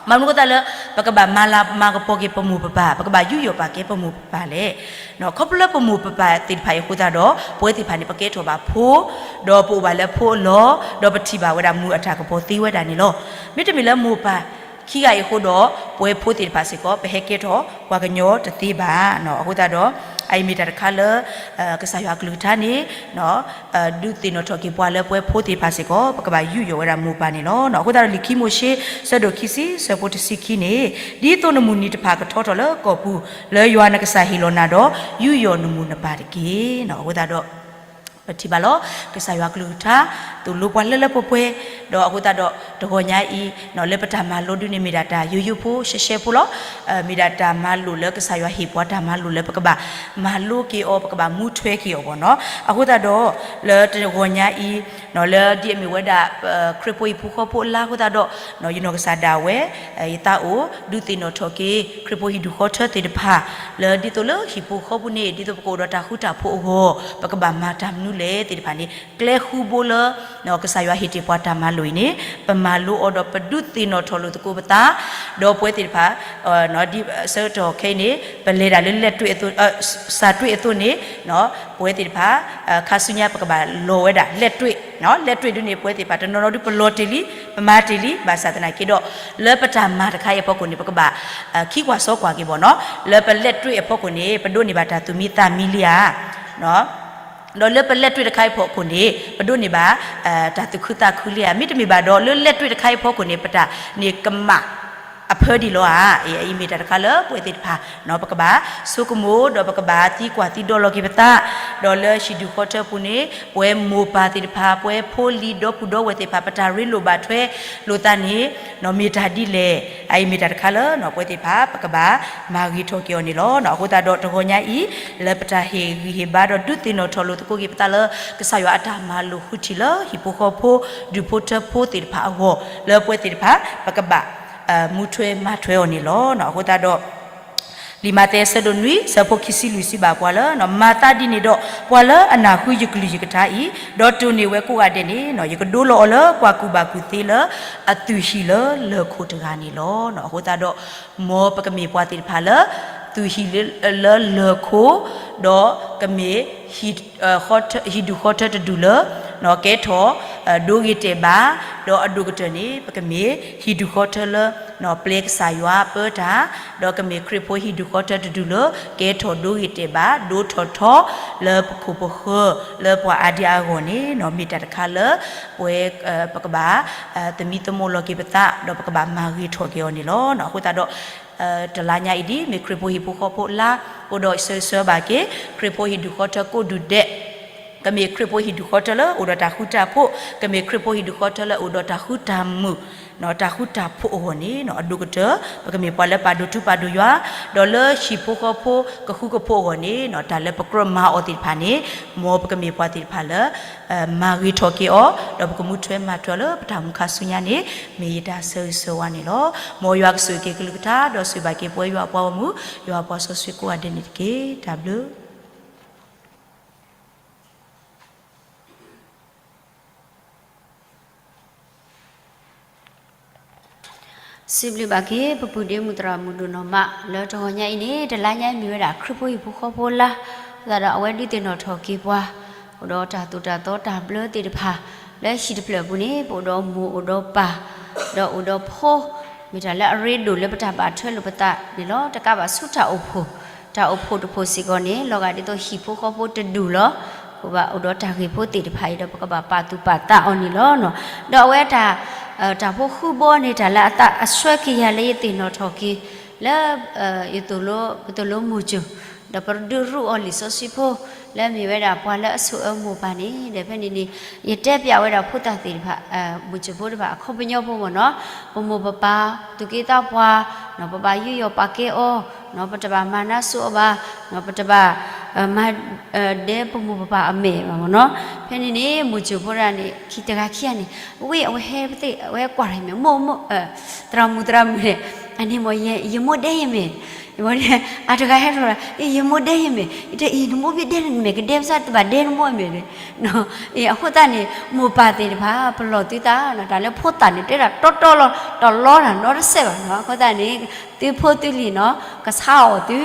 ဘၣ်မနုၤအဃိသတးလၢ ပကဘၣ်မၤလၤမၤကပီၤက့ၤပမိၢ်ပပၢ်, ပကဘၣ်ယူးယီၣ်ပာ်ကဲပမိၢ်ပပၢ်လဲၣ်, ခီဖျိလၢပမိၢ်ပပၢ်သ့ၣ်တဖၣ်အံၤအဃိသတးဒီး ပဝဲသ့ၣ်တဖၣ်န့ၣ် ပကဲထီၣ်ဘၣ်ဖိ, ဒီးပအိၣ်ဘၣ်လၢဖိအလီၢ်, ဒီးပထံၣ်ဘၣ်ဝဲဒၣ်မုၢ်အတၢ်ကပီၤသ့ဝဲဒၣ်န့ၣ်လီၤ. မ့တမ့ၢ်လၢမိၢ်ပၢ်ခံဂၤအံၤအဃိဒီး ပဝဲဖိသ့ၣ်တဖၣ်စ့ၢ်ကီး ပဟဲကဲထီၣ်ပှၤကညီတသ့ဘၣ်, အဃိသတးဒီး အအံၤမ့ၢ်တၢ်တခါလၢ ကစၢ်ယွၤအကလုၢ်ကထါန့ၣ် ဒုးသ့ၣ်နီၣ်ထီၣ်က့ၤပှၤလၢပဝဲဖိသ့ၣ်တဖၣ်စ့ၢ်ကီး ပကဘၣ်ယူးယီၣ်ဝဲဒၣ်မိၢ်ပၢ်န့ၣ်လီၤ. အဃိသတးဒီးလံာ်ခံမိၤၡ့ ဆၢဒိၣ်ခံဆံ ဆၢဖိတဆံခံန့ၣ် ဒ်သိးနမုၢ်နံၤတဖၣ်ကထီထီၣ်လၢကီၢ်ပူၤ လၢယွၤနကစၢ်ဟ့ၣ်လီၤနၤဒီး ယူးယီၣ်နမိၢ်နပၢ်တက့ၢ်. အဃိသတးဒီး ပထံၣ်ဘၣ်လီၤ ကစၢ်ယွၤကလုၢ်ကထါ သိၣ်လိပှၤလၢလၢပှဲၤပှဲၤ, ဒီးအဃိသတးဒီးတဂီၤညါအံၤ လၢပတၢ်မၤလိဒုန့ၣ် မ့ၢ်ဒၣ်တၢ်ယိယိဖိရှဲရှဲဖိလီၤ. မ့ၢ်ဒၣ်တၢ်မၤလိာ်လၢကစၢ်ယွၤဟ့ၣ်ပှၤတၢ်မၤလိာ်လၢပကဘၣ်မၤလိက့ၤအီၤ ပကဘၣ်မူထွဲက့ၤအီၤဘၣ်နီၤ. အဃိသတးဒီး လၢတဂီၤညါအံၤ လၢဒ်အမ့ၢ်ဝဲဒၣ် ခရံာ်ဖိဟံၣ်ဖိဃီဖိအလါအဃိသတးဒီး ယနီၢ်ကစၢ်ဒၣ်ဝဲ ယသးအိၣ် ဒုးသ့ၣ်နီၣ်ထီၣ်က့ၤ ခရံာ်ဖိဟံၣ်ဒူၣ်ဃီထၢသ့ၣ်တဖၣ် လၢဒ်သိးလၢဟံၣ်ဖိဃီဖိန့ၣ် ဒ်သိးပကအိၣ်ဒီးတၢ်ဃူတၢ်ဖိးအဂီၢ် ပကဘၣ်မၤတၢ်မနုၤ လဲၣ်သ့ၣ်တဖၣ်န့ၣ် ကျဲဃူဘိလၢ ကစၢ်ယွၤဟ့ၣ်တ့ၢ်ပှၤတၢ်မၤလိာ်အံၤန့ၣ် ပမၤလိအီၤဒီးပဒုးသ့ၣ်နီၣ်ထီၣ်လိာ်သကိးပသး, ဒီးပဝဲသ့ၣ်တဖၣ် ဒ်ဆၢကတီၢ်ခဲအံၤန့ၣ် ပလဲၤဒၣ်လၢလဲၣ်တွ့ၣ်အသိး စၢ်တွ့ၣ်အသိးန့ၣ် ပဝဲသ့ၣ်တဖၣ် ခါဆူညါပကဘၣ်လီၤဝဲဒၣ်လဲၣ်တွ့ၣ်, လဲၣ်တွ့ၣ်ဒုန့ၣ် ပဝဲသ့ၣ်တဖၣ်တနီၤနီၤဒုးပလီၤတ့ၢ်လံ, ပမၤတ့ၢ်လံ, ဘၣ်ဆၣ်သနာ်က့ဒီး လၢပတၢ်မၤတခါအံၤအဖီခိၣ်န့ၣ် ပကဘၣ် ခံကွၢ်စီကွၢ်က့ၤဘၣ်နီၤ, လၢပလဲၣ်တွ့ၣ်အဖီခိၣ်န့ၣ် ပဒိးန့ၢ်ဘၣ်တၢ်သူၣ်မံသးမံလံဧါ ဒီးလၢပလဲၣ်တွ့ၣ်တခါအံၤအဖီခိၣ်န့ၣ် ပဒိးန့ၢ်ဘၣ် တၢ်သူၣ်ခုသးခုလံဧါ, မ့တမ့ၢ်ဘၣ်ဒီး လၢလဲၣ်တွ့ၣ်တခါအံၤအဖီခိၣ်န့ၣ် ပတၢ်န့ၣ်ကမၣ်အဖၢဒံးလီၤဧါ. အအံၤမ့ၢ်တၢ်တခါလၢပဝဲသ့ၣ်တဖၣ် ပကဘၣ်ဆိကမိၣ် ဒီးပကဘၣ်သံကွၢ်သံဒိးလီၤက့ၤပသး, ဒီးလၢဟံၣ်ဒူၣ်ဃီထၢပူၤန့ၣ် ပဝဲမိၢ်ပၢ်သ့ၣ်တဖၣ် ပဝဲဖိလံၤဒီပုၢ်ဒီဝဲၢ်သ့ၣ်တဖၣ် ပတၢ်ရ့လိာ်ဘၣ်ထွဲလိာ်သးန့ၣ် မ့ၢ်တၢ်ဒ်လဲၣ်. အအံၤမ့ၢ်တၢ်တခါလၢ ပဝဲသ့ၣ်တဖၣ် ပကဘၣ်မၤဂ့ၤထီၣ်က့ၤအီၤန့ၣ်လီၤ. အဃိသတးဒီးတဂီၤညါအံၤ လၢပတၢ်ဟ့ၣ်ဂံၢ်ဟ့ၣ်ဘါဒီးဒုးသ့ၣ်နီၣ်ထီၣ်လိာ်သကိးက့ၤပသးလၢ ကစၢ်ယွၤအတၢ်မၤလိာ်ဃုထံၣ်လၢဟံၣ်ဖိဃီဖိ ဒူၣ်ဖိထၢဖိသ့ၣ်တဖၣ်အဂီၢ် လၢပဝဲသ့ၣ်တဖၣ် ပကဘၣ် မူထွဲမၤထွဲအီၤန့ၣ်လီၤ. အဃိသတးဒီး လံာ်မးသဲအဆၢဒိၣ်နွံ ဆၢဖိခံဆံလွံၢ်စံးဘၣ်ပှၤလၢ မၤသးဒ်န့ၣ်ဒီး ပှၤလၢအနၢ်ဟူယကလုၢ်ယကထါအံၤ ဒီးတိၢ်န့ၢ်ဝဲကိးဂၤဒဲးန့ၣ် ယကဒိလီၤအီၤလၢပှၤကူၣ်ဘၣ်ကူၣ်သ့လၢအသူၣ်ဟံၣ်လၢလၢၢ်ခိၣ်တဂၤန့ၣ်လီၤ. အဃိသတးဒီး မ်ပကမ့ၢ်ပှၤသ့ၣ်တဖၣ်လၢ သူၣ်ဟံၣ်လၢလၢၢ်ခိၣ် ဒီးကမ့ၢ် ဟံၣ်ဒူၣ်ဃီထၢတဒူၣ်လၢ ကဲထီၣ် ဒိဂ့ၤတဲာ်ဘၣ်, ဒီးအဒိၣ်ကတၢၢ်န့ၣ် ပကမ့ၢ်ဟံၣ်ဒူၣ်ဃီထၢလၢ ပျဲကစၢ်ယွၤပၢတၢ်, ဒီးကမ့ၢ်ခရံာ်ဖိဟံၣ်ဒူၣ်ဃီထၢတဒူၣ်လၢ ကဲထီၣ်ဒိဂ့ၤတဲာ်ဘၣ် ဒိထီၣ်ထီ လၢပခိၣ်ပဃၢၤ လၢပှၤအါဒံအါဂီၢ်န့ၣ် မ့ၢ်တၢ်တခါလၢ ပဝဲ ပကဘၣ် သမံသမိးလီၤက့ၤပသး ဒီးပကဘၣ်မၤဂ့ၤထီၣ်က့ၤအီၤန့ၣ်လီၤ. အဃိသတးဒီး တလါညါအံၤဒ် မ့ၢ်ခရံာ်ဖိဟံၣ်ဖိဃီဖိလါ အိၣ်ဒီးဆၢဂ့ၤဆၢဝါဘၣ်က့ၤ ခရံာ်ဖိဟံၣ်ဒူၣ်ဃီထၢကိးဒူၣ်ဒဲး, ကမ့ၢ်ခရံာ်ဖိဟံၣ်ဒူၣ်ဃီထၢလၢအိၣ်ဒီးတၢ်ဃူတၢ်ဖိး, ကမ့ၢ်ခရံာ်ဖိဟံၣ်ဒူၣ်ဃီထၢလၢအိၣ်ဒီးတၢ်ဃူတၢ်မုာ် တၢ်ဃူတၢ်ဖိးအဂီၢ်န့ၣ် အဒိၣ်ကတၢၢ် ပကမ့ၢ်ပှၤလၢပာ်ဒိၣ်ထူပာ်ဒိၣ်ယွၤ, ဒီးလၢဟံၣ်ဖိဃီဖိကဃူကဖိးအဂီၢ်န့ၣ် တၢ်လၢပကြၢးမၤအီၤသ့ၣ်တဖၣ်န့ၣ် မ်ပကမ့ၢ်ပှၤသ့ၣ်တဖၣ်လၢ မၤဂ့ၤထီၣ်က့ၤအီၤ, ဒီးပကမူထွဲမၤထွဲအီၤလၢပတၢ်မူခါဆူညါန့ၣ် မ့ၢ်ယတၢ်ဆၢဂ့ၤဆၢဝါန့ၣ်လီၤ. မ်ယွၤကဆိၣ်ဂ့ၤက့ၤကလုၢ်ကထါ ဒီးဆိၣ်ဂ့ၤဘၣ်က့ၤပဝဲယွၤအပှၤဂီၢ်မုၢ် ယွၤအပှၤစီဆှံကိးဂၤဒဲးန့ၣ်တက့ၢ်. တၢ်ဘျုး စံးဘျုးဘၣ်က့ၤ ပပုၢ်ဒ့မုၣ်သရၣ်မုၣ်ဒိၣ်နီၢ်မး လၢတဂီၤညါအံၤန့ၣ် တလါညါအံၤမ့ၢ်ဝဲဒၣ်ခရံာ်ဖိဟံၣ်ဖိဃီဖိလါ, သတးဒီးအဝဲဒုးသ့ၣ်နီၣ်ထီၣ်က့ၤပှၤ အိၣ်ဒီးတၢ်သိၣ်တၢ်သီတၢ်ဘျၢသ့ၣ်တဖၣ် လၢဟံၣ်တဖျၢၣ်အပူၤန့ၣ် ပအိၣ်ဒီးမိၢ်အိၣ်ဒီးပၢ် ဒီးအိၣ်ဒီးဖိ, မ့ၢ်တၢ်လၢအရ့ဒိၣ်လၢပတၢ်ဘၣ်ထွဲလိာ်ပသးန့ၣ်လီၤ. တကးဘၣ်ဆူတၢ်အိၣ်ဖှိၣ်, တၢ်အိၣ်ဖှိၣ်တဖှိၣ်စ့ၢ်ကီးန့ၣ် လီၤဂာ်ဒ်သိးဟံၣ်ဖိဃီဖိတဒူၣ်လီၤ. ပဘၣ်အိၣ်ဒီးတၢ်ဂ့ၢ်ဖိသ့ၣ်တဖၣ်အံၤဒီး ပကဘၣ်ပာ်သူၣ်ပာ်သးအီၤန့ၣ်လီၤ. ဒီးအဝဲတၢ်, တၢ်ဖိဃုဘီန့ၣ် တၢ်လၢအသးအဆှၢက့ၤယၤလၢယသ့ၣ်နီၣ်ထီၣ်က့ၤ လၢ ယသိၣ်လိ ပသိၣ်လိမိၢ်ကၠိၣ်, ဒီးပဒုးရူၢ်အီၤလံာ်စီဆှံဖိ လၢအမ့ၢ်ဝဲဒၣ်ပှၤလၢအဆိၣ်အၢမိၢ်ပၢ်န့ၣ် ဒီးဖဲန့ၣ်န့ၣ် ယတဲပျးဝဲဒၣ်ဖိသၣ်သ့ၣ်တဖၣ်, မိၢ်ကၠိၣ်ဖိတဖၣ် အခီပညီဖိမ့ၢ်နီၤ, ပမိၢ်ပပၢ် သူၣ်က့သးပှၢ်, ပဘၣ်ယူးယီၣ်ပာ်ကဲအီၤ, ပတဘၣ်မၤနါစိအီၤဘၣ်, ပတဘၣ် မၤ ဒဲပမိၢ်ပပၢ်အမဲာ်ဘၣ်မ့ၢ်နီၤ. ဖဲန့ၣ်န့ၣ် မိၢ်ကၠိၣ်ဖိတဂၤန့ၣ် ခံတဂၤခံဂၤန့ၣ် ဝ့ၢ်အဝဲဟဲပသ့ၣ် အဝဲကွၢ်ထီၣ်အံၤမ့ၢ် မိၢ်မိၢ် သရၣ်မုၣ်သရၣ်မုၣ်န့ၣ် အန့ၣ်မ့ၢ် ယမိၢ်ဒဲယမဲာ်, အတဂၤဟဲထီၣ်ဒီး ယမိၢ်ဒဲယမဲာ်, ယတဲအံၤ နမိၢ်ဘ့ၣ်ဒဲနမဲာ် ကဒဲပစၢ်တဘၣ်ဒဲနမိၢ်အမဲာ်န့ၣ်. အဃိသတးန့ၣ် မိၢ်ပၢ်သ့ၣ်တဖၣ် ပလီၢ်သုသးနီၤ, တၢ်လၢဖိသၣ်န့ၣ် တဲဒၣ်တီတီလီၤ, တလီတၢ်နီတစဲးဘၣ်နီၤ. အဃိသတးန့ၣ် သုဖိသုလံၤနီၤ ကဆါအီၣ်သု,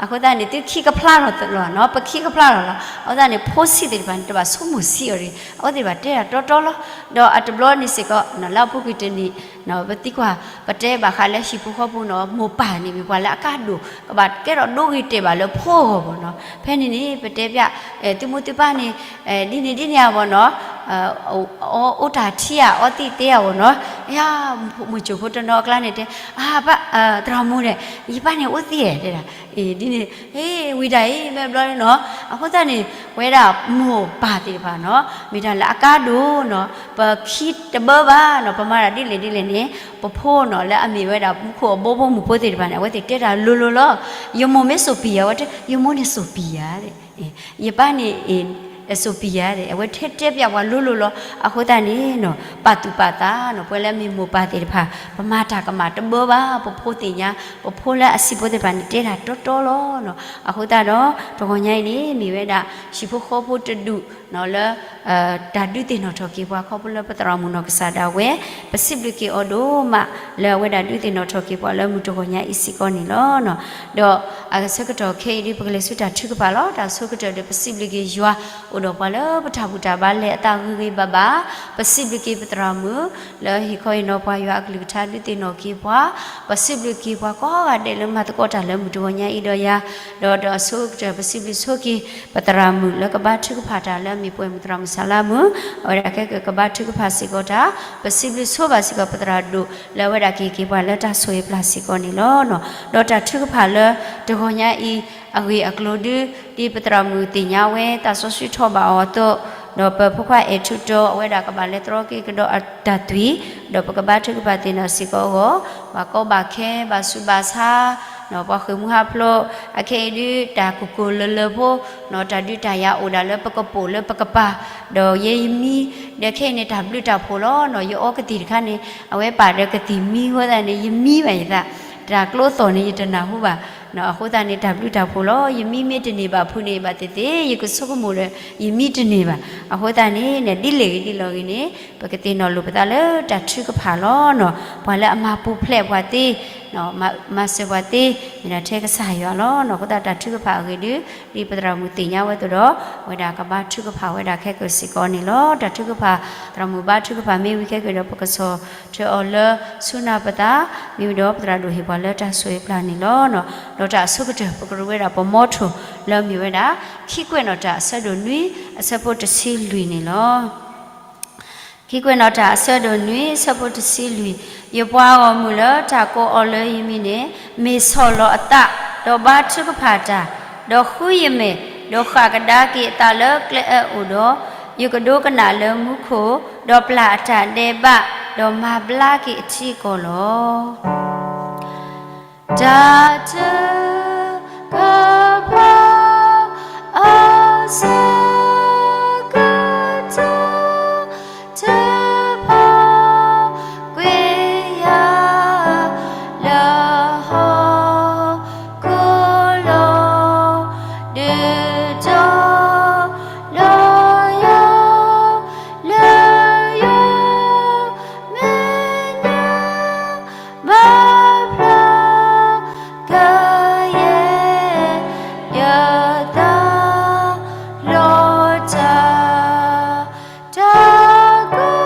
အဃိသတးန့ၣ် သုခံကဖျါထီၣ်လီၤနီၤ, ပခံကဖျါထီၣ်လီၤ. အဃိသတးန့ၣ် ဖိဆံးသ့ၣ်တဖၣ်န့ၣ် တဘၣ်ဆိကမိၣ်ဆံးအီၤတဂ့ၤ, အဝဲသ့ၣ်တဖၣ်တဲဒၣ်တီတီလီၤ. ဒီးအတဘျီန့ၣ်စ့ၢ်ကီး လၢအပူၤကွံာ်တနံၤ ပသံကွၢ် ပတဲဘၣ်ဃးလၢဟံၣ်ဖိဃီဖိနီၤ, မိၢ်ပၢ်န့ၣ်မ့ၢ်ပှၤလၢအကါဒိၣ် ကဘၣ်ကဲထီၣ်ဒိဂ့ၤတဲာ်ဘၣ်လၢဖိအဂီၢ်မ့ၢ်နီၤ. ဖဲန့ၣ်န့ၣ် ပတဲပျး သုမိၢ်သုပၢ်န့ၣ် ဒ်န့ၣ်ဒ်န့ၣ်ဧါမ့ၢ်နီၤ, အိၣ်တၢ်ထံဧါ အီသံးသ့ဧါမ့ၢ်နီၤ, ယ မိၢ်ကၠိၣ်ဖိတနီၤအကျါန့ၣ်တဲ အၢ သရၣ်မုၣ်န့ၣ် ယပၢ်န့ၣ်အိၣ်သံးဧါ တဲဒၣ်, ဒ်န့ၣ် ဟ့ၣ် ဝံၤဒၣ်အံၤ မ့ၢ်ဘျီနီၤ, အဃိသတးန့ၣ် ပဝဲဒၣ်မိၢ်ပၢ်သ့ၣ်တဖၣ်နီၤ မ့ၢ်တၢ်လၢအကါဒိၣ်နီၤ, ပခံတဘၢဘၣ်နီၤ, ပမၤတၢ်ဒ်လဲၣ်ဒ်လဲၣ်န့ၣ် ပဖိနီၤ လၢအမ့ၢ်ဝဲဒၣ်မူခိၣ်အဘီဖိမုၢ်ဖိသ့ၣ်တဖၣ်န့ၣ် အဝဲသ့ၣ်တဲတၢ်လိၤလိၤလီၤ. ယမိၢ်မ့ၢ်စိာ်ပံၤယၤ အဝဲတဲ ယမိၢ်န့ၣ်စိာ်ပံၤယၤ, ယပၢ်န့ၣ် အစိပံယၤ အဝဲထဲတဲပျးပှၤလိၤလိၤလီၤ. အဃိသတးန့ၣ်နီၤ ပာ်သူၣ်ပာ်သးနီၤ ပဝဲလၢမ့ၢ်မိၢ်ပၢ်သ့ၣ်တဖၣ် ပမၤတၢ်ကမၣ်တဘၢဘၣ် ပဖိသ့ၣ်ညါ ပဖိလၢအဆံးဖိသ့ၣ်တဖၣ်န့ၣ် တဲတၢ်တီတီလီၤနီၤ. အဃိသတးဒီး တဂီၤညါအံၤန့ၣ် မ့ၢ်ဝဲဒၣ် ဟံၣ်ဖိဃီဖိတဒူၣ်နီၤလၢ တၢ်ဒုးသ့ၣ်နီၣ်ထီၣ်က့ၤပှၤခီဖျိလၢပသရၣ်မုၣ်နီၢ်ကစၢ်ဒၣ်ဝဲ ပစံးဘျုးက့ၤအီၤဒိၣ်မး လၢအဝဲဒၣ်ဒုးသ့ၣ်နီၣ်ထီၣ်က့ၤပှၤလၢမုၢ်တဂီၤညါအံၤစ့ၢ်ကီးန့ၣ်လီၤ. ဒီးအဆၢကတီၢ်ခဲအံၤဒုး ပကလဲၤဆူတၢ်ထုကဖၣ်လီၤ. တၢ်ဆိကတၢၢ်ဒီး ပစံးဘျုးက့ၤယွၤ အိၣ်ဒီးပှၤလၢပတၢ်ဘူၣ်တၢ်ဘါလဲၤအသးဂ့ၤဂ့ၤဘၣ်ဘၣ်, ပစံးဘျုးက့ၤပသရၣ်မုၣ် လၢဟ့ၣ်ခီဟ့ၣ်နီၤပှၤယွၤအကလုၢ်ကထါဒုးသ့ၣ်နီၣ်က့ၤပှၤ, ပစံးဘျုးက့ၤပှၤကိးဂၤဒဲးလၢမၤသကိးတၢ်လၢမုၢ်တဂီၤညါအံၤဒီးယၤ, ဒီးဒီးအဆိကတၢၢ် ပစံးဘျုးဆိက့ၤ ပသရၣ်မုၣ်လၢကဘါထုကဖၣ်တၢ်လၢအမ့ၢ်ပှဲၤမုၢ်သရၣ်မုၣ်ဆါလါမုၢ်, အဝဲဒၣ်ခဲကကဘါထုကဖၣ်စ့ၢ်ကီးတၢ်, ပစံးဘျုးဆိဘၣ်စ့ၢ်ကီးပသရၣ်ဒိၣ်လၢအဝဲဒၣ်ကဟ့ၣ်က့ၤပှၤလၢတၢ်ဆိၣ်ဂ့ၤပျၢ်စ့ၢ်ကီးန့ၣ်လီၤ. ဒီးတၢ်ထုကဖၣ်လၢတဂီၤညါအံၤ အဂ့ၢ်အကျိၤဒုး ဒ်ပသရၣ်မုၣ်သ့ၣ်ညါဝဲ သးစီဆှံထီၣ်ဘၣ်အီၤအသိး, ဒီးပဖိခွါအဲၣ်ထူတီ အဝဲဒၣ်ကဘၣ်လဲၤတြီက့ၤကဒီးအတၢ်သွံၣ်, ဒီးပကဘါထုကဖၣ်သ့ၣ်နီၣ်စ့ၢ်ကီးအဂီၢ်, ဘၣ်ကီဘၣ်ခဲ ဘၣ်ဆူးဘၣ်ဆါ ပှၤဃ့ၢ်မှံဟးဖျိး, အခဲအံၤဒုး တၢ်ကိၢ်ကိၢ်လၢၤလၢၤဖိ, တၢ်ဒုးတၢ်ယၤအိၣ်ဒၣ်လၢပကပိာ်လၢပကပၤ, ဒီးယဲယမံ, ဒီးခဲအံၤန့ၣ် တၢ်ဘျုးတၢ်ဖှိၣ်လီၤနီၤ, ယအီကသံၣ်တခါန့ၣ် အဝဲပာ်ဒီးကသံၣ်မံအဃိသတးန့ၣ် ယမံဘၣ်ယသး, တၢ်ကျိသီၣ်န့ၣ် ယတနၢ်ဟူဘၣ်, အဃိသတးန့ၣ် တၢ်ဘျုးတၢ်ဖှိၣ်လီၤ, ယမံမ့ၢ်တန့ၢ်ဘၣ်ဖုးန့ၣ်ဘၣ်သ့ၣ်သ့ၣ် ယကဆိကမိၣ်ဒီး ယမံတန့ၢ်ဘၣ်, အဃိသတးန့ၣ် ဒ်လဲၣ်ဂ့ၤဒ်လဲၣ်ဂ့ၤန့ၣ် ပကသ့ၣ်နီၣ်လိာ်ပသးလၢတၢ်ထုကဖၣ်လီၤနီၤ, ပှၤလၢအမၤပူၤဖျဲးပှၤသ့ မၤစၢၤပှၤသ့ မ့ၢ်ဒၣ်ထဲကစၢ်ယွၤလီၤနီၤ, အဃိသတးတၢ်ထုကဖၣ်အဂ့ၢ်ဒုး ဒ်ပသရၣ်မုၣ်သ့ၣ်ညါဝဲအသိးဒီး အဝဲဒၣ်ကဘါထုကဖၣ်ဝဲဒၣ်ခဲကစ့ၢ်ကီးန့ၣ်လီၤ. တၢ်ထုကဖၣ် သရၣ်မုၣ်ဘါထုကဖၣ်မ့ၢ်ဝံၤခဲကဒီး ပကဆီၣ်ထွဲအီၤလၢဆူနၢ်ပသး, မ့ၢ်ဝံၤဒီးပသရၣ်ဒိၣ်ဟ့ၣ်ပှၤလၢတၢ်ဆိၣ်ဂ့ၤပျၢ်န့ၣ်လီၤ. ဒီးတၢ်အဆိကတၢၢ် ပကရူးဝဲဒၣ်ပမီထိၣ်လၢမ့ၢ်ဝဲဒၣ် ခံကွဲးနီၣ်တၢ်အဆၢဒိၣ်နွံ အဆၢဖိတဆံလွံၢ်န့ၣ်လီၤ. ခံကွဲးနီၣ်တၢ်အဆၢဒိၣ်နွံ အဆၢဖိတဆံလွံၢ်, ယပှၤဂီၢ်မုၢ်လၢတၢ်ကိးအီၤလၢယမံၤန့ၣ် မ့ၢ်ဆီၣ်လီၤအသး, ဒီးဘါထုကဖၣ်တၢ်, ဒီးဃုယမဲာ်, ဒီးဃၣ်ကဒါက့ၤအသးလၢကျဲအၢအိၣ်ဒီး, ယကဒိကနၣ်လၢမူခိၣ်, ဒီးပျၢ်အတၢ်ဒဲးဘး, ဒီးမၤဘျါက့ၤအထံအကီၢ်လီၤ. တၢ်ထုကဖၣ် အဆၢကတီၢ် ထုကဖၣ်ကွံာ်ယၤ လၢဟီၣ်ခိၣ်လီၤ, ဒုးဒီးလီယၤ လၢယွၤမဲာ်ညါ ဘၣ်ဖျါကယဲၢ် ယသးလီတၢ်, တၢ်ကီ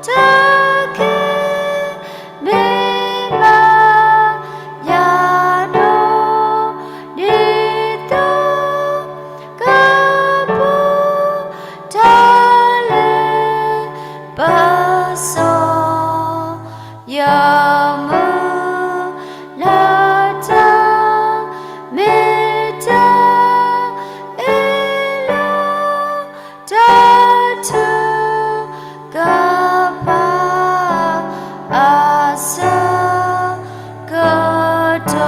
တၢ်ခဲ မ့ၢ်ဘၣ်ယၤဒိၣ် ဒ်သိး ကပူၤတၢ်လၢ ပစီၣ် ယမုၢ်လၢတၢ် မ့ၢ်တၢ်အ့ၣ်လိာ် တၢ်ထုကဖၣ် အဆၢကတီ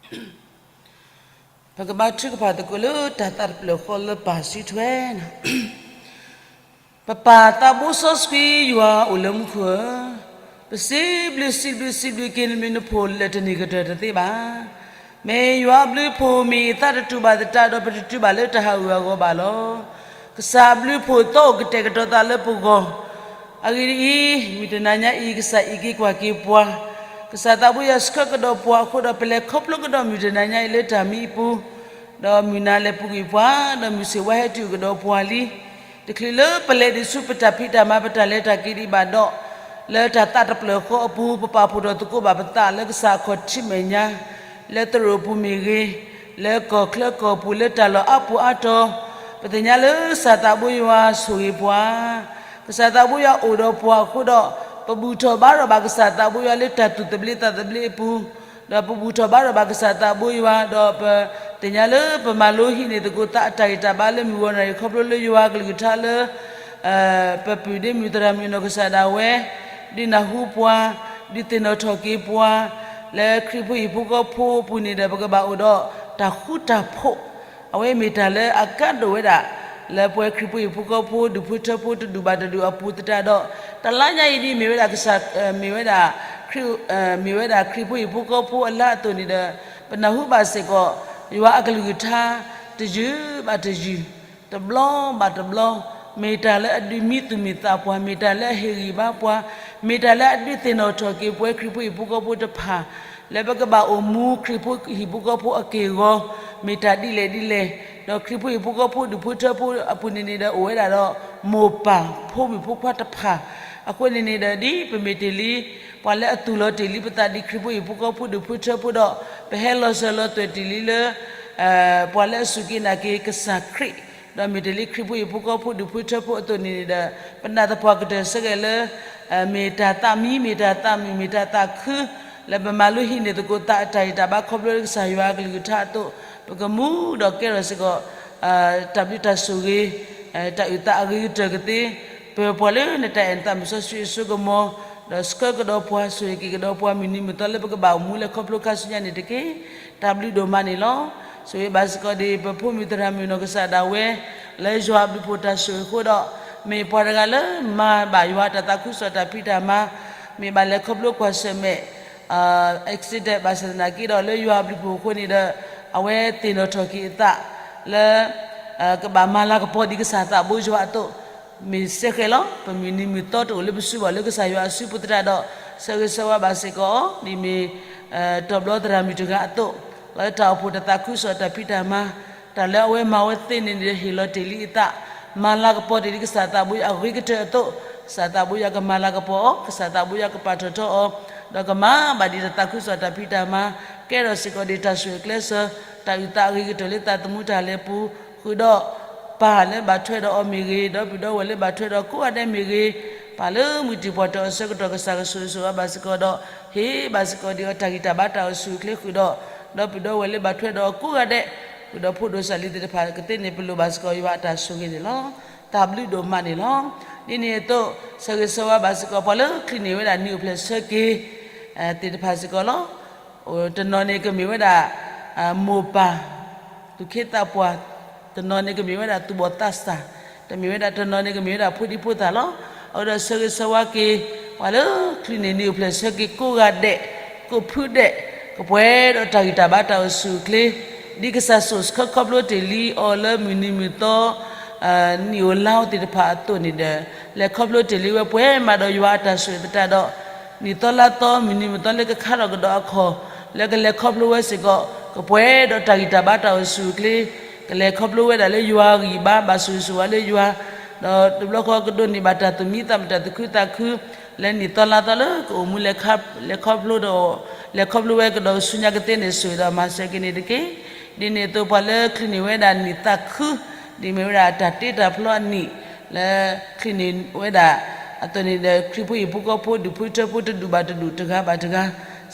ၢ် ပကဘါထုကဖၣ်သကိးလၢတၢ်သးတဖျၢၣ်ဃီလၢပၢ်စုထွဲန့ၣ်, ပပၢ်သးဘိစီဆှံယွၤအိၣ်လၢမူခိၣ်ဧၢ, ပစံးဘျုးစံးဘျုးစံးဘျုးက့ၤနဘျုးနဖှိၣ်လၢတန့ၢ်ကတၢၢ်တသ့ဘၣ်. မ့ၢ်ယွၤအဘျုးအဖှိၣ်မ့ၢ်အသးတတူာ်ဘၣ်သတးဒီး ပတတုၤဘၣ်လၢတၢ်ဟးဂူာ်ဟးဂီၤဘၣ်လီၤ. ကစၢ်အဘျုးအဖှိၣ်သီအိၣ်ကတဲာ်ကတီၤသးလၢပဂီၢ်, အဂ့ၢ်ဒ်အံၤ, မုၢ်တနၤညါအံၤ ကစၢ်အံးက့ၤကွၢ်က့ၤပှၤ, ကစၢ်သးဘိယွၤဆှၢကဒီးပှၤအဃိဒီး ပလဲၤခီဖျိကဒီးမုၢ်တနၤညါအံၤလၢတၢ်မံအပူၤ, ဒီးမုၢ်နၤလဲၤပူၤကွံာ်ပှၤ, ဒီးမုၢ်ဆ့ၣ်ဝါဟဲတုၤကဒီးပှၤလံ. တချုးလၢပလဲၤဒံးဆူပတၢ်ဖံးတၢ်မၤ ပတၢ်လဲၤတၢ်က့ၤဒံးဘၣ်ဒီး, လၢတၢ်သးတဖျၢၣ်ဃီအပူၤ ပပာ်ဖှိၣ်ထီၣ်သကိးဘၣ်ပသးလၢကစၢ်အခီၣ်ထံးမဲာ်ညါ, လၢသရိာ်ပူၤမ့ၢ်ဂ့ၤ, လၢကီၢ်ချၢကီၢ်ပူၤ လၢတၢ်လီၢ်အါပူၤအါတီၤ, ပသ့ၣ်ညါလၢကစၢ်သးဘိယွၤဆိၣ်ဂ့ၤပှၤ, ကစၢ်သးဘိယွၤအိၣ်ဒီးပှၤအဃိဒီး, ပဘူၣ်ထီၣ်ဘါထီၣ်ဘၣ်ကစၢ်သးဘိယွၤလၢတၢ်သူၣ်သဘျ့သးသဘျ့အပူၤ, ဒီးပဘူၣ်ထီၣ်ဘါထီၣ်ဘၣ်ကစၢ်သးဘိယွၤ, ဒီးပသ့ၣ်ညါလၢပမၤလိဟံးန့ၢ်သကိးသးအတၢ်ဂံၢ်တၢ်ဘါလၢမုၢ်ဂီၤနၣ်ရံၣ် ခီဖျိလၢယွၤအကလုၢ်ကထါလၢ ပပုၢ်ဒ့မုၣ်သရၣ်မုၣ်နီၢ်ကစၢ်ဒၣ်ဝဲ ဒုးနၢ်ဟူပှၤ, ဒုးသ့ၣ်နီၣ်ထီၣ်က့ၤပှၤ, လၢခရံာ်ဖိဟံၣ်ဖိဃီဖိအပူၤန့ၣ်ဒီး ပကဘၣ်အိၣ်ဒီးတၢ်ဃူတၢ်ဖိး, အဝဲမ့ၢ်တၢ်လၢအကါဒိၣ်ဝဲဒၣ် လၢပဝဲခရံာ်ဖိဟံၣ်ဖိဃီဖိ ဒူၣ်ဖိထၢဖိတဒူၣ်ဘၣ်တဒူၣ်အပူၤသတးဒီး, တလါညါအံၤဒ်မ့ၢ်ဝဲဒၣ်ကစၢ်, မ့ၢ်ဝဲဒၣ်, မ့ၢ်ဝဲဒၣ်ခရံာ်ဖိဟံၣ်ဖိဃီဖိအလါအသိးန့ၣ်ဒီး, ပနၢ်ဟူဘၣ်စ့ၢ်ကီး ယွၤအကလုၢ်ကထါ တယုၢ်ဘၣ်တယုၢ်, တဘျီဘၣ်တဘျီ, မ့ၢ်တၢ်လၢအဒုးမံသူၣ်မံသးပှၤ, မ့ၢ်တၢ်လၢအဟ့ၣ်ဂံၢ်ဘါပှၤ, မ့ၢ်တၢ်လၢအဒုးသ့ၣ်နီၣ်ထီၣ်က့ၤပဝဲခရံာ်ဖိဟံၣ်ဖိဃီဖိတဖၣ်, လၢပကဘၣ်အိၣ်မူခရံာ်ဖိဟံၣ်ဖိဃီဖိအက့ၢ်အဂီၤ, မ့ၢ်တၢ်ဒ်လဲၣ်ဒ်လဲၣ်, ဒီးခရံာ်ဖိဟံၣ်ဖိဃီဖိဒူၣ်ဖိထၢဖိအပူၤန့ၣ်န့ၣ်ဒီး အိၣ်ဝဲဒၣ်ဒီးမိၢ်ပၢ်ဖိမုၣ်ဖိခွါတဖၣ်, အဃိန့ၣ်န့ၣ်ဒီး ဒ်ပမ့ၢ်တ့ၢ်လံ ပှၤလၢအသူၣ်လီၤတ့ၢ်လံပသးဒ်ခရံာ်ဖိဟံၣ်ဖိဃီဖိဒူၣ်ဖိထၢဖိဒီး, ပဟဲလီၤစၢၤလီၤသွဲၣ်တ့ၢ်လံလၢ ပှၤလၢအစူၢ်က့ၤနာ်က့ၤကစၢ်ခရံာ်, ဒီးမ့ၢ်တ့ၢ်လံခရံာ်ဖိဟံၣ်ဖိဃီဖိဒူၣ်ဖိထၢဖိအသိးန့ၣ်န့ၣ်ဒီး, ပနာ်သပှၢ်ကတၢၢ်ဆၢက့ၤလၢ မ့ၢ်တၢ်သးမံ မ့ၢ်တၢ်သးမုာ် မ့ၢ်တၢ်သးခု, လၢပမၤလိဟံးန့ၢ်သကိးသးအတၢ်ဂံၢ်တၢ်ဘါခီဖျိလၢကစၢ်ယွၤအကလုၢ်ကထါအသိး, ပကမူဒီးကဲထီၣ်စ့ၢ်ကီး တၢ်ဘျုးတၢ်ဆိၣ်ဂ့ၤ, တၢ်အုၣ်သးအဂ့ၤကတၢၢ်ကသ့, ပၢၤပှၤလၢနတၢ်အဲၣ်နသးမုၢ်စီဆှံအစိကမီၤ, ဒီးဆှၢကဒီးပှၤ ဆိၣ်ဂ့ၤက့ၤကဒီးပှၤ မုၢ်နံၤမုၢ်သီလၢပကဘၣ်အိၣ်မူလၢခီဖျိခါဆူညါန့ၣ်တက့ၢ်. တၢ်ဘျုးဒိၣ်မးန့ၣ်လီၤ. ဆိၣ်ဂ့ၤဘၣ်စ့ၢ်ကီးဒ်ပဖိမုၣ်သရၣ်မုၣ်နီၢ်ကစၢ်ဒၣ်ဝဲ, လၢယွၤအဘျုးဖှိၣ်တၢ်ဆိၣ်ဂ့ၤအဃိဒီး, မ့ၢ်ပှၤတဂၤလၢမၤဘၣ်ယွၤတၢ်သးခုကစီၣ်တၢ်ဖံးတၢ်မၤ, မ့ၢ်ဘၣ်လဲၤခီဖျိကွၢ်ဆၢၣ်မဲာ် accident ဘၣ်ဆၣ်သနာ်က့ဒီး လၢယွၤအဘျုးဖှိၣ်အဃိန့ၣ်ဒီး, အဝဲသ့ၣ်နီၣ်ထီၣ်က့ၤအသး လၢ ကဘၣ်မၤလၤကပီၤဒ်ကစၢ်သးဘိယွၤအသိး, မ့ၢ်စဲဃဲၤလီၤ. ပမုၢ်နံၤမုၢ်သီတအိၣ်လၢပစုဘၣ်လၢကစၢ်ယွၤအစုပူၤသတးဒီး, ဆၢဂ့ၤဆၢဝါဘၣ်စ့ၢ်ကီးအီၤ ဒ်မ့ၢ် တီၤဘျီသရၣ်မုၣ်တဂၤအသိး, လၢတၢ်အိၣ်ဖှိၣ်တၢ်သးခုကစီၣ်တၢ်ဖံးတၢ်မၤ, တၢ်လၢအဝဲမၤဝဲသ့န့ၣ်ဒီး ဟ့ၣ်လီၤတ့ၢ်လံအသး, မၤလၤကပီၤတ့ၢ်လံကစၢ်သးဘိယွၤအဂ့ၤကတၢၢ်အသိး, ကစၢ်သးဘိယွၤကမၤလၤကပီၤအီၤ, ကစၢ်သးဘိယွၤကပာ်ထီၣ်ထီအီၤ, ဒီးကမၤဘၣ်ဒ်တၢ်သးခုကစီၣ်တၢ်ဖံးတၢ်မၤ, ကဲထီၣ်စ့ၢ်ကီးဒ်တၢ်ဆိၣ်ဂ့ၤကျဲးစၢး, တၢ်အုၣ်သးအဂ့ၤကတၢၢ်လၢသးသမူတၢ်လဲၤပူၤ, ဃုာ်ဒီး ပၢ်လၢဘၣ်ထွဲဒီးအီၤမ့ၢ်ဂ့ၤ, ဒီပုၢ်ဒီဝဲၢ်လၢဘၣ်ထွဲဒီးကိးဂၤဒဲးမ့ၢ်ဂ့ၤ, ပၢ်လၢမုၢ်တံၢ်ပှၢ်တၢၢ်အဆၢကတီၢ် ကစၢ်ကဆိၣ်ဂ့ၤဆိၣ်ဝါဘၣ်စ့ၢ်ကီးဒီး, ဟ့ၣ်ဘၣ်စ့ၢ်ကီးဒ်အီၤတၢ်ဂံၢ်တၢ်ဘါတၢ်အိၣ်ဆူၣ်အိၣ်ချ့ဃုာ်ဒီး, ဒီပုၢ်ဒီဝဲၢ်လၢဘၣ်ထွဲဒီးအီၤကိးဂၤဒဲး, ဃုာ်ဒီးဖိဒိၣ်စၢ်လံၤသ့ၣ်တဖၣ်ကသ့န့ၣ် ပလိၣ်ဘၣ်စ့ၢ်ကီးယွၤအတၢ်ဆိၣ်ဂ့ၤန့ၣ်လီၤ. တၢ်ဘျုးဒိၣ်မးန့ၣ်လီၤ. ဒ်န့ၣ်အသိး, ဆၢဂ့ၤဆၢဝါဘၣ်စ့ၢ်ကီး ပှၤလၢချုးန့ၢ်ဝဲဒၣ်နံၣ်အိၣ်ဖျဲၣ်ဆၢက့ၤ သ့ၣ်တဖၣ်စ့ၢ်ကီးလီၤ. တနီၤန့ၣ်ကမ့ၢ်ဝဲဒၣ် မိၢ်ပၢ်, သူၣ်က့သးပှၢ်, တနီၤန့ၣ်ကမ့ၢ်ဝဲဒၣ်သူၣ်ဘီၣ်သးစၢ်, တမ့ၢ်ဝဲဒၣ်တနီၤန့ၣ်ကမ့ၢ်ဝဲဒၣ်ဖိဒံဖိသၣ်လီၤ. အဃိဒီးဆၢဂ့ၤဆၢဝါက့ၤ ပှၤလၢချုးန့ၢ်နံၣ်အိၣ်ဖျဲၣ်ဆၢက့ၤကိးဂၤဒဲး, ကိးဖုဒဲး, ကပှဲၤဒီးတၢ်ဂံၢ်တၢ်ဘါတၢ်အိၣ်ဆူၣ်အိၣ်ချ့, ဒ်ကစၢ်ဆိၣ်ဆှၢခီဖျိတ့ၢ်လံအီၤလၢမုၢ်နံၤမုၢ်သီ နံၣ်အိၣ်လါအိၣ်သ့ၣ်တဖၣ်အသိးန့ၣ်ဒီး, လဲၤခီဖျိတ့ၢ်လံဝဲပှဲၤမးဒီးယွၤအတၢ်ဆိၣ်ဂ့ၤသတးဒီး, နံၣ်သီလါသီ မုၢ်နံၤမုၢ်သီလၢကခါထီၣ်ကဒီးအခီၣ်, လၢကလဲၤခီဖျိဝဲစ့ၢ်ကီး, ကပှဲၤဒီးတၢ်ဂံၢ်တၢ်ဘါတၢ်အိၣ်ဆူၣ်အိၣ်ချ့, ကလဲၤခီဖျိဝဲဒၣ်လၢယွၤအဂံၢ်ဘါ ဘၣ်ဆိၣ်ဂ့ၤဆိၣ်ဝါလၢယွၤ, ဒီးတဘျီဃီကဒိးန့ၢ်ဘၣ်တၢ်သူၣ်မံသးမုာ်တၢ်သူၣ်ခုသးခု, လၢနံၣ်သီလါသီလၢကအိၣ်မူ လဲၤခီဖျိဒီး, လဲၤခီဖျိဝဲကဒီးဆူညါကသ့န့ၣ် ဆိၣ်ဂ့ၤဒီးမၤစၢၤက့ၤန့ၣ်တက့ၢ်. ဒ်န့ၣ်အသိးပှၤလၢချုးန့ၢ်ဝဲဒၣ်နံၣ်သးခု, ဒ်မ့ၢ်ဝဲဒၣ်တၢ်တ့တၢ်ဖျီအနံၣ်, လၢချုးန့ၢ်ဝဲဒၣ်အသိးန့ၣ်ဒီး ခရံာ်ဖိဟံၣ်ဖိဃီဖိဒူၣ်ဖိထၢဖိတဒူၣ်ဘၣ်တဒူၣ်တဂၤဘၣ်တဂၤ,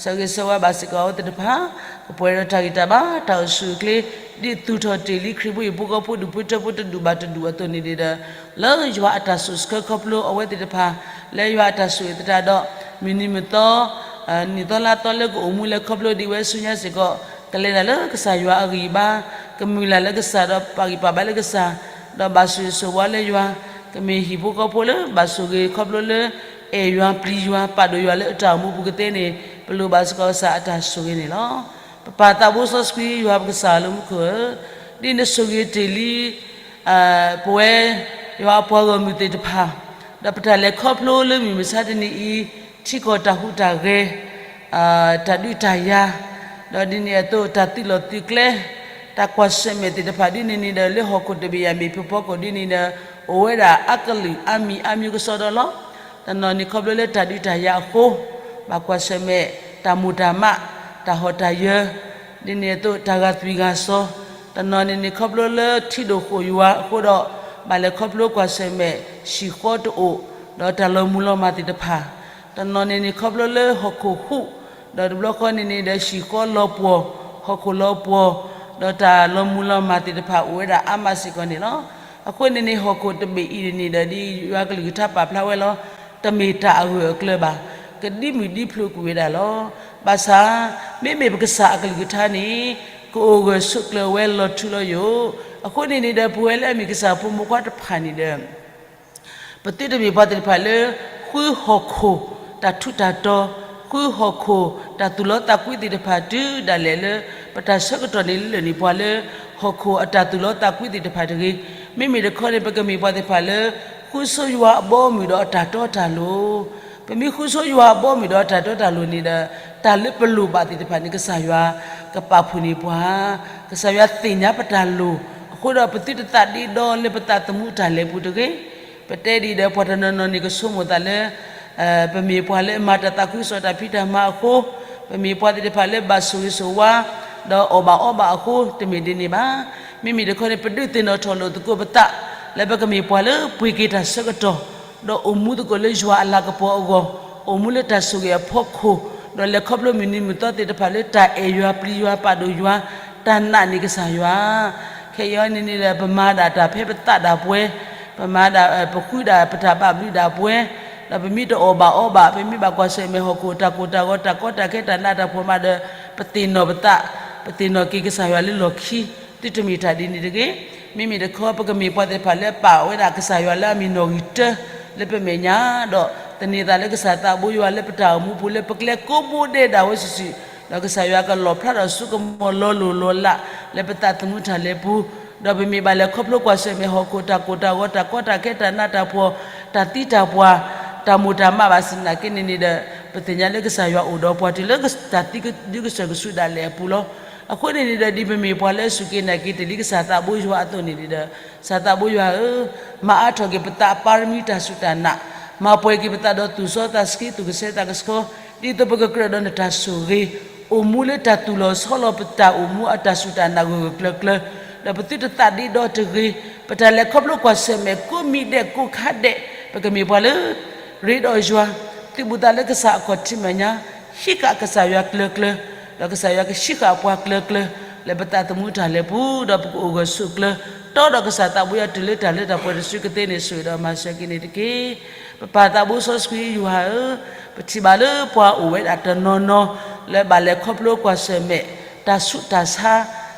ဆၢဂ့ၤဆၢဝါဘၣ်စ့ၢ်ကီးအဝဲသ့ၣ်တဖၣ်, ကပှဲၤဒီးတၢ်ဂံၢ်တၢ်ဘါတၢ်အိၣ်ဆူၣ်အိၣ်ချ့, ဒ်သူၣ်ထီၣ်တ့ၢ်လံခရံာ်ဖိဟံၣ်ဖိဃီဖိဒူၣ်ဖိထၢဖိတဒူၣ်ဘၣ်တဒူၣ်အသိးန့ၣ်ဒီး, လၢယွၤအတၢ်ဆိၣ်ဆှၢခီဖျိအဝဲသ့ၣ်တဖၣ်, လၢယွၤအတၢ်ဆိၣ်ဂ့ၤသတးဒီး, မုၢ်နံၤမုၢ်သီ နံၣ်သီလါသီလၢကအိၣ်မူလဲၤခီဖျိဒံးဝဲဆူညါစ့ၢ်ကီး, ကလဲၤတၢ်လၢကစၢ်ယွၤအဂံၢ်ဘါ, ကမုၢ်လၢ်လၢကစၢ်ဒီးပာ်ဂံၢ်ပာ်ဘါလၢကစၢ်, ဒီးဘၣ်ဆိၣ်ဂ့ၤဆိၣ်ဝါလၢယွၤ, ကမ့ၢ်ဟံၣ်ဖိဃီဖိလၢဘၣ်ဆိၣ်ဂ့ၤခီဖျိလၢ အဲၣ်ယွၤပျံၤယွၤပာ်ဒိၣ်ယွၤလၢအတၢ်အိၣ်မူပူၤကသ့န့ၣ်, ပလိၣ်ဘၣ်စ့ၢ်ကီးကစၢ်အတၢ်ဆိၣ်ဂ့ၤန့ၣ်လီၤ. ပပၢ်သးဘိစီဆှံ ယွၤပကစၢ်လၢမူခိၣ်ဧၢ, ဒ်နဆိၣ်ဂ့ၤတ့ၢ်လံ ပဝဲ ယွၤအပှၤဂီၢ်မုၢ်သ့ၣ်တဖၣ်, ဒီးပတၢ်လဲၤခီဖျိလၢမုၢ်မဆါတနံၤအံၤ, ထံကီၢ်တၢ်ဟူးတၢ်ဂဲၤ, တၢ်ဒုးတၢ်ယၤ, ဒီးဒ်န့ၣ်အသိးတၢ်သုးလီၢ်သုးကျဲ, တၢ်ကွၢ်ဆၢၣ်မဲာ်သ့ၣ်တဖၣ်ဒ်န့ၣ်န့ၣ်ဒီး လၢဟီၣ်ခိၣ်တဘ့ၣ်ယၤမ့ၢ်ဖုဖီခိၣ်ဒ်န့ၣ်ဒီး, အိၣ်ဝဲဒၣ်အကလုာ်အါမံၤအါမံၤကစီဒီလီၤ. တနီၤန့ၣ်ခီဖျိလၢတၢ်ဒုးတၢ်ယၤအဃိ, ဘၣ်ကွၢ်ဆၢၣ်မဲာ်, တၢ်မိၢ်တၢ်မး, တၢ်ဟီၣ်တၢ်ယၢၤ, ဒ်န့ၣ်အသိးတၢ်ဂာ်သွံၣ်ဂာ်စီၤ, တနီၤန့ၣ်န့ၣ်ခီဖျိလၢထံဒိၣ်ဃိၣ်ယွၤအဃိဒီး, ဘၣ်လဲၤခီဖျိကွၢ်ဆၢၣ်မဲာ်, ဟံၣ်ဃီတအိၣ်, ဒီးတၢ်လီၤမုၢ်လီၤမၢ်သ့ၣ်တဖၣ်, တနီၤန့ၣ်န့ၣ်ခီဖျိလၢဟီၣ်ခိၣ်ဟူး, ဒီးတဘျီဃီန့ၣ်န့ၣ်ဒီးဟံၣ်ဃီလီၤပှီၢ်, ဟီၣ်ခိၣ်လီၤပှီၢ်, ဒီးတၢ်လီၤမုၢ်လီၤမၢ်သ့ၣ်တဖၣ်အိၣ်ဝဲဒၣ်အါမးစ့ၢ်ကီးန့ၣ်လီၤ. အဃိန့ၣ်န့ၣ် ဟီၣ်ခိၣ်တဘ့ၣ်အံၤန့ၣ်ဒီး ဒ်ယွၤကလုၢ်ကထါပာ်ဖျါဝဲလီၤ, တမ့ၢ်တၢ်အဂၢၢ်အကျၢၤဘၣ်, ကဒံမုၢ်ဒံဖျိးကွံာ်ဝဲဒၣ်လီၤ. ဘၣ်ဆၣ် မ့မ့ၢ်ပကစၢ်အကလုၢ်ကထါန့ၣ် ကအိၣ်ဂၢၢ်ဆိးကျၢၤဝဲလီၤထူလီၤယိာ်. အဃိန့ၣ်န့ၣ်ဒီး ပဝဲလၢအမ့ၢ်ကစၢ်ဖိမိၢ်ခွါတဖၣ်န့ၣ်ဒီး ပသုတမ့ၢ်ပှၤသ့ၣ်တဖၣ်လၢ ဃုဟီၣ်ခိၣ်တၢ်ထူးတၢ်တီၤ, ဃုဟီၣ်ခိၣ်တၢ်သူၣ်လီသးကွံသ့ၣ်တဖၣ်တုၤဒၣ်လဲာ်လၢ ပတၢ်ဆၢကတီၢ်န့ၣ်လၢာ်န့ၣ် ပှၤလၢဟီၣ်ခိၣ်အတၢ်သူၣ်လီသးကွံသ့ၣ်တဖၣ်တဂ့ၤ. မ့မ့ၢ်တခီန့ၣ် ပကမ့ၢ်ပှၤသ့ၣ်တဖၣ်လၢ ဃုဆိယွၤအဘီအမုၢ်ဒီးအတၢ်တီတၢ်လိၤ. ပမ့ၢ်ဃုဆိယွၤအဘီအမုၢ်ဒီးအတၢ်တီတၢ်လိၤန့ၣ်ဒီး တၢ်လၢပလိၣ်ဘၣ်သ့ၣ်တဖၣ်န့ၣ် ကစၢ်ယွၤကပာ်ဖှိၣ်န့ၢ်ပှၤ, ကစၢ်ယွၤသ့ၣ်ညါပတၢ်လိၣ်. အဃိဒီးပသုတသးဒ့ဒီလၢပသးသမူတၢ်လဲၤပူၤတဂ့ၤ. ပတဲဒ်ဒီး ပှၤတနီၤနီၤန့ၣ် ကဆိကမိၣ်သးလၢ ပမ့ၢ်ပှၤလၢအမၤတၢ်သးခုကစီၣ်တၢ်ဖံးတၢ်မၤအဃိ, ပမ့ၢ်ပှၤသ့ၣ်တဖၣ်လၢဘၣ်ဆိၣ်ဂ့ၤဆိၣ်ဝါ ဒီးအီၣ်ဘၣ်အီဘၣ်အဃိ, တမ့ၢ်ဒ်န့ၣ်ဘၣ်. မ့မ့ၢ်တခီန့ၣ် ပဒုးသ့ၣ်နီၣ်ထီၣ်လိာ်သကိးပသး လၢပကမ့ၢ်ပှၤလၢပှ့ၤက့ၤတၢ်ဆၢကတီၢ်, ဒီးအိၣ်မူသကိးလၢယွၤအလၤကပီၤအဂီၢ်, အိၣ်မူလၢတၢ်ဆိၣ်ဂ့ၤအဖီခိၣ်, ဒီးလဲၤခီဖျိမုၢ်နံၤမုၢ်သီသ့ၣ်တဖၣ်လၢတၢ်အဲၣ်ယွၤပျံၤယွၤပာ်ဒိၣ်ယွၤ, တၢ်နာ်န့ၢ်ကစၢ်ယွၤ. ခဲအံၤန့ၣ်န့ၣ်ဒီး ပမၤဒၣ်တၢ်ဖဲပသးဒၣ်ပှဲၤ, ပမၤဒၣ် ပဃုဒၣ်ပတၢ်ဘၣ်ဘျုးဒၣ်ပှဲၤ, ဒီးပမ့ၢ်တအီၣ်ဘၣ်အီဘၣ်, ပမ့ၢ်ဘၣ်ကွၢ်ဆၢၣ်မဲာ်ဟီၣ်ခိၣ်တၢ်ကိၢ်တၢ်ဂီၤ တၢ်ကီတၢ်ခဲတၢ်နးတၢ်ဖှီၣ်မးဒီး ပသ့ၣ်နီၣ်ပသး, ပသ့ၣ်နီၣ်က့ၤကစၢ်ယွၤလၢလီၢ်ခံ, သုတမ့ၢ်တၢ်ဒ်န့ၣ်တဂ့ၤ. မ့မ့ၢ်တခီ ပကမ့ၢ်ပှၤသ့ၣ်တဖၣ်လၢပာ်ဝဲဒၣ်ကစၢ်ယွၤလၢအမ့ၢ်နီၣ်ဂံၢ်တၢလၢပမဲာ်ညါ, ဒီးသန့ၤသးလၢကစၢ်သးဘိယွၤလၢပတၢ်အိၣ်မူပူၤ လၢပကျဲကိးဘိဒဲးဒၣ်ဝဲစုာ်စုာ်, ဒီးကစၢ်ယွၤကလီၣ်ဖျါထီၣ်ဆိကမိၣ်လီၤလိၢ်လီၤလး လၢပသးသမူတၢ်လဲၤပူၤ, ဒီးပမ့ၢ်ဘၣ်လဲၤခီဖျိကွၢ်ဆၢၣ်မဲာ်ဟီၣ်ခိၣ်တၢ်ကိၢ်တၢ်ဂီၤ တၢ်ကီတၢ်ခဲတၢ်နးတၢ်ဖှီၣ် တၢ်သံတၢ်ပှၢ် တၢ်မိၣ်တၢ်မးဘၣ်ဆၣ်သနာ်က့န့ၣ်န့ၣ်ဒီး ပသ့ၣ်ညါလၢကစၢ်ယွၤအိၣ်ဒီးပှၤတုၤလၢတၢ်သံဒုကစၢၢ်ကဆူးဒၣ်လဲာ်အပူၤလီၤ. အဃိန့ၣ်န့ၣ်ဒီး ဒ်ပမ့ၢ်ပှၤလၢအစူၢ်က့ၤနာ်က့ၤတ့ၢ်လံကစၢ်သးဘိယွၤအသိးန့ၣ်ဒီး ကစၢ်သးဘိယွၤဧၢ, မၤအါထီၣ်က့ၤပသးပၢ်ရမံတၢ်စူၢ်တၢ်နာ်, မၤပှဲၤက့ၤပသးဒီးသူၣ်စီသးဆှံ သူၣ်ကဆှီသးကဆှီ, ဒ်သိးပကကြၢးဒီးနတၢ်ဆိၣ်ဂ့ၤ, အိၣ်မူလၢတၢ်သူၣ်လီၤဆီလီၤပတၢ်အိၣ်မူအတၢ်စူၢ်တၢ်နာ်ဂၢၢ်ဂၢၢ်ကျၢၤကျၢၤ, ဒီးပသုတသးဒ့ဒီတဂ့ၤ, ပတၢ်လဲၤခီဖျိကွၢ်ဆၢၣ်မဲာ်ကိးမံၤဒဲးကိးခါဒဲး, ပကမ့ၢ်ပှၤလၢ ရ့ဒီးယွၤ, သုးဘူးသးလၢကစၢ်အခီၣ်ထံးမဲာ်ညါ, ဟံးဃာ်ကစၢ်ယွၤကျၢၤကျၢၤ, ဒီးကစၢ်ယွၤကဟံးဃာ်ပှၤကျၢၤကျၢၤ, လၢပသးသမူတၢ်လဲၤပူၤ, ဒီးပကအိၣ်ဂၢၢ်ဆိးကျၢၤ, တီဒီးကစၢ်သးဘိယွၤတုၤလၢတၢ်လၢတၢ်ပှဲၤတစုကသ့န့ၣ် ဆိၣ်ဂ့ၤဒီးမၤစၢၤက့ၤန့ၣ်တက့ၢ်. ပပၢ်သးဘိစီဆှံယွၤဧၢ, ပထံၣ်ဘၣ်လၢပှၤအိၣ်ဝဲဒၣ်တနီၤနီၤ လၢဘၣ်လဲၤခီဖျိကွၢ်ဆၢၣ်မဲာ် တၢ်ဆူးတၢ်ဆါ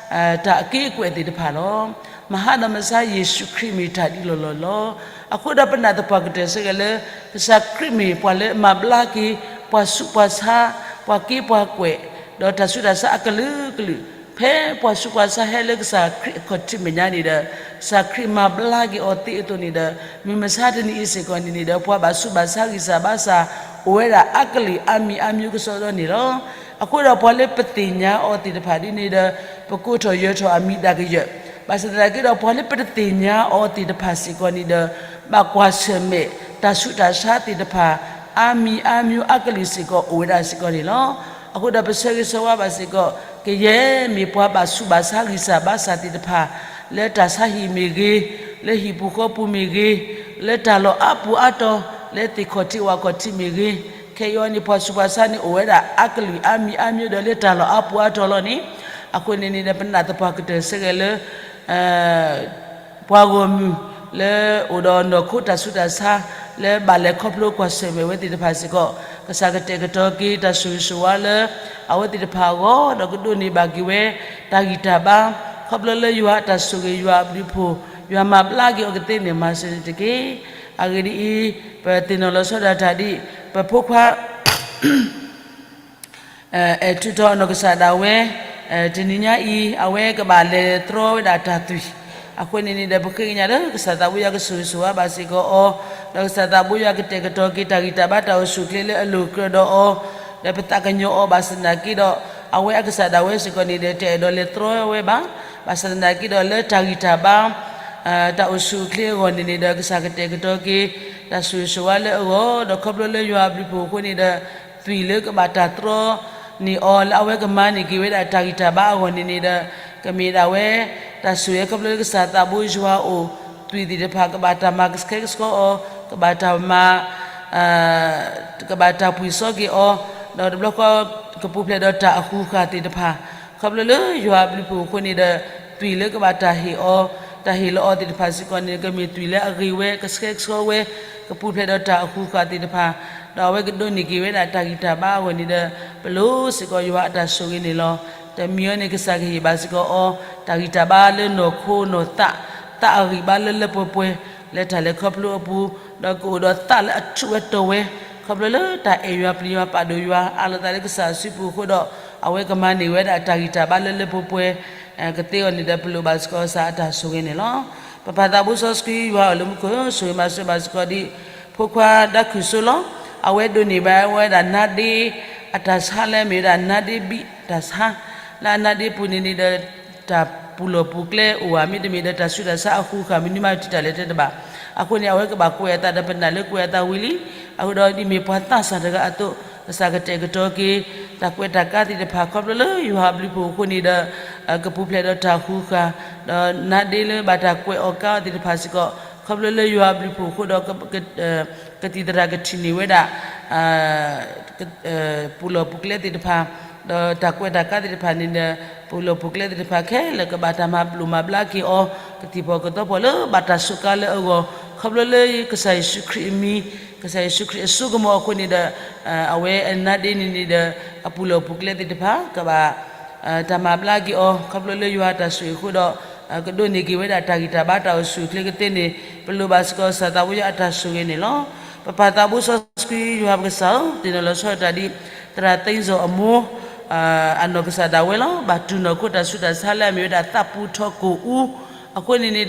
တၢ်အက့ၢ်အကွဲၢ်သ့ၣ်တဖၣ်လီၤ. မဟါဒီးမဆါယ့ၣ်ၡူးခရံာ်မ့ၢ်တၢ်ဒ်လီၢ်လီၢ်လီၤ. အဃိဒီးပနၢ်သပှၢ်ကတၢၢ်ဆၢက့ၤလၢ ကစၢ်ခရံာ်မ့ၢ်ပှၤလၢအမၤဘျါက့ၤ ပှၤဆူးပှၤဆါ, ပှၤက့ပှၤကွဲၢ်, ဒီးတၢ်ဆူးတၢ်ဆါအကလုာ်ကလုာ်, ဖဲပှၤဆူးပှၤဆါဟဲလၢကစၢ်ခရံာ်အခီၣ်ထံးမဲာ်ညါန့ၣ်ဒီး ကစၢ်ခရံာ်မၤဘျါက့ၤအီၤသ့အသိးန့ၣ်ဒီး မုၢ်မဆါတနံၤအံၤစ့ၢ်ကီးန့ၣ်န့ၣ်ဒီး ပှၤဘၣ်ဆူးဘၣ်ဆါဂံၢ်စၢ်ဘါစၢ် အိၣ်ဝဲဒၣ်အါကလုာ်အါမံၤအါမံၤကစီဒီန့ၣ်လီၤ. အဃိဒီးပှၤလၢပသ့ၣ်ညါအီၤသ့ၣ်တဖၣ်ဒ်န့ၣ်ဒီး ပကိးထီၣ်ယၢၤထီၣ်အမံၤဒၣ်ကယၢၢ်, ဘၣ်ဆၣ်သနာ်က့ဒီး ပှၤလၢပတသ့ၣ်ညါအီၤသ့ၣ်တဖၣ်စ့ၢ်ကီးန့ၣ်ဒီး ဘၣ်ကွၢ်ဆၢၣ်မဲာ် တၢ်ဆူးတၢ်ဆါသ့ၣ်တဖၣ် အါမံၤအါမံၤအါကလုာ်စ့ၢ်ကီး အိၣ်ဝဲဒၣ်စ့ၢ်ကီးန့ၣ်လီၤ. အဃိဒီးပဆၢဂ့ၤဆၢဝါဘၣ်စ့ၢ်ကီး ကယဲၢ်မ့ၢ်ပှၤဘၣ်ဆူးဘၣ်ဆါဂံၢ်စၢ်ဘါစၢ်သ့ၣ်တဖၣ် လၢတၢ်ဆါဟံၣ်မ့ၢ်ဂ့ၤ, လၢဟံၣ်ပူၤဃီပူၤမ့ၢ်ဂ့ၤ, လၢတၢ်လီၢ်အါပူၤအါတီၤ, လၢသ့ၣ်ခီၣ်ထံးဝၣ်ခီၣ်ထံးမ့ၢ်ဂ့ၤ, ခဲအံၤအီၤန့ၣ် ပှၤဆူးပှၤဆါန့ၣ် အိၣ်ဝဲဒၣ်အါကလုာ်အါမံၤအါမံၤဒီးလၢတၢ်လီၢ်အါပူၤအါတီၤလီၤန့ၣ်, အဃိန့ၣ်န့ၣ်ဒီး ပနၢ်သပှၢ်ကတၢၢ်ဆၢက့ၤလၢ ပှၤဂီၢ်မုၢ်လၢအိၣ်ဒီးနီၢ်ခိတၢ်ဆူးတၢ်ဆါ လၢဘၣ်လဲၤခီဖျိကွၢ်ဆၢၣ်မဲာ်ဝဲသ့ၣ်တဖၣ်စ့ၢ်ကီး ကစၢ်ကတဲာ်ကတီၤက့ၤတၢ်ဆိၣ်ဂ့ၤဆိၣ်ဝါလၢ အဝဲသ့ၣ်တဖၣ်အဂီၢ် ဒီးကဒိးန့ၢ်ဘၣ်က့ၤဝဲ တၢ်ဂံၢ်တၢ်ဘါ ခီဖျိလၢယွၤအတၢ်ဆိၣ်ဂ့ၤ ယွၤအဘျုးအဖှိၣ် ယွၤမၤဘျါက့ၤအီၤကသ့န့ၣ် မၤစၢၤန့ၣ်တက့ၢ်. အဂ့ၢ်ဒ်အံၤ, ပသ့ၣ်နီၣ်လီၤဆီဒၣ်တၢ်ဒ် ပဖိခွါ အဲၣ်ထုးထီၣ်အနီၢ်ကစၢ်ဒၣ်ဝဲ တနံၤညါအံၤ အဝဲကဘၣ်လဲၤတြီဝဲဒၣ်တၢ်သွံၣ်, အဃိန့ၣ်န့ၣ်ဒီး ပဃ့ကညးလၢကစၢ်သးဘိယွၤကဆိၣ်ဂ့ၤဆိၣ်ဝါဘၣ်စ့ၢ်ကီးအီၤ, ဒီးကစၢ်သးဘိယွၤကတဲာ်ကတီၤက့ၤတၢ်ဂံၢ်တၢ်ဘါတၢ်အိၣ်ဆူၣ်အိၣ်ချ့လၢအလိၤကြၢးဒီးအီၤ, ဒီးပသးကညီၤအီၤဘၣ်ဆၣ်သနာ်က့ဒီး အဝဲအကစၢ်ဒၣ်ဝဲစ့ၢ်ကီးန့ၣ်ဒီး တအဲၣ်ဒိးလဲၤတြီဝဲဘၣ်, ဘၣ်ဆၣ်သနာ်က့ဒီးလၢတၢ်ဂံၢ်တၢ်ဘါ တၢ်အိၣ်ဆူၣ်အိၣ်ချ့အဂီၢ်န့ၣ်န့ၣ်ဒီး ကစၢ်ကတဲာ်ကတီၤက့ၤ တၢ်ဆိၣ်ဂ့ၤဆိၣ်ဝါလၢအဂီၢ်, ဒီးခီဖျိလၢယွၤအဘျုးအဖှိၣ်အဃိန့ၣ်ဒီး သွံၣ်လၢကဘၣ်တၢ်တြီန့ၢ်အီၤ လၢအဝဲကမၤန့ၢ်က့ၤဝဲဒၣ်တၢ်ဂံၢ်တၢ်ဘါအဂီၢ်န့ၣ်န့ၣ်ဒီး ကမ့ၢ်ဒၣ်ဝဲ တၢ်ဆိၣ်ဂ့ၤခီဖျိလၢကစၢ်သးဘိယွၤအအိၣ်, သွံၣ်သ့ၣ်တဖၣ်ကဘၣ်တၢ်မၤကဆှဲကဆှီအီၤ, ကဘၣ်တၢ်မၤ ကဘၣ်တၢ်ပှံၢ်စီက့ၤအီၤ, ဒီးတဘျီဃီ ကပူၤဖျဲးဒီးတၢ်အဃူဃာ်သ့ၣ်တဖၣ်, ခီဖျိလၢယွၤအဘျုးအဖှိၣ်အဃိန့ၣ်ဒီး သွံၣ်လၢကဘၣ်တၢ်ဟ့ၣ်အီၤ တၢ်ဟ့ၣ်လီၤအီၤသ့ၣ်တဖၣ်စ့ၢ်ကီးန့ၣ် ကမ့ၢ်သွံၣ်လၢအဂ့ၤဝဲ ကဆှဲကဆှီဝဲ ကပူၤဖျဲးဒီးတၢ်အဃုာ်ဃာ်သ့ၣ်တဖၣ်, ဒီးအဝဲကဒိးန့ၢ်က့ၤဝဲဒၣ်တၢ်ဂံၢ်တၢ်ဘါအဂီၢ်န့ၣ်ဒီး ပလိၣ်စ့ၢ်ကီးယွၤအတၢ်ဆိၣ်ဂ့ၤန့ၣ်လီၤ. တမံၤအံၤန့ၣ် ကစၢ်ကဟ့ၣ်ဘၣ်စ့ၢ်ကီးအီၤ တၢ်ဂံၢ်တၢ်ဘါလၢနီၢ်ခိနီၢ်သး, သးအဂံၢ်ဘါလၢလၢပှဲၤပှဲၤ လၢတၢ်လဲၤခီဖျိအပူၤ, ဒီးကအိၣ်ဒီးသးလၢအထူးဝဲတီၤဝဲ ခီဖျိလၢတၢ်အဲၣ်ယွၤပျံၤယွၤပာ်ဒိၣ်ယွၤ အးလီၤသးလၢကစၢ်အစုပူၤအဃိဒီး အဝဲကမၤန့ၢ်ဝဲဒၣ်တၢ်ဂံၢ်တၢ်ဘါလၢလၢပှဲၤပှဲၤ ကသ့အီၤန့ၣ်ဒီး ပလိၣ်ဘၣ်စ့ၢ်ကီးကစၢ်အတၢ်ဆိၣ်ဂ့ၤန့ၣ်လီၤ. ပပၢ်သးဘိစီဆှံယွၤအိၣ်လၢမူခိၣ် ဆိၣ်ဂ့ၤမၤစၢၤဘၣ်စ့ၢ်ကီးဒ် ဖိခွါဒါခုၣ်စိလီၤ. အဝဲဒိးန့ၢ်ဘၣ်ဝဲဒၣ်နါဒ့ အတၢ်ဆါလၢအမ့ၢ်ဝဲဒၣ်နါဒ့ဘံၣ်အတၢ်ဆါ လၢအနါဒ့ပူၤန့ၣ်န့ၣ်ဒီး တၢ်ပူၤလီၢ်ပူၤကျဲအိၣ်ဧါ မ့တမ့ၢ်ဒီးတၢ်ဆူးတၢ်ဆါအဃုာ်ဃာ်မနုၤမးတံာ်တာ်လဲၣ်တဲတဘၣ်. အဃိန့ၣ် အဝဲကဘၣ်ကွဲးအသးဒီးပနၢ်လၢကွဲးအသးဝံၤလံ. အဃိဒီးဒ်မ့ၢ်ပှၤသးစၢ်တဂၤအသိး ကစၢ်ကတဲာ်ကတီၤက့ၤ တၢ်ကွဲးတၢ်ကါသ့ၣ်တဖၣ် ခီဖျိလၢယွၤအဘျုးအဖှိၣ်အဃိန့ၣ်ဒီး ကပူၤဖျဲးဒီးတၢ်ဃုာ်ဃာ် ဒီးနါဒ့လၢဘၣ်တၢ်ကွဲးအီၣ်ကါအီၤသ့ၣ်တဖၣ်စ့ၢ်ကီး ခီဖျိလၢယွၤအဘျုးအဖှိၣ်အဃိဒီး ကသံၣ်သရၣ်ကထံၣ်န့ၢ်ဝဲဒၣ် ပူၤလီၢ်ပူၤကျဲသ့ၣ်တဖၣ် ဒီးတၢ်ကွဲးတၢ်ကါသ့ၣ်တဖၣ်န့ၣ်ဒီး ပူၤလီၢ်ပူၤကျဲသ့ၣ်တဖၣ်ခဲလၢာ်ကဘၣ်တၢ်မၤဘျိၣ်မၤဘျါက့ၤအီၤ ကသံၣ်ဖီၣ်ကသီဖီၣ်လၢဘၣ်တၢ်စူးကါလၢအဂီၢ် ခီဖျိလၢကစၢ်ယ့ၣ်ၡူးခရံာ်အမံၤ ကစၢ်ယ့ၣ်ၡူးခရံာ်အစိကမီၤအဃိန့ၣ်ဒီး အဝဲအနါဒ့န့ၣ်န့ၣ်ဒီး အပူၤလီၢ်ပူၤကျဲသ့ၣ်တဖၣ် ကဘၣ် တၢ်မၤဘျါက့ၤအီၤ ခီဖျိလၢယွၤအတၢ်ဆိၣ်ဂ့ၤအဃိဒီး ကဒိးန့ၢ်က့ၤဝဲဒၣ်တၢ်ဂံၢ်တၢ်ဘါတၢ်အိၣ်ဆူၣ်အိၣ်ချ့ကသ့န့ၣ် ပလိၣ်ဘၣ်စ့ၢ်ကီးကစၢ်သးဘိယွၤအတၢ်ဆိၣ်ဂ့ၤန့ၣ်လီၤ. ပပၢ်သးဘိစီဆှံယွၤပကစၢ်ဧၢ, သ့ၣ်နီၣ်လီၤဆီဒၣ်တၢ်ဒ် သရၣ်သ့စီၣ်အမိၢ် အနီၢ်ကစၢ်ဒၣ်ဝဲလီၤ. ဘၣ်တူၢ်နီၢ်ခိတၢ်ဆူးတၢ်ဆါလၢအမ့ၢ်ဝဲဒၣ်သးပူၤထီၣ်ကိာ်အူ အဃိန့ၣ်န့ၣ်ဒီး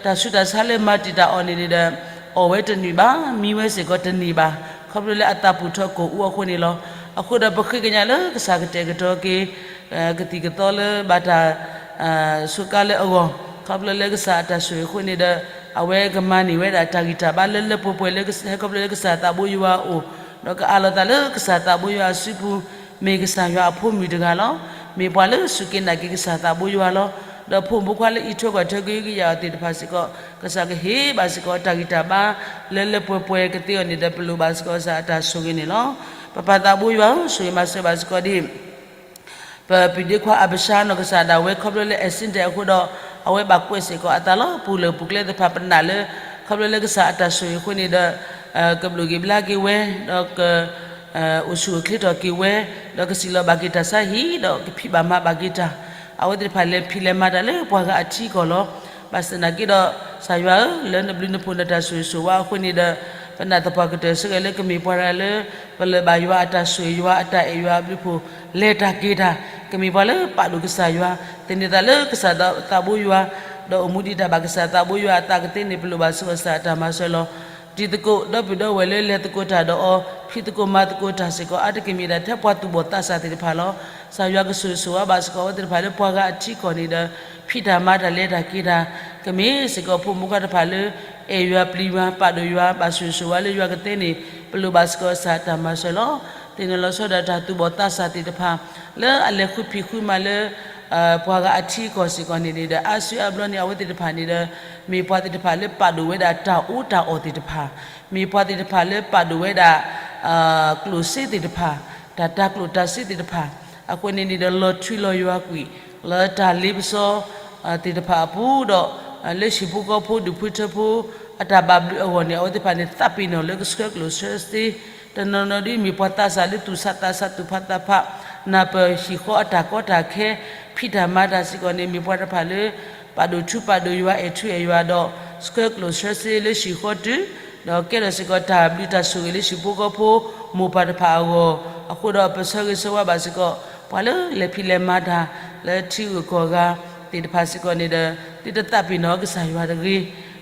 တၢ်ဆူးတၢ်ဆါလၢမၤတံာ်တာ်အီၤန့ၣ်န့ၣ်ဒီး အီၣ်ဝဲတန့ၢ်ဘၣ်, မံဝဲစ့ၢ်ကီးတန့ၢ်ဘၣ်, ခီဖျိလၢအသးပူၤထီၣ်ကိာ်အူအဃိန့ၣ်လီၤ. အဃိဒီးပဃ့ကညးလၢကစၢ်ကတဲာ်ကတီၤက့ၤ ကသံၣ်ကသီလၢဘၣ်တၢ် စူးကါလၢအဂီၢ်, ခီဖျိလၢကစၢ်အတၢ်ဆိၣ်ဂ့ၤအဃိန့ၣ်ဒီး အဝဲကမၤန့ၢ်ဝဲဒၣ်တၢ်ဂံၢ်တၢ်ဘါလၢလၢပှဲၤပှဲၤလၢဟဲခီဖျိလၢကစၢ်သးဘိယွၤအအိၣ်, ဒီးကအးလီၤသးလၢကစၢ်သးဘိယွၤအစုပူၤ, မ့ၢ်ကစၢ်ယွၤအဖိမုၣ်တဂၤလီၤ. မ့ၢ်ပှၤလၢစူၢ်က့ၤနာ်က့ၤကစၢ်သးဘိယွၤလီၤ. ဒီးဖိမုၣ်ဖိခွါလၢအံးထွဲကွၢ်ထွဲက့ၤက့ၤယၤအီၤသ့ၣ်တဖၣ်စ့ၢ်ကီး ကစၢ်ကဟ့ၣ်ဘၣ်စ့ၢ်ကီးတၢ်ဂံၢ်တၢ်ဘါ လၢလၢပှဲၤပှဲၤကသ့အီၤန့ၣ်ဒီး ပလိၣ်ဘၣ်စ့ၢ်ကီးကစၢ်အတၢ်ဆိၣ်ဂ့ၤန့ၣ်လီၤ. ပပၢ်သးဘိယွၤဧၢ, ဆိၣ်ဂ့ၤမၤစၢၤဘၣ်စ့ၢ်ကီးဒ် ပပၢ်ဒ့ခွါအဘၡါနီၢ်ကစၢ်ဒၣ်ဝဲ ခီဖျိလၢ accident အဃိဒီး အဝဲဘၣ်ကွဲးစ့ၢ်ကီးအသးလီၤ. ပူၤလီၢ်ပူၤကျဲသ့ၣ်တဖၣ်ပနာ်လၢ ခီဖျိလၢကစၢ်အတၢ်ဆိၣ်ဂ့ၤအဃိန့ၣ်ဒီး ကဘျုးက့ၤဘျါက့ၤဝဲ, ဒီးက အိၣ်ဆူၣ်အိၣ်ချ့ထီၣ်က့ၤဝဲ, ဒီးကစံၣ်လီၤဘၣ်က့ၤတၢ်ဆါဟံၣ် ဒီးကဖံးဘၣ်မၤဘၣ်က့ၤတၢ်, အဝဲသ့ၣ်တဖၣ်လဲၤဖံးလဲၤမၤတၢ်လၢပှၤဂၤအထံအကီၢ်လီၤ. ဘၣ်ဆၣ်သနာ်က့ဒီး ကစၢ်ယွၤဧၢ, လၢနဘျုးနဖှိၣ်နတၢ်ဆိၣ်ဂ့ၤဆိၣ်ဝါအဃိန့ၣ်ဒီး ပနာ်သပှၢ်ကတၢၢ်ဆၢက့ၤလၢကမ့ၢ်ပှၤတဂၤလၢ ပလၢၢ်ဘၣ်ယွၤအတၢ်ဆိၣ်ဂ့ၤ ယွၤအတၢ်အဲၣ်ယွၤအဘျုးအဖှိၣ် လဲၤတၢ်က့ၤတၢ်, ကမ့ၢ်ပှၤလၢပာ်ဒိၣ်ကစၢ်ယွၤ, သန့ၤသးလၢကစၢ်သးဘိယွၤ, ဒီးအိၣ်မူဒံးတၢ်ဘၣ်ကစၢ်သးဘိယွၤအသးကသ့န့ၣ် ပလိၣ်ဘၣ်စ့ၢ်ကီးကစၢ်အတၢ်မၤစၢၤလီၤ. တံၤသကိးဒီပုၢ်ဒီဝဲၢ်လၢလဲၤသကိးတၢ်ဒီးအီၤ, ဖံးသကိးမၤသကိးတၢ်စ့ၢ်ကီး အါတက့ၢ်မ့ၢ်ဒၣ်ထဲပှၤသူၣ်ဘီၣ်သးစၢ်သ့ၣ်တဖၣ်လီၤ. ကစၢ်ယွၤကဆိၣ်ဂ့ၤဆိၣ်ဝါဘၣ်စ့ၢ်ကီးအဝဲသ့ၣ်တဖၣ်လၢပှၤဂၤအထံအကီၢ်န့ၣ်ဒီး ဖံးတၢ်မၤတၢ်လဲၤတၢ်က့ၤတၢ်, ကမ့ၢ်စ့ၢ်ကီးဖိမုၣ်ဖိခွါတဖၣ်လၢ အဲၣ်ယွၤပျံၤယွၤ ပာ်ဒိၣ်ယွၤ ဘၣ်ဆိၣ်ဂ့ၤဆိၣ်ဝါလၢယွၤကသ့န့ၣ် ပလိၣ်ဘၣ်စ့ၢ်ကီးကစၢ်အတၢ်မၤစၢၤလီၤ. သန့ၤလီၤဆီဒီးတၢ်သူၣ်ဘီၣ်သးစၢ်သ့ၣ်တဖၣ် လၢအလဲၤဃုဖံးဃုမၤလၢ ပှၤဂၤအထံအကီၢ်စ့ၢ်ကီးန့ၣ်န့ၣ်ဒီး အါစုအါဘျီန့ၣ် အဝဲသ့ၣ်တဖၣ်န့ၣ်ဒီး မ့ၢ်ပှၤသ့ၣ်တဖၣ်လၢပာ်ဒိၣ်ဝဲဒၣ်တၢ်အီၣ်တၢ်အီသ့ၣ်တဖၣ်, မ့ၢ်ပှၤသ့ၣ်တဖၣ်လၢပာ်ဒိၣ်ဝဲဒၣ် ကျိၣ်စ့သ့ၣ်တဖၣ်, တၢ်တၤကျိၣ်တၤစ့သ့ၣ်တဖၣ်, အဃိန့ၣ်န့ၣ်ဒီး လီၤထွံလီၤယွၤကွံာ် လၢတၢ်လ့ပစီ သ့ၣ်တဖၣ်အပူၤဒီး လၢဟံၣ်ဖိဃီဖိဒူၣ်ဖိထၢဖိ အတၢ်ဘၣ်ဘျုးအဂီၢ်န့ၣ် အဝဲသ့ၣ်တဖၣ်န့ၣ်သးပ့ၤနီၣ်လၢကဆှၢကျိၣ်ဆှၢစ့, တနီၤနီၤဒ်မ့ၢ်ပှၤသးစၢ်လၢသူၣ်ဆးသးဆးသူၣ်ဖးသးဖး, နၢ်ပၢၢ်ဟံၣ်ဃီအတၢ်ကီတၢ်ခဲ, ဖံးတၢ်မၤတၢ်စ့ၢ်ကီးန့ၣ် မ့ၢ်ပှၤတဖၣ်လၢ ပာ်ဒိၣ်ထူပာ်ဒိၣ်ယွၤ အဲၣ်ထူအဲၣ်ယွၤဒီး ဆှၢကျိၣ်ဆှၢစ့လၢဟံၣ်ဃီတုၤ, ဒီးကဲထီၣ်စ့ၢ်ကီးတၢ်ဘျုးတၢ်ဆိၣ်ဂ့ၤလၢဟံၣ်ဖိဃီဖိ မိၢ်ပၢ်တဖၣ်အဂီၢ်, အဃိဒီးပဆၢဂ့ၤဆၢဝါဘၣ်စ့ၢ်ကီး ပှၤလၢလဲၤဖံးလဲၤမၤတၢ် လၢထံဂုၤကီၢ်ဂၤသ့ၣ်တဖၣ်စ့ၢ်ကီးန့ၣ်ဒီး သုတသးပ့ၤနီၣ်ကစၢ်ယွၤတဂ့ၤ.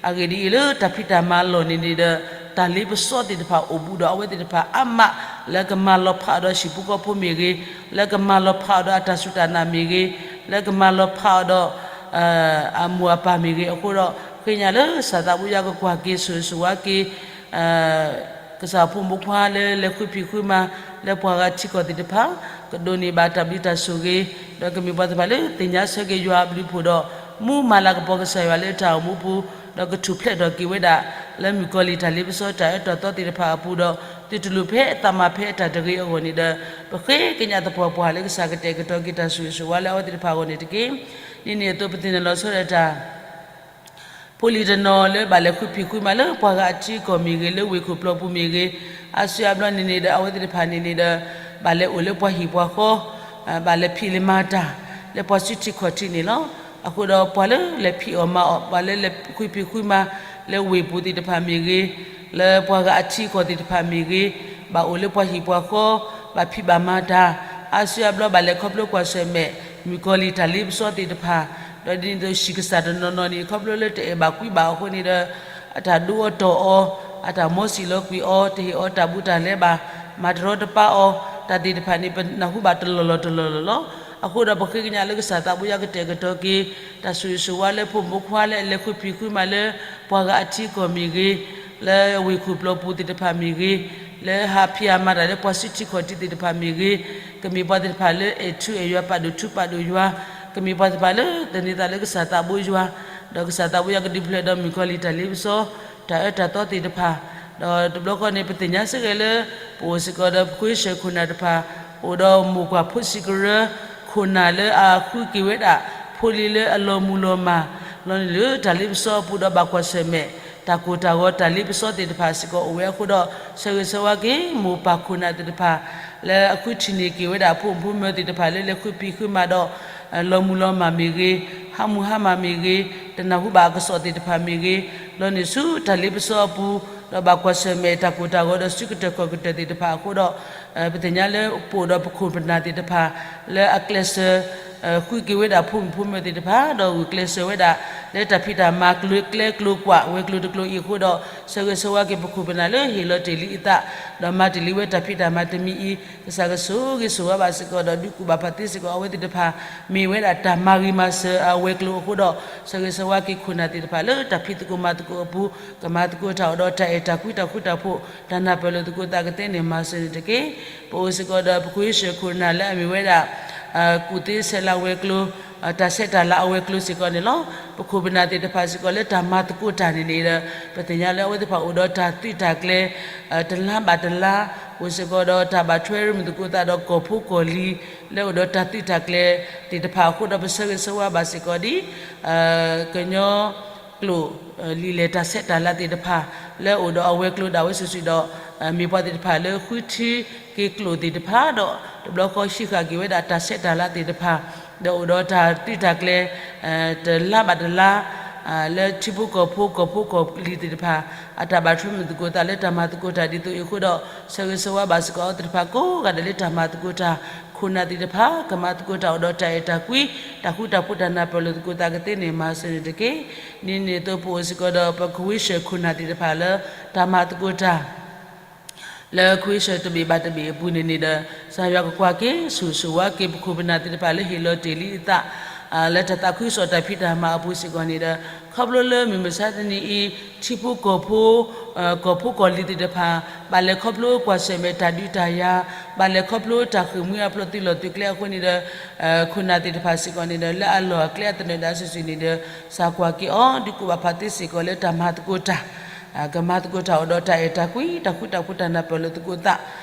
အဂ့ၢ်ဒ်အံၤ, လၢတၢ်ဖံးတၢ်မၤအလီၢ်န့ၣ်န့ၣ်ဒီး တၢ်လ့ပစီသ့ၣ်တဖၣ်အိၣ်ဘူးဒီးအဝဲသ့ၣ်တဖၣ်အါမး လၢကမၤလီၤဖးအီၤဒီးဟံၣ်ဖိဃီဖိမ့ၢ်ဂ့ၤ, လၢကမၤလီၤဖးအီၤဒီးအတၢ်စူၢ်တၢ်နာ်မ့ၢ်ဂ့ၤ, လၢကမၤလီၤဖးအီၤဒီး အမိၢ်အပၢ်မ့ၢ်ဂ့ၤအဃိဒီး ဃ့ကညးလၢကစၢ်သးဘိယွၤကကွၢ်က့ၤဆိၣ်ဂ့ၤဆိၣ်ဝါက့ၤ ကစၢ်ဖိမုၣ်ဖိခွါလၢလဲၤဃုဖံးဃုမၤ လၢပှၤဂၤထံကီၢ်သ့ၣ်တဖၣ် ကဒိးန့ၢ်ဘၣ်တၢ်ဘျုးတၢ်ဆိၣ်ဂ့ၤ, ဒီးကမ့ၢ်ပှၤသ့ၣ်တဖၣ်လၢသ့ၣ်ညါဆၢက့ၤယွၤအဘျုးအဖှိၣ်ဒီး မူမၤလၤကပီၤကစၢ်ယွၤလၢတၢ်အိၣ်မူပူၤ, ဒီးကထူၣ်ဖျဲးထီၣ်က့ၤဝဲဒၣ် လၢမုၣ်ကီၤလံၢ်တၢ်လ့ပစီတၢ်အၢတၢ်သီသ့ၣ်တဖၣ်အပူၤဒီး သုတလိၣ်ဖဲအသးမၤဖဲအတၢ်တဂ့ၤအဂီၢ်န့ၣ်ဒီး ပဃ့ကညးသပှၢ်ပှၢ်လၢကစၢ်ကတဲာ်ကတီၤက့ၤတၢ်ဆိၣ်ဂ့ၤဆိၣ်ဝါလၢအဝဲသ့ၣ်တဖၣ်အဂီၢ်န့ၣ်တက့ၢ်. ဒ်န့ၣ်အသိးပသ့ၣ်နီၣ်လီၤဆီဒီးတၢ် ဖိလံၤတနီၤလၢဘၣ်လဲၤဃုဖံးဃုမၤလၢပှၤဂၤအထံအကီၢ်မ့ၢ်ဂ့ၤ, လၢဝ့ၢ်ခိၣ်ပျီပူၤမ့ၢ်ဂ့ၤ, အါစုအါဘျီန့ၣ်န့ၣ်ဒီး အဝဲသ့ၣ်တဖၣ်န့ၣ်န့ၣ်ဒီး ဘၣ်လဲၤအိၣ်လၢပှၤဟံၣ်ပှၤဃီ, ဘၣ်လဲၤဖံးလဲၤမၤတၢ် လၢပှၤစုထံခီၣ်ထံးန့ၣ်လီၤ. အဃိဒီးပှၤလၢလဲၤဖံးအီၣ်မၤအီၣ်, ပှၤလၢလဲၤဃုဖံးဃုမၤ လၢဝ့ၢ်ပူၤသ့ၣ်တဖၣ်မ့ၢ်ဂ့ၤ, လၢပှၤဂၤအထံအကီၢ်သ့ၣ်တဖၣ်မ့ၢ်ဂ့ၤ, ဘၣ်အိၣ်လၢပှၤဟံၣ်ပှၤဃီ, ဘၣ်ဖံးဘၣ်မၤတၢ်, အါစုအါဘျီဘၣ်လဲၤခီဖျိကွၢ်ဆၢၣ်မဲာ် မုၣ်ကီၤလံၢ်တၢ်လ့ပစီသ့ၣ်တဖၣ်, ဒီးဒ်န့ၣ်အသိး ဆံးကစၢ်တနီၤနီၤန့ၣ် ခီဖျိလၢတအဲၣ်ဘၣ်ကွံဘၣ်အဃိန့ၣ်ဒီး အတၢ်ဒိအီၤတီၢ်အီၤ, အတၢ်မီစံၣ်လီၤကွံာ်အီၤ, တဟ့ၣ်အီၤတၢ်ဘူးတၢ်လဲဘၣ်, မၤတရီတပါအီၤ, တၢ်သ့ၣ်တဖၣ်န့ၣ် ပနၢ်ဟူဘၣ်တလီၢ်လီၢ်တလီၢ်လီၢ်လီၤ. အဃိဒီးပဃ့ကညးလၢကစၢ်သးဘိယွၤကတဲာ်ကတီၤက့ၤ တၢ်ဆိၣ်ဂ့ၤဆိၣ်ဝါလၢဖိမုၣ်ဖိခွါလၢအလဲၤဃုဖံးဃုမၤလၢ ပှၤဂၤအထံအကီၢ်မ့ၢ်ဂ့ၤ, လၢဝ့ၢ်ခိၣ်ပျီပူၤသ့ၣ်တဖၣ်မ့ၢ်ဂ့ၤ, လၢဟးဖံးဟးမၤတၢ်လၢပှၤစုထံခီၣ်ထံးသ့ၣ်တဖၣ်မ့ၢ်ဂ့ၤ, ကမ့ၢ်ပှၤသ့ၣ်တဖၣ်လၢအဲၣ်ထူအဲၣ်ယွၤ ပာ်ဒိၣ်ထူပာ်ဒိၣ်ယွၤ, ကမ့ၢ်ပှၤသ့ၣ်တဖၣ်လၢသန့ၤသးလၢကစၢ်သးဘိယွၤ, ဒီးကစၢ်သးဘိယွၤကဒုးဖျဲးဒီးမုၣ်ကီၤလံၢ်တၢ်လ့ပစီ တၢ်အၢတၢ်သီသ့ၣ်တဖၣ်, ဒီးတဘျီဃီန့ၣ် ပသ့ၣ်ညါစ့ၢ်ကီးလၢ ပအိၣ်စ့ၢ်ကီးဒီးပခွ့ဆၢၣ်ခိၣ်နၢ်တဖၣ်, အိၣ်ဒီးမိၢ်ပှၢ်ဖိဆံးကရၢ ခိၣ်နၢ်လၢအဃုက့ၤဝဲဒၣ် ဖိလံၤလၢအလီၤမုၢ်လီၤမၢ် လီၤန့ၣ်လၢတၢ်လ့ပစီအပူၤဒီးဘၣ်ကွၢ်ဆၢၣ်မဲာ် တၢ်ကိၢ်တၢ်ဂီၤတၢ်လ့ပစီသ့ၣ်တဖၣ်စ့ၢ်ကီးအိၣ်ဝဲအဃိဒီး ဆၢဂ့ၤဆၢဝါက့ၤ မိၢ်ပၢ်ခိၣ်နၢ်သ့ၣ်တဖၣ် လၢအဃုထံၣ်န့ၢ်က့ၤဝဲဒၣ်ဖိမုၣ်ဖိမၢၤသ့ၣ်တဖၣ်လၢလဲၤဃုဖံးဃုမၤဒီး လီၤမုၢ်လီၤမၢ်မ့ၢ်ဂ့ၤ, ဟးမုၢ်ဟါမၢ်မ့ၢ်ဂ့ၤ, တနၢ်ဟူဘၣ်အကစီၣ်သ့ၣ်တဖၣ်မ့ၢ်ဂ့ၤ, လီၤန့ၢ်ဆူတၢ်လ့ပစီအပူၤ, ဒီးဘၣ်ကွၢ်ဆၢၣ်မဲာ်တၢ်ကိၢ်တၢ်ဂီၤဒီးစုကတၢၢ်ခီၣ်ကတၢၢ်သ့ၣ်တဖၣ်အဃိဒီး ပသ့ၣ်ညါလၢပအိၣ်ဒီးပခိၣ်ပနၢ်သ့ၣ်တဖၣ် လၢအကျဲးစၢး ဃုက့ၤဝဲဒၣ်ဖိမုၣ်ဖိမၢၤသ့ၣ်တဖၣ် ဒီးဂုာ်ကျဲးစၢးဝဲဒၣ် လၢတၢ်ဖံးတၢ်မၤကျဲၤကျဲၤကျိၤကွာ်ဝဲၤကျိၤတကျိၤအံၤအဃိဒီး ဆၢဂ့ၤဆၢဝါက့ၤပခိၣ်ပနၢ်လၢဟ့ၣ်လီၤတ့ၢ်လံအသး ဒီးမၤတ့ၢ်လံဝဲတၢ်ဖံးတၢ်မၤတမံၤအံၤ ကစၢ်ကဆိၣ်ဂ့ၤဆိၣ်ဝါဘၣ်စ့ၢ်ကီးဒီးဒုးကူၣ်ဘၣ်ဖးသ့စ့ၢ်ကီးအဝဲသ့ၣ်တဖၣ် မ့ၢ်ဝဲဒၣ်တၢ်မၤဂ့ၤမၤစၢၤအဝဲၤကျိၤအဃိဒီး ဆၢဂ့ၤဆၢဝါက့ၤခိၣ်နၢ်သ့ၣ်တဖၣ်လၢတၢ်ဖံးသကိးမၤသကိးအပူၤ ကမၤသကိးတၢ်အိၣ်ဒီးတၢ်အဲၣ်တၢ်ကွံတၢ်ဃူတၢ်ဖိး တၢ်နၢ်ပၢၢ်လိာ်သကိးသးကသ့န့ၣ် မၤစၢၤန့ၣ်တက့ၢ်. ပအိၣ်စ့ၢ်ကီးဒီးပခွ့ဆၢၣ်ခိၣ်နၢ်လၢအမ့ၢ်ဝဲဒၣ် ကူၣ်သ့ဆဲးလၤဝဲၤကျိၤ တၢ်ဆဲးတၢ်လၤအဝဲၤကျိၤစ့ၢ်ကီးန့ၣ်လီၤ. ပခိၣ်ပနၢ်သ့ၣ်တဖၣ်စ့ၢ်ကီးလၢတၢ်မၤသကိးတၢ်န့ၣ်န့ၣ်ဒီး ပသ့ၣ်ညါလၢအဝဲသ့ၣ်တဖၣ်အိၣ်ဒီးတၢ်သုးတၢ်ကျဲၤ တလါဘၣ်တလါ အိၣ်စ့ၢ်ကီးဒီးတၢ်ဘၣ်ထွဲမုာ်သကိးသးဒီးကီၢ်ဖိကီၢ်လံၤ လၢအိၣ်ဒီးတၢ်သုးတၢ်ကျဲၤသ့ၣ်တဖၣ်အဃိဒီး ပဆၢဂ့ၤဆၢဝါဘၣ်စ့ၢ်ကီးဒ် ကညီ ကျိာ် လံာ်လဲၢ်တၢ်ဆဲးတၢ်လၤသ့ၣ်တဖၣ် လၢအိၣ်ဒီးအဝဲၤကျိၤဒၣ်ဝဲစုာ်စုာ်ဒီး မ့ၢ်ပှၤသ့ၣ်တဖၣ်လၢဃုထံက့ၤကျိာ်သ့ၣ်တဖၣ်ဒီး တဘျီဃီဟံးဃာ်က့ၤဝဲဒၣ်တၢ်ဆဲးတၢ်လၤသ့ၣ်တဖၣ် ဒီးအိၣ်ဒီးတၢ်သုးတၢ်ကျဲၤ တလါဘၣ်တလါ လၢထံဖိကီၢ်ဖိကီၢ်ဖိကီၢ်လံၤသ့ၣ်တဖၣ် အတၢ်ဘၣ်ထွဲမုာ်သကိးသးလၢတၢ်မၤသကိးတၢ်ဒ်သိးအံၤအဃိဒီး ဆၢဂ့ၤဆၢဝါဘၣ်စ့ၢ်ကီးအဝဲသ့ၣ်တဖၣ်ကိးဂၤဒဲးလၢတၢ်မၤသကိးတၢ် ခိၣ်နၢ်သ့ၣ်တဖၣ် ကမၤသကိးတၢ်အိၣ်ဒီးတၢ်အဲၣ်တၢ်ကွံ တၢ်ဃူတၢ်ဖိးတၢ်နၢ်ပၢၢ်လိာ်သကိးသးကသ့န့ၣ် မၤစၢၤန့ၣ်တက့ၢ်. ဒ်န့ၣ်အသိးပအိၣ်စ့ၢ်ကီးဒီးပခွ့ဆၢၣ်ခိၣ်နၢ်သ့ၣ်တဖၣ်လၢတၢ်မၤသကိးတၢ် လၢခွ့ဆၢၣ်တဘ့ၣ်ဘၣ်တဘ့ၣ်အပူၤန့ၣ်န့ၣ်ဒီး ကစၢ်ယွၤကကွၢ်က့ၤ ဆိၣ်ဂ့ၤဆိၣ်ဝါက့ၤပခိၣ်ပနၢ်သ့ၣ်တဖၣ်လၢဟ့ၣ်လီၤတ့ၢ်လံအသး လၢတၢ်သးခုကစီၣ်တၢ်ဖံးတၢ်မၤအပူၤစ့ၢ်ကီးန့ၣ်ဒီး ခီဖျိလၢမုၢ်မဆါတနံၤအံၤ ထံဖိကီၢ်ဖိ ကီၢ်ဖိကီၢ်လံၤသ့ၣ်တဖၣ် ဘၣ်လဲၤခီဖျိကွၢ်ဆၢၣ်မဲာ်တၢ်ဒုးတၢ်ယၤ ဘၣ်လဲၤခီဖျိတၢ်ဃ့ၢ်မှံဟးဖျိးသုးလီၢ်သုးကျဲအဃိန့ၣ်ဒီး ခိၣ်နၢ်သ့ၣ်တဖၣ်စ့ၢ်ကီးန့ၣ်ဒီး လၢအလီၢ်အကျဲအသနၢၣ်ဒၣ်စုာ်စုာ်န့ၣ်ဒီး ကစၢ်ကွၢ်က့ၤအီၤ ဒုးကူၣ်ဘၣ်ဖးသ့စ့ၢ်ကီးလၢတၢ်မၤသကိးတၢ် ကမၤသကိးတၢ်အိၣ်ဒီးတၢ်အဲၣ်တၢ်ကွံ တၢ်ဃူတၢ်ဖိးတၢ်နၢ်ပၢၢ်လိာ်သကိးသး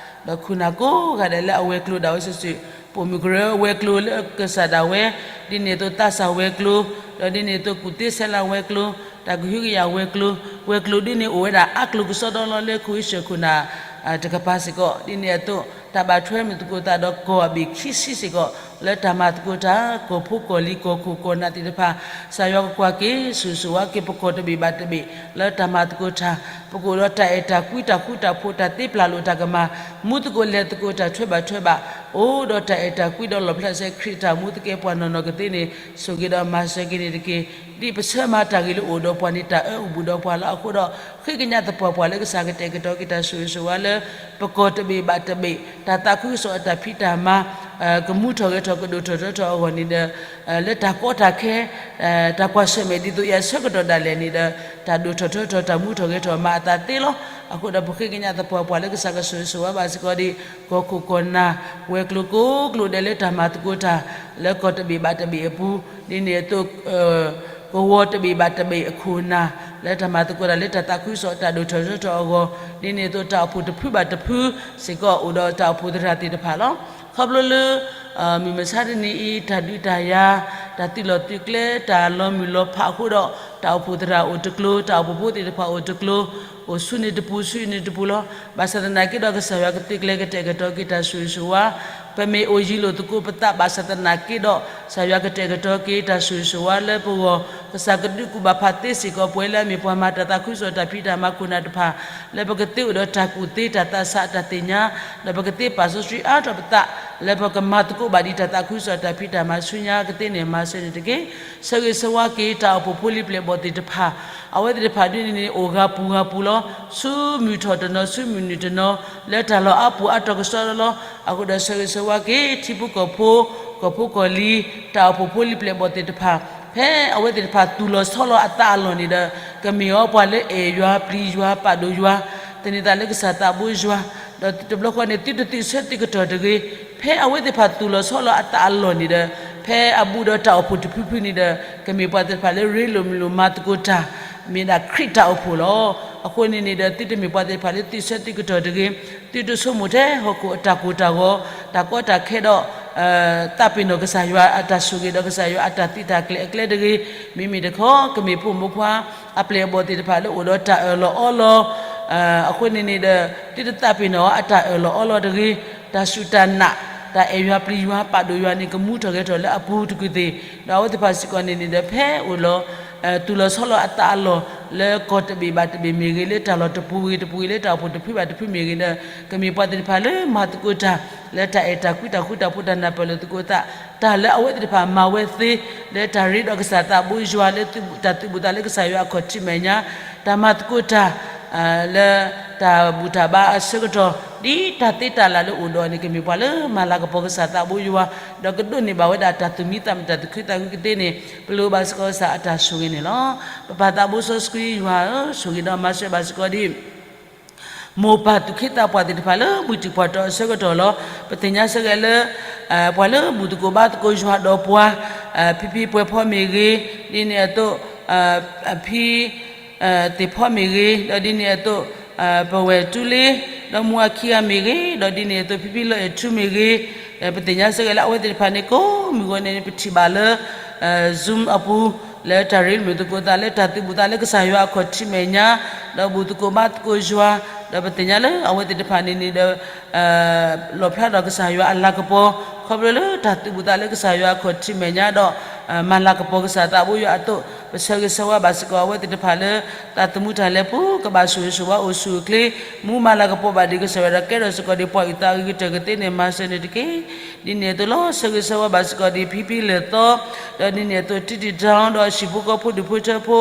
ဒီးခိၣ်နၢ်ကိးဂၤဒဲးလၢအဝဲၤကျိၤဒၣ်ဝဲစုာ်စုာ် ပိာ်မုၣ်ကရၢဝဲၤကျိၤလၢအကစၢ်ဒၣ်ဝဲ ဒ်န့ၣ်အသိးသးစၢ်ဝဲၤကျိၤ ဒီးဒ်န့ၣ်အသိးကူၣ်သ့ဆဲးလၤဝဲၤကျိၤ တၢ်ကဟုကယာ်ဝဲၤကျိၤ ဝဲၤကျိၤဒ်န့ၣ်အိၣ်ဝဲဒၣ်အါကျိၤကစီဒီလီၤလၢခွ့ဆၢၣ်ခိၣ်နၢ် တကပၤစ့ၢ်ကီး ဒ်န့ၣ်အသိး တၢ်ဘၣ်ထွဲမုာ်သကိးသးဒီးကီၢ်အဘ့ၣ်ခံဆံစ့ၢ်ကီး လၢတၢ်မၤသကိးတၢ် ကီၢ်ဖိကီၢ်လံၤကီၢ်ခိၣ်ကီၢ်နၢ်သ့ၣ်တဖၣ် ကစၢ်ယွၤကကွၢ်က့ၤ ဆိၣ်ဂ့ၤဆိၣ်ဝါက့ၤပကီၢ်တဘ့ၣ်ဘၣ်တဘ့ၣ် လၢတၢ်မၤသကိးတၢ် ပကအိၣ်ဒီးတၢ်အဲၣ်တၢ်ကွံတၢ်ဃူတၢ်ဖိးတၢ်သ့ပျၢ်လိာ်တၢ်ကမၣ် မူသကိးလဲၤသကိးတၢ်ထွဲဘၣ်ထွဲဘၣ် အိၣ်ဒီးတၢ်အဲၣ်တၢ်ကွံဒီးလီၢ်ဖျါစဲခရံာ်တၢ်မူသကဲပှၤနီၢ်နီၢ်ကသ့န့ၣ် ဆိၣ်ဂ့ၤဒီးမၤစၢၤက့ၤန့ၣ်တက့ၢ်. ဒ်ပဆၢမၤတၢ်ဂ့ၤလၢအိၣ်ဒီးပှၤန့ၣ် တၢ်အၢအိၣ်ဘူးဒီးပှၤလီၤ. အဃိဒီး ဃ့ကညးသပှၢ်ပှၢ်လၢကစၢ်ကတဲာ်ကတီၤက့ၤတၢ်ဆိၣ်ဂ့ၤဆိၣ်ဝါလၢ ပကီၢ်တဘ့ၣ်ဘၣ်တဘ့ၣ် တၢ်သးခုကစီၣ်အတၢ်ဖံးတၢ်မၤ ကမူထီၣ်ဂဲၤထီၣ်ကဒိၣ်ထီၣ်ထီထီၣ်အဂီၢ်န့ၣ်ဒီး လၢတၢ်ကီတၢ်ခဲ တၢ်ကွၢ်ဆၢၣ်မဲာ်ဒ်သိးယၤဆၢကတီၢ်ဒၣ်လဲာ်န့ၣ်ဒီး တၢ်ဒိၣ်ထီၣ်ထီထီၣ်တၢ်မူထီၣ်ဂဲၤထီၣ်မၤအသးသ့လီၤ. အဃိဒီးပဃ့ကညးသပှၢ်ပှၢ်လၢကစၢ်ကဆိၣ်ဂ့ၤဆိၣ်ဝါဘၣ်စ့ၢ်ကီးဒ် ကီၢ်ခိၣ်ကီၢ်နၢ် ဝဲၤကျိၤကိးကျိၤဒဲးလၢတၢ်မၤသကိးတၢ် လၢကီၢ်တဘ့ၣ်ဘၣ်တဘ့ၣ်အပူၤ ဒ်န့ၣ်အသိး ကဝီၤတဘ့ၣ်ဘၣ်တဘ့ၣ်အခိၣ်နၢ် လၢတၢ်မၤသကိးတၢ်လၢတၢ်သးခုကစီၣ်တၢ်ဒိၣ်ထီၣ်ထီထီၣ်အဂီၢ် ဒ်န့ၣ်အသိး တၢ်အိၣ်ဖှိၣ်တဖုဘၣ်တဖုစ့ၢ်ကီး အိၣ်ဒီးတၢ်အိၣ်ဖှိၣ်သရၣ်သ့ၣ်တဖၣ်လီၤ. ခီဖျိလၢ မုၢ်မဆါတနံၤအံၤ တၢ်ဒုးတၢ်ယၤ တၢ်သုးလီၢ်သုးကျဲ တၢ်လီၤမုၢ်လီၤဖးအဃိဒီး တၢ်အိၣ်ဖှိၣ်သရၣ်အိၣ်တကျိၤ, တၢ်အိၣ်ဖှိၣ်ဖိသ့ၣ်တဖၣ်အိၣ်တကျိၤ, အိၣ်ဆူန့ၣ်တပူၤ ဆူန့ၣ်တပူၤလီၤ. ဘၣ်ဆၣ်သနာ်က့ဒီး ကစၢ်ယွၤကသုးကျဲၤကတဲာ်ကတီၤက့ၤတၢ်ဆိၣ်ဂ့ၤဆိၣ်ဝါ, ပမ့ၢ်အိၣ်ယံၤလိာ်သကိးပသး ဘၣ်ဆၣ်သနာ်က့ဒီး ကစၢ်ယွၤကတဲာ်ကတီၤက့ၤတၢ်ဆိၣ်ဂ့ၤဆိၣ်ဝါလၢပဂီၢ်, ကစၢ်ကဒုးကူၣ်ဘၣ်ဖးသ့စ့ၢ်ကီး ပဝဲလၢအမ့ၢ်ပှၤမၤတၢ်သးခုကစီၣ်တၢ်ဖံးတၢ်မၤခိၣ်နၢ်တဖၣ် လၢပကသ့အိၣ်ဒီးတၢ်ကူၣ်သ့ တၢ်သးဆး တၢ်သ့ၣ်ညါ, ဒီးပကသ့ပာ်စီဆှံအါထီၣ်ပသး လၢပကမၤသကိးဘၣ်ဒံးတၢ်သးခုကစီၣ်တၢ်ဖံးတၢ်မၤဆူညါကသ့န့ၣ် မၤစၢၤန့ၣ်တက့ၢ်. ဆၢဂ့ၤဆၢဝါက့ၤတၢ်အိၣ်ဖှိၣ်ဖိလံၤပျဲၢ်ဘီၣ်သ့ၣ်တဖၣ်, အဝဲသ့ၣ်တဖၣ်ဒ်န့ၣ်န့ၣ် အိၣ်ဂၤပူၤဂၤပူၤလီၤ. ဆူမုၢ်ထီၣ်တနီၤ ဆူမုၢ်နုာ်တနီၤ လၢတၢ်လီၢ်အါပူၤအါတီၤကစီဒီလီၤ. အဃိဒီးဆၢဂ့ၤဆၢဝါက့ၤ ထံဖိကီၢ်ဖိ, ကီၢ်ဖိကီၢ်လံၤ, တၢ်အိၣ်ဖှိၣ်ဖိလံၤပျဲၢ်ဘီၣ်သ့ၣ်တဖၣ်, ဖဲအဝဲသ့ၣ်တဖၣ်သူၣ်လီၤဆီလီၤအသးအလီၢ်န့ၣ်ဒီး ကမ့ၢ်အီၤပှၤလၢအဲၣ်ယွၤပျံၤယွၤပာ်ဒိၣ်ယွၤ, သန့ၤသးလၢကစၢ်သးဘိယွၤ, ဒီးတဘျီဃီန့ၣ် သုတသုးဆၢသုးကတီၢ်တဂ့ၤ, ဖဲအဝဲသ့ၣ်တဖၣ်သူၣ်လီၤဆီလီၤအသးအလီၢ်န့ၣ်ဒီး ဖဲအဘူးဒီးတၢ်အိၣ်ဖှိၣ်တဖုဖုန့ၣ်ဒီး ကမ့ၢ်ပှၤသ့ၣ်တဖၣ်လၢရ့လိာ်မုာ်လိာ်မၤသကိးတၢ်, မ့ၢ်ဒၣ်ခရံာ်တၢ်အိၣ်ဖှိၣ်လီၤ. အဃိန့ၣ်န့ၣ်ဒီး သုတမ့ၢ်ပှၤသ့ၣ်တဖၣ်လၢသုးဆၢသုးကတီၢ်တဂ့ၤ, သုတဆိကမိၣ်ထဲဟီၣ်ခိၣ်အတၢ်ကိၢ်တၢ်ဂီၤ, တၢ်ကီတၢ်ခဲဒီး သးပ့ၤနီၣ်ကစၢ်ယွၤအတၢ်ဆိၣ်ဂ့ၤဒီးကစၢ်ယွၤအတၢ်သုးတၢ်ကျဲၤအကျဲတဂ့ၤ, မ့မ့ၢ်တခီ ကမ့ၢ်ဖိမုၣ်ဖိခွါအပျဲၢ်အဘီၣ်သ့ၣ်တဖၣ်လၢအိၣ်ဒီးတၢ်အၢၣ်လီၤအီလီၤ, အဃိန့ၣ်န့ၣ်ဒီး သုတသးပ့ၤနီၣ်အတၢ်အၢၣ်လီၤအီလီၤတဂ့ၤ, တၢ်စူၢ်တၢ်နာ်, တၢ်အဲၣ်ယွၤပျံၤယွၤပာ်ဒိၣ်ယွၤန့ၣ် ကမူထီၣ်ဂဲၤထီၣ်လၢအပူၤတကုာ်သ့ၣ်, ဒီးအဝဲသ့ၣ်တဖၣ်စ့ၢ်ကီးန့ၣ်န့ၣ်ဒီး ဖဲအိၣ်လီၤ သူၣ်လီၤဆီလီၤအသးအလီၢ် လၢကီၢ်တဘ့ၣ်ဘၣ်တဘ့ၣ်မ့ၢ်ဂ့ၤ, လၢတၢ်လီၢ်တပူၤဂ့ၤတပူၤဂ့ၤ, လၢတၢ်အိၣ်ဖှိၣ်တဖုဘၣ်တဖုမ့ၢ်ဂ့ၤဒီး ကမ့ၢ်ပှၤသ့ၣ်တဖၣ်လၢမၤသကိးတၢ် လၢတၢ်အဲၣ်တၢ်ကွံတၢ်ဃူတၢ်ဖိး တၢ်နၢ်ပၢၢ်လိာ်သကိးသး, တၢ်လၢအဝဲသ့ၣ်တဖၣ်မၤဝဲသ့, လၢတၢ်ရ့ဒီးကစၢ်သးဘိယွၤ လၢတၢ်သုးဘူးသးလၢကစၢ်ယွၤအခီၣ်ထံးမဲာ်ညါ, တၢ်မၤသကိးတၢ် လၢတၢ်ဘူၣ်တၢ်ဘါအဆၢကတီၢ် ဒ်တၢ်သ့တၢ်လၢ်လၢအိၣ်ဒီးန့ၣ် ကမ့ၢ်ပှၤလၢမၤလၤကပီၤကစၢ်သးဘိယွၤ, ဒီးကဒိးန့ၢ်ဘၣ်ဝဲဒၣ်တၢ်သူၣ်မံသးမုာ်တၢ်သူၣ်ခုသးခုကသ့န့ၣ် ပလိၣ်ဘၣ်စ့ၢ်ကီးကစၢ်အတၢ်ဆိၣ်ဂ့ၤန့ၣ်လီၤ. ပပၢ်သးဘိစီဆှံယွၤဧၢ, ဆိၣ်ဂ့ၤဒီးမၤစၢၤဘၣ်စ့ၢ်ကီးဒ် မိၢ်ပၢ်သူၣ်က့သးပှၢ်သ့ၣ်တဖၣ်လၢမုၢ်တံၢ်ပှၢ်တီၤအဆၢကတီၢ်လီၤ. ပသ့ၣ်ညါစ့ၢ်ကီးလၢ ပှၤလၢဘူၣ်သကိးဘါသကိးယွၤဒီးပှၤ, ဖံဖံပှဲၤဖီမ့ၢ်ဂ့ၤ, ဒ်န့ၣ်အသိး ဖံ သ့ၣ်ဖီမ့ၢ်ဂ့ၤ, ဒီးဒ်န့ၣ်အသိး ပဝဲၢ်တူလ့ ဒီးမူအခံဂၤမ့ၢ်ဂ့ၤ, ဒီးဒ်န့ၣ်အသိး ဖံဖံလၢအဲၣ်ထူမ့ၢ်ဂ့ၤ, ပသ့ၣ်ညါစ့ၢ်ကီးလၢအဝဲသ့ၣ်တဖၣ်န့ၣ် ကိးမုၢ်ဂီၤန့ၣ် ပထံၣ်ဘၣ်လၢ Zoom အပူၤ လၢတၢ်ရ့လိာ်သကိးသး လၢတၢ်သုးဘူးသးလၢကစၢ်ယွၤအခီၣ်ထံးမဲာ်ညါ, ဒီးဘူၣ်သကိးဘါသကိးယွၤ, ဒီးပသ့ၣ်ညါလၢအဝဲသ့ၣ်တဖၣ်န့ၣ်န့ၣ်ဒီး လီၣ်ဖျါဒီးကစၢ်ယွၤအလၤကပီၤ ခီဖျိလၢတၢ်သုးဘူးသးလၢကစၢ်ယွၤအခီၣ်ထံးမဲာ်ညါဒီး မၤလၤကပီၤကစၢ်သးဘိယွၤအသိး, ပဆၢဂ့ၤဆၢဝါဘၣ်စ့ၢ်ကီးအဝဲသ့ၣ်တဖၣ်လၢ သးသမူတၢ်လဲၤပူၤ ကဘၣ်ဆိၣ်ဂ့ၤဆိၣ်ဝါအိၣ်ဆူၣ်အိၣ်ချ့, မူမၤလၤကပီၤဘၣ်ဒံးကစၢ်ယွၤဒီးကဲထီၣ်စ့ၢ်ကီးဒံးပှၤအုၣ်သးအဂ့ၤကတၢၢ်ကသ့န့ၣ် မၤစၢၤန့ၣ်တက့ၢ်. ဒ်န့ၣ်အသိးလီၤ. ဆၢဂ့ၤဆၢဝါဘၣ်စ့ၢ်ကီးဒံးဖံဖံလၢာ်သီ, ဒီးဒ်န့ၣ်အသိး ထံတံၢ်တၢ်ဒီး ဟံၣ်ဖိဃီဖိဒူၣ်ဖိထၢဖိ,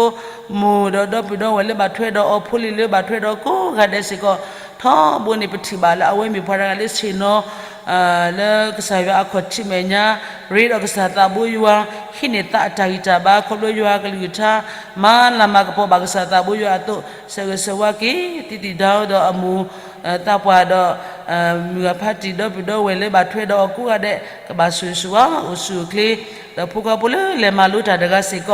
မိၢ်ဒီးဒီပုၢ်ဒီဝဲၢ်လၢဘၣ်ထွဲဒီးအီၤ, ဖိလံၤလၢဘၣ်ထွဲဒီးအီၤကိးဂၤဒဲးစ့ၢ်ကီး, ထီဘိန့ၣ် ပထံၣ်ဘၣ်လၢအဝဲမ့ၢ်ပှၤတဂၤလၢဆ့ၣ်နီၤ လၢကစၢ်ယွၤအခီၣ်ထံးမဲာ်ညါ, ရ့ဒီးကစၢ်သးဘိယွၤ, ဟံးန့ၢ်သးအတၢ်ဂံၢ်တၢ်ဘါ ခီဖျိယွၤအကလုၢ်ကထါ, မၤလၤမၤကပီၤဘၣ်ကစၢ်သးဘိယွၤအသိး, ဆၢဂ့ၤဆၢဝါက့ၤ ထံတံၢ်တၢ်ဒီးအမိၢ်သးပှၢ်ဒီး မုၢ်ဂၤဖါတံၢ်ဒီပုၢ်ဒီဝဲၢ်လၢဘၣ်ထွဲဒီးအီၤကိးဂၤဒဲး ကဘၣ်ဆိၣ်ဂ့ၤဆိၣ်ဝါ အိၣ်ဆူၣ်အိၣ်ချ့, ဒီးဖိဃီဖိလၢလဲၤမၤလိတၢ်တဂၤစ့ၢ်ကီး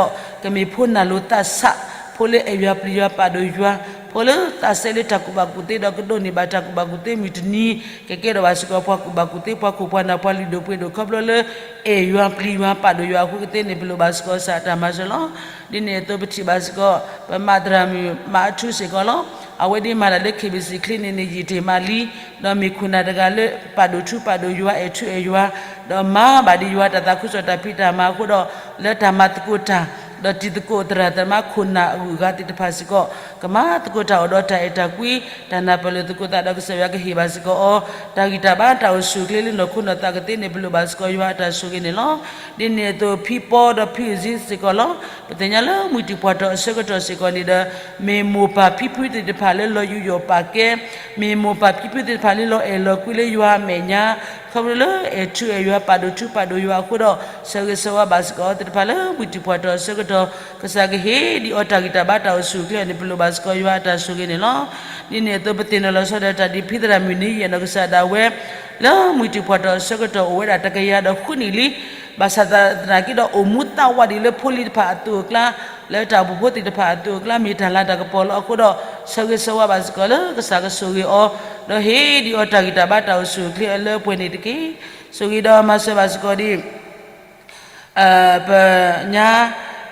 ကမ့ၢ်ဖိနၢ်လိၤသးဆး, ဖိလၢအဲၣ်ယွၤပျံၤယွၤပာ်ဒိၣ်ယွၤ, ဖိလၢသးစဲလၢတၢ်ကူၣ်ဘၣ်ကူၣ်သ့ဒီးကဒိးန့ၢ်ဘၣ်တၢ်ကူၣ်ဘၣ်ကူၣ်သ့မုၢ်တနံၤ, ကကဲထီၣ်ဘၣ်စ့ၢ်ကီးပှၤကူၣ်ဘၣ်ကူၣ်သ့ ပှၤခိၣ်ပှၤနၢ် ပှၤလုၢ်ဒိၣ်ပှ့ၤဒိၣ်ခီဖျိလၢ အဲၣ်ယွၤပျံၤယွၤပာ်ဒိၣ်ယွၤအဃိကသ့န့ၣ် ပလိၣ်ဘၣ်စ့ၢ်ကီးကစၢ်အတၢ်မၤစၢၤလီၤ. ဒ်န့ၣ်အသိးပထံၣ်ဘၣ်စ့ၢ်ကီး ပမၤသရၣ်မုၣ်မၤအထူစ့ၢ်ကီးလီၤ. အဝဲဒ်မၤတၢ်လၢ KBC ချ့န့ၣ်န့ၣ် ယံာ်တ့ၢ်မးလံ, ဒီးမ့ၢ်ခိၣ်နၢ်တဂၤလၢပာ်ဒိၣ်ထူပာ်ဒိၣ်ယွၤ အဲၣ်ထူအဲၣ်ယွၤ, ဒီးမၤဘၣ်ဒံးယွၤတၢ်သးခုကစီၣ်တၢ်ဖံးတၢ်မၤအဃိဒီး လၢတၢ်မၤသကိးတၢ်, ဒီးတံၤသကိးသရၣ်သမါခိၣ်နၢ်အဂုၤအဂၤသ့ၣ်တဖၣ်စ့ၢ်ကီး ကမၤသကိးတၢ်အိၣ်ဒီးတၢ်အဲၣ်တၢ်ကွံ, တၢ်နၢ်ပၢၢ်လိာ်သကိးသးဒီးကစၢ်ယွၤကဟ့ၣ်ဘၣ်စ့ၢ်ကီးအီၤ, တၢ်ဂံၢ်တၢ်ဘါတၢ်အိၣ်ဆူၣ်အိၣ်ချ့လၢနီၢ်ခိနီၢ်သးကသ့န့ၣ် ပလိၣ်ဘၣ်စ့ၢ်ကီးယွၤအတၢ်ဆိၣ်ဂ့ၤန့ၣ်လီၤ. ဒ်န့ၣ်အသိးဖံပီဒီးဖံအုၣ်စ့စ့ၢ်ကီးလီၤ. ပသ့ၣ်ညါလၢမုၢ်တံၢ်ပှၢ်တီၤအဆၢကတီၢ်စ့ၢ်ကီးန့ၣ်ဒီး မ့ၢ်မိၢ်ပၢ်ဖံဖုသ့ၣ်တဖၣ်လၢလီၤယူးယီၣ်ပာ်ကဲ, မ့ၢ်မိၢ်ပၢ်ဖံဖုသ့ၣ်တဖၣ်လၢလီၤအဲၣ်လီၤကွံလၢယွၤအမဲာ်ညါ, ခီဖျိလၢအဲၣ်ထူအဲၣ်ယွၤပာ်ဒိၣ်ထူပာ်ဒိၣ်ယွၤအဃိဒီး ဆၢဂ့ၤဆၢဝါဘၣ်စ့ၢ်ကီးအဝဲသ့ၣ်တဖၣ်လၢမုၢ်တံၢ်ပှၢ်တီၤအဆၢကတီၢ်, ကစၢ်ကဟ့ၣ်ဒံးအီၤတၢ်ဂံၢ်တၢ်ဘါတၢ်အိၣ်ဆူၣ်အိၣ်ချ့အီၤန့ၣ် ပလိၣ်ဘၣ်စ့ၢ်ကီးယွၤအတၢ်ဆိၣ်ဂ့ၤန့ၣ်လီၤ. ဒ်န့ၣ်အသိးပသ့ၣ်နီၣ်လီၤဆီဒီးတၢ်ဒ်ဖံသရၣ်မုၣ်န့ၣ်ယဲၢ်နီၢ်ကစၢ်ဒၣ်ဝဲ လၢမုၢ်တံၢ်ပှၢ်တီၤအဆၢကတီၢ်အိၣ်ဝဲဒၣ်တကယၤဒီးဃုနံၣ်လံ. ဘၣ်ဆၣ်သနာ်က့ဒီးအိၣ်မူသးဝးဒံးလၢဖိလံၤတဖၣ်အသိးအကျါ, လၢတၢ်အိၣ်ဖှိၣ်ဖိသ့ၣ်တဖၣ်အသိးအကျါ မ့ၢ်တၢ်လၤတၢ်ကပီၤလီၤအဃိဒီး ဆၢဂ့ၤဆၢဝါဘၣ်စ့ၢ်ကီးလၢကစၢ်ကဆိၣ်ဂ့ၤအီၤ, ဒီးဟ့ၣ်ဒံးအီၤတၢ်ဂံၢ်တၢ်ဘါတၢ်အိၣ်ဆူၣ်အိၣ်ချ့အလၢပှဲၤန့ၣ်တက့ၢ်. ဆိၣ်ဂ့ၤဒီးမၤစၢၤဘၣ်စ့ၢ်ကီးဒ် ပညါ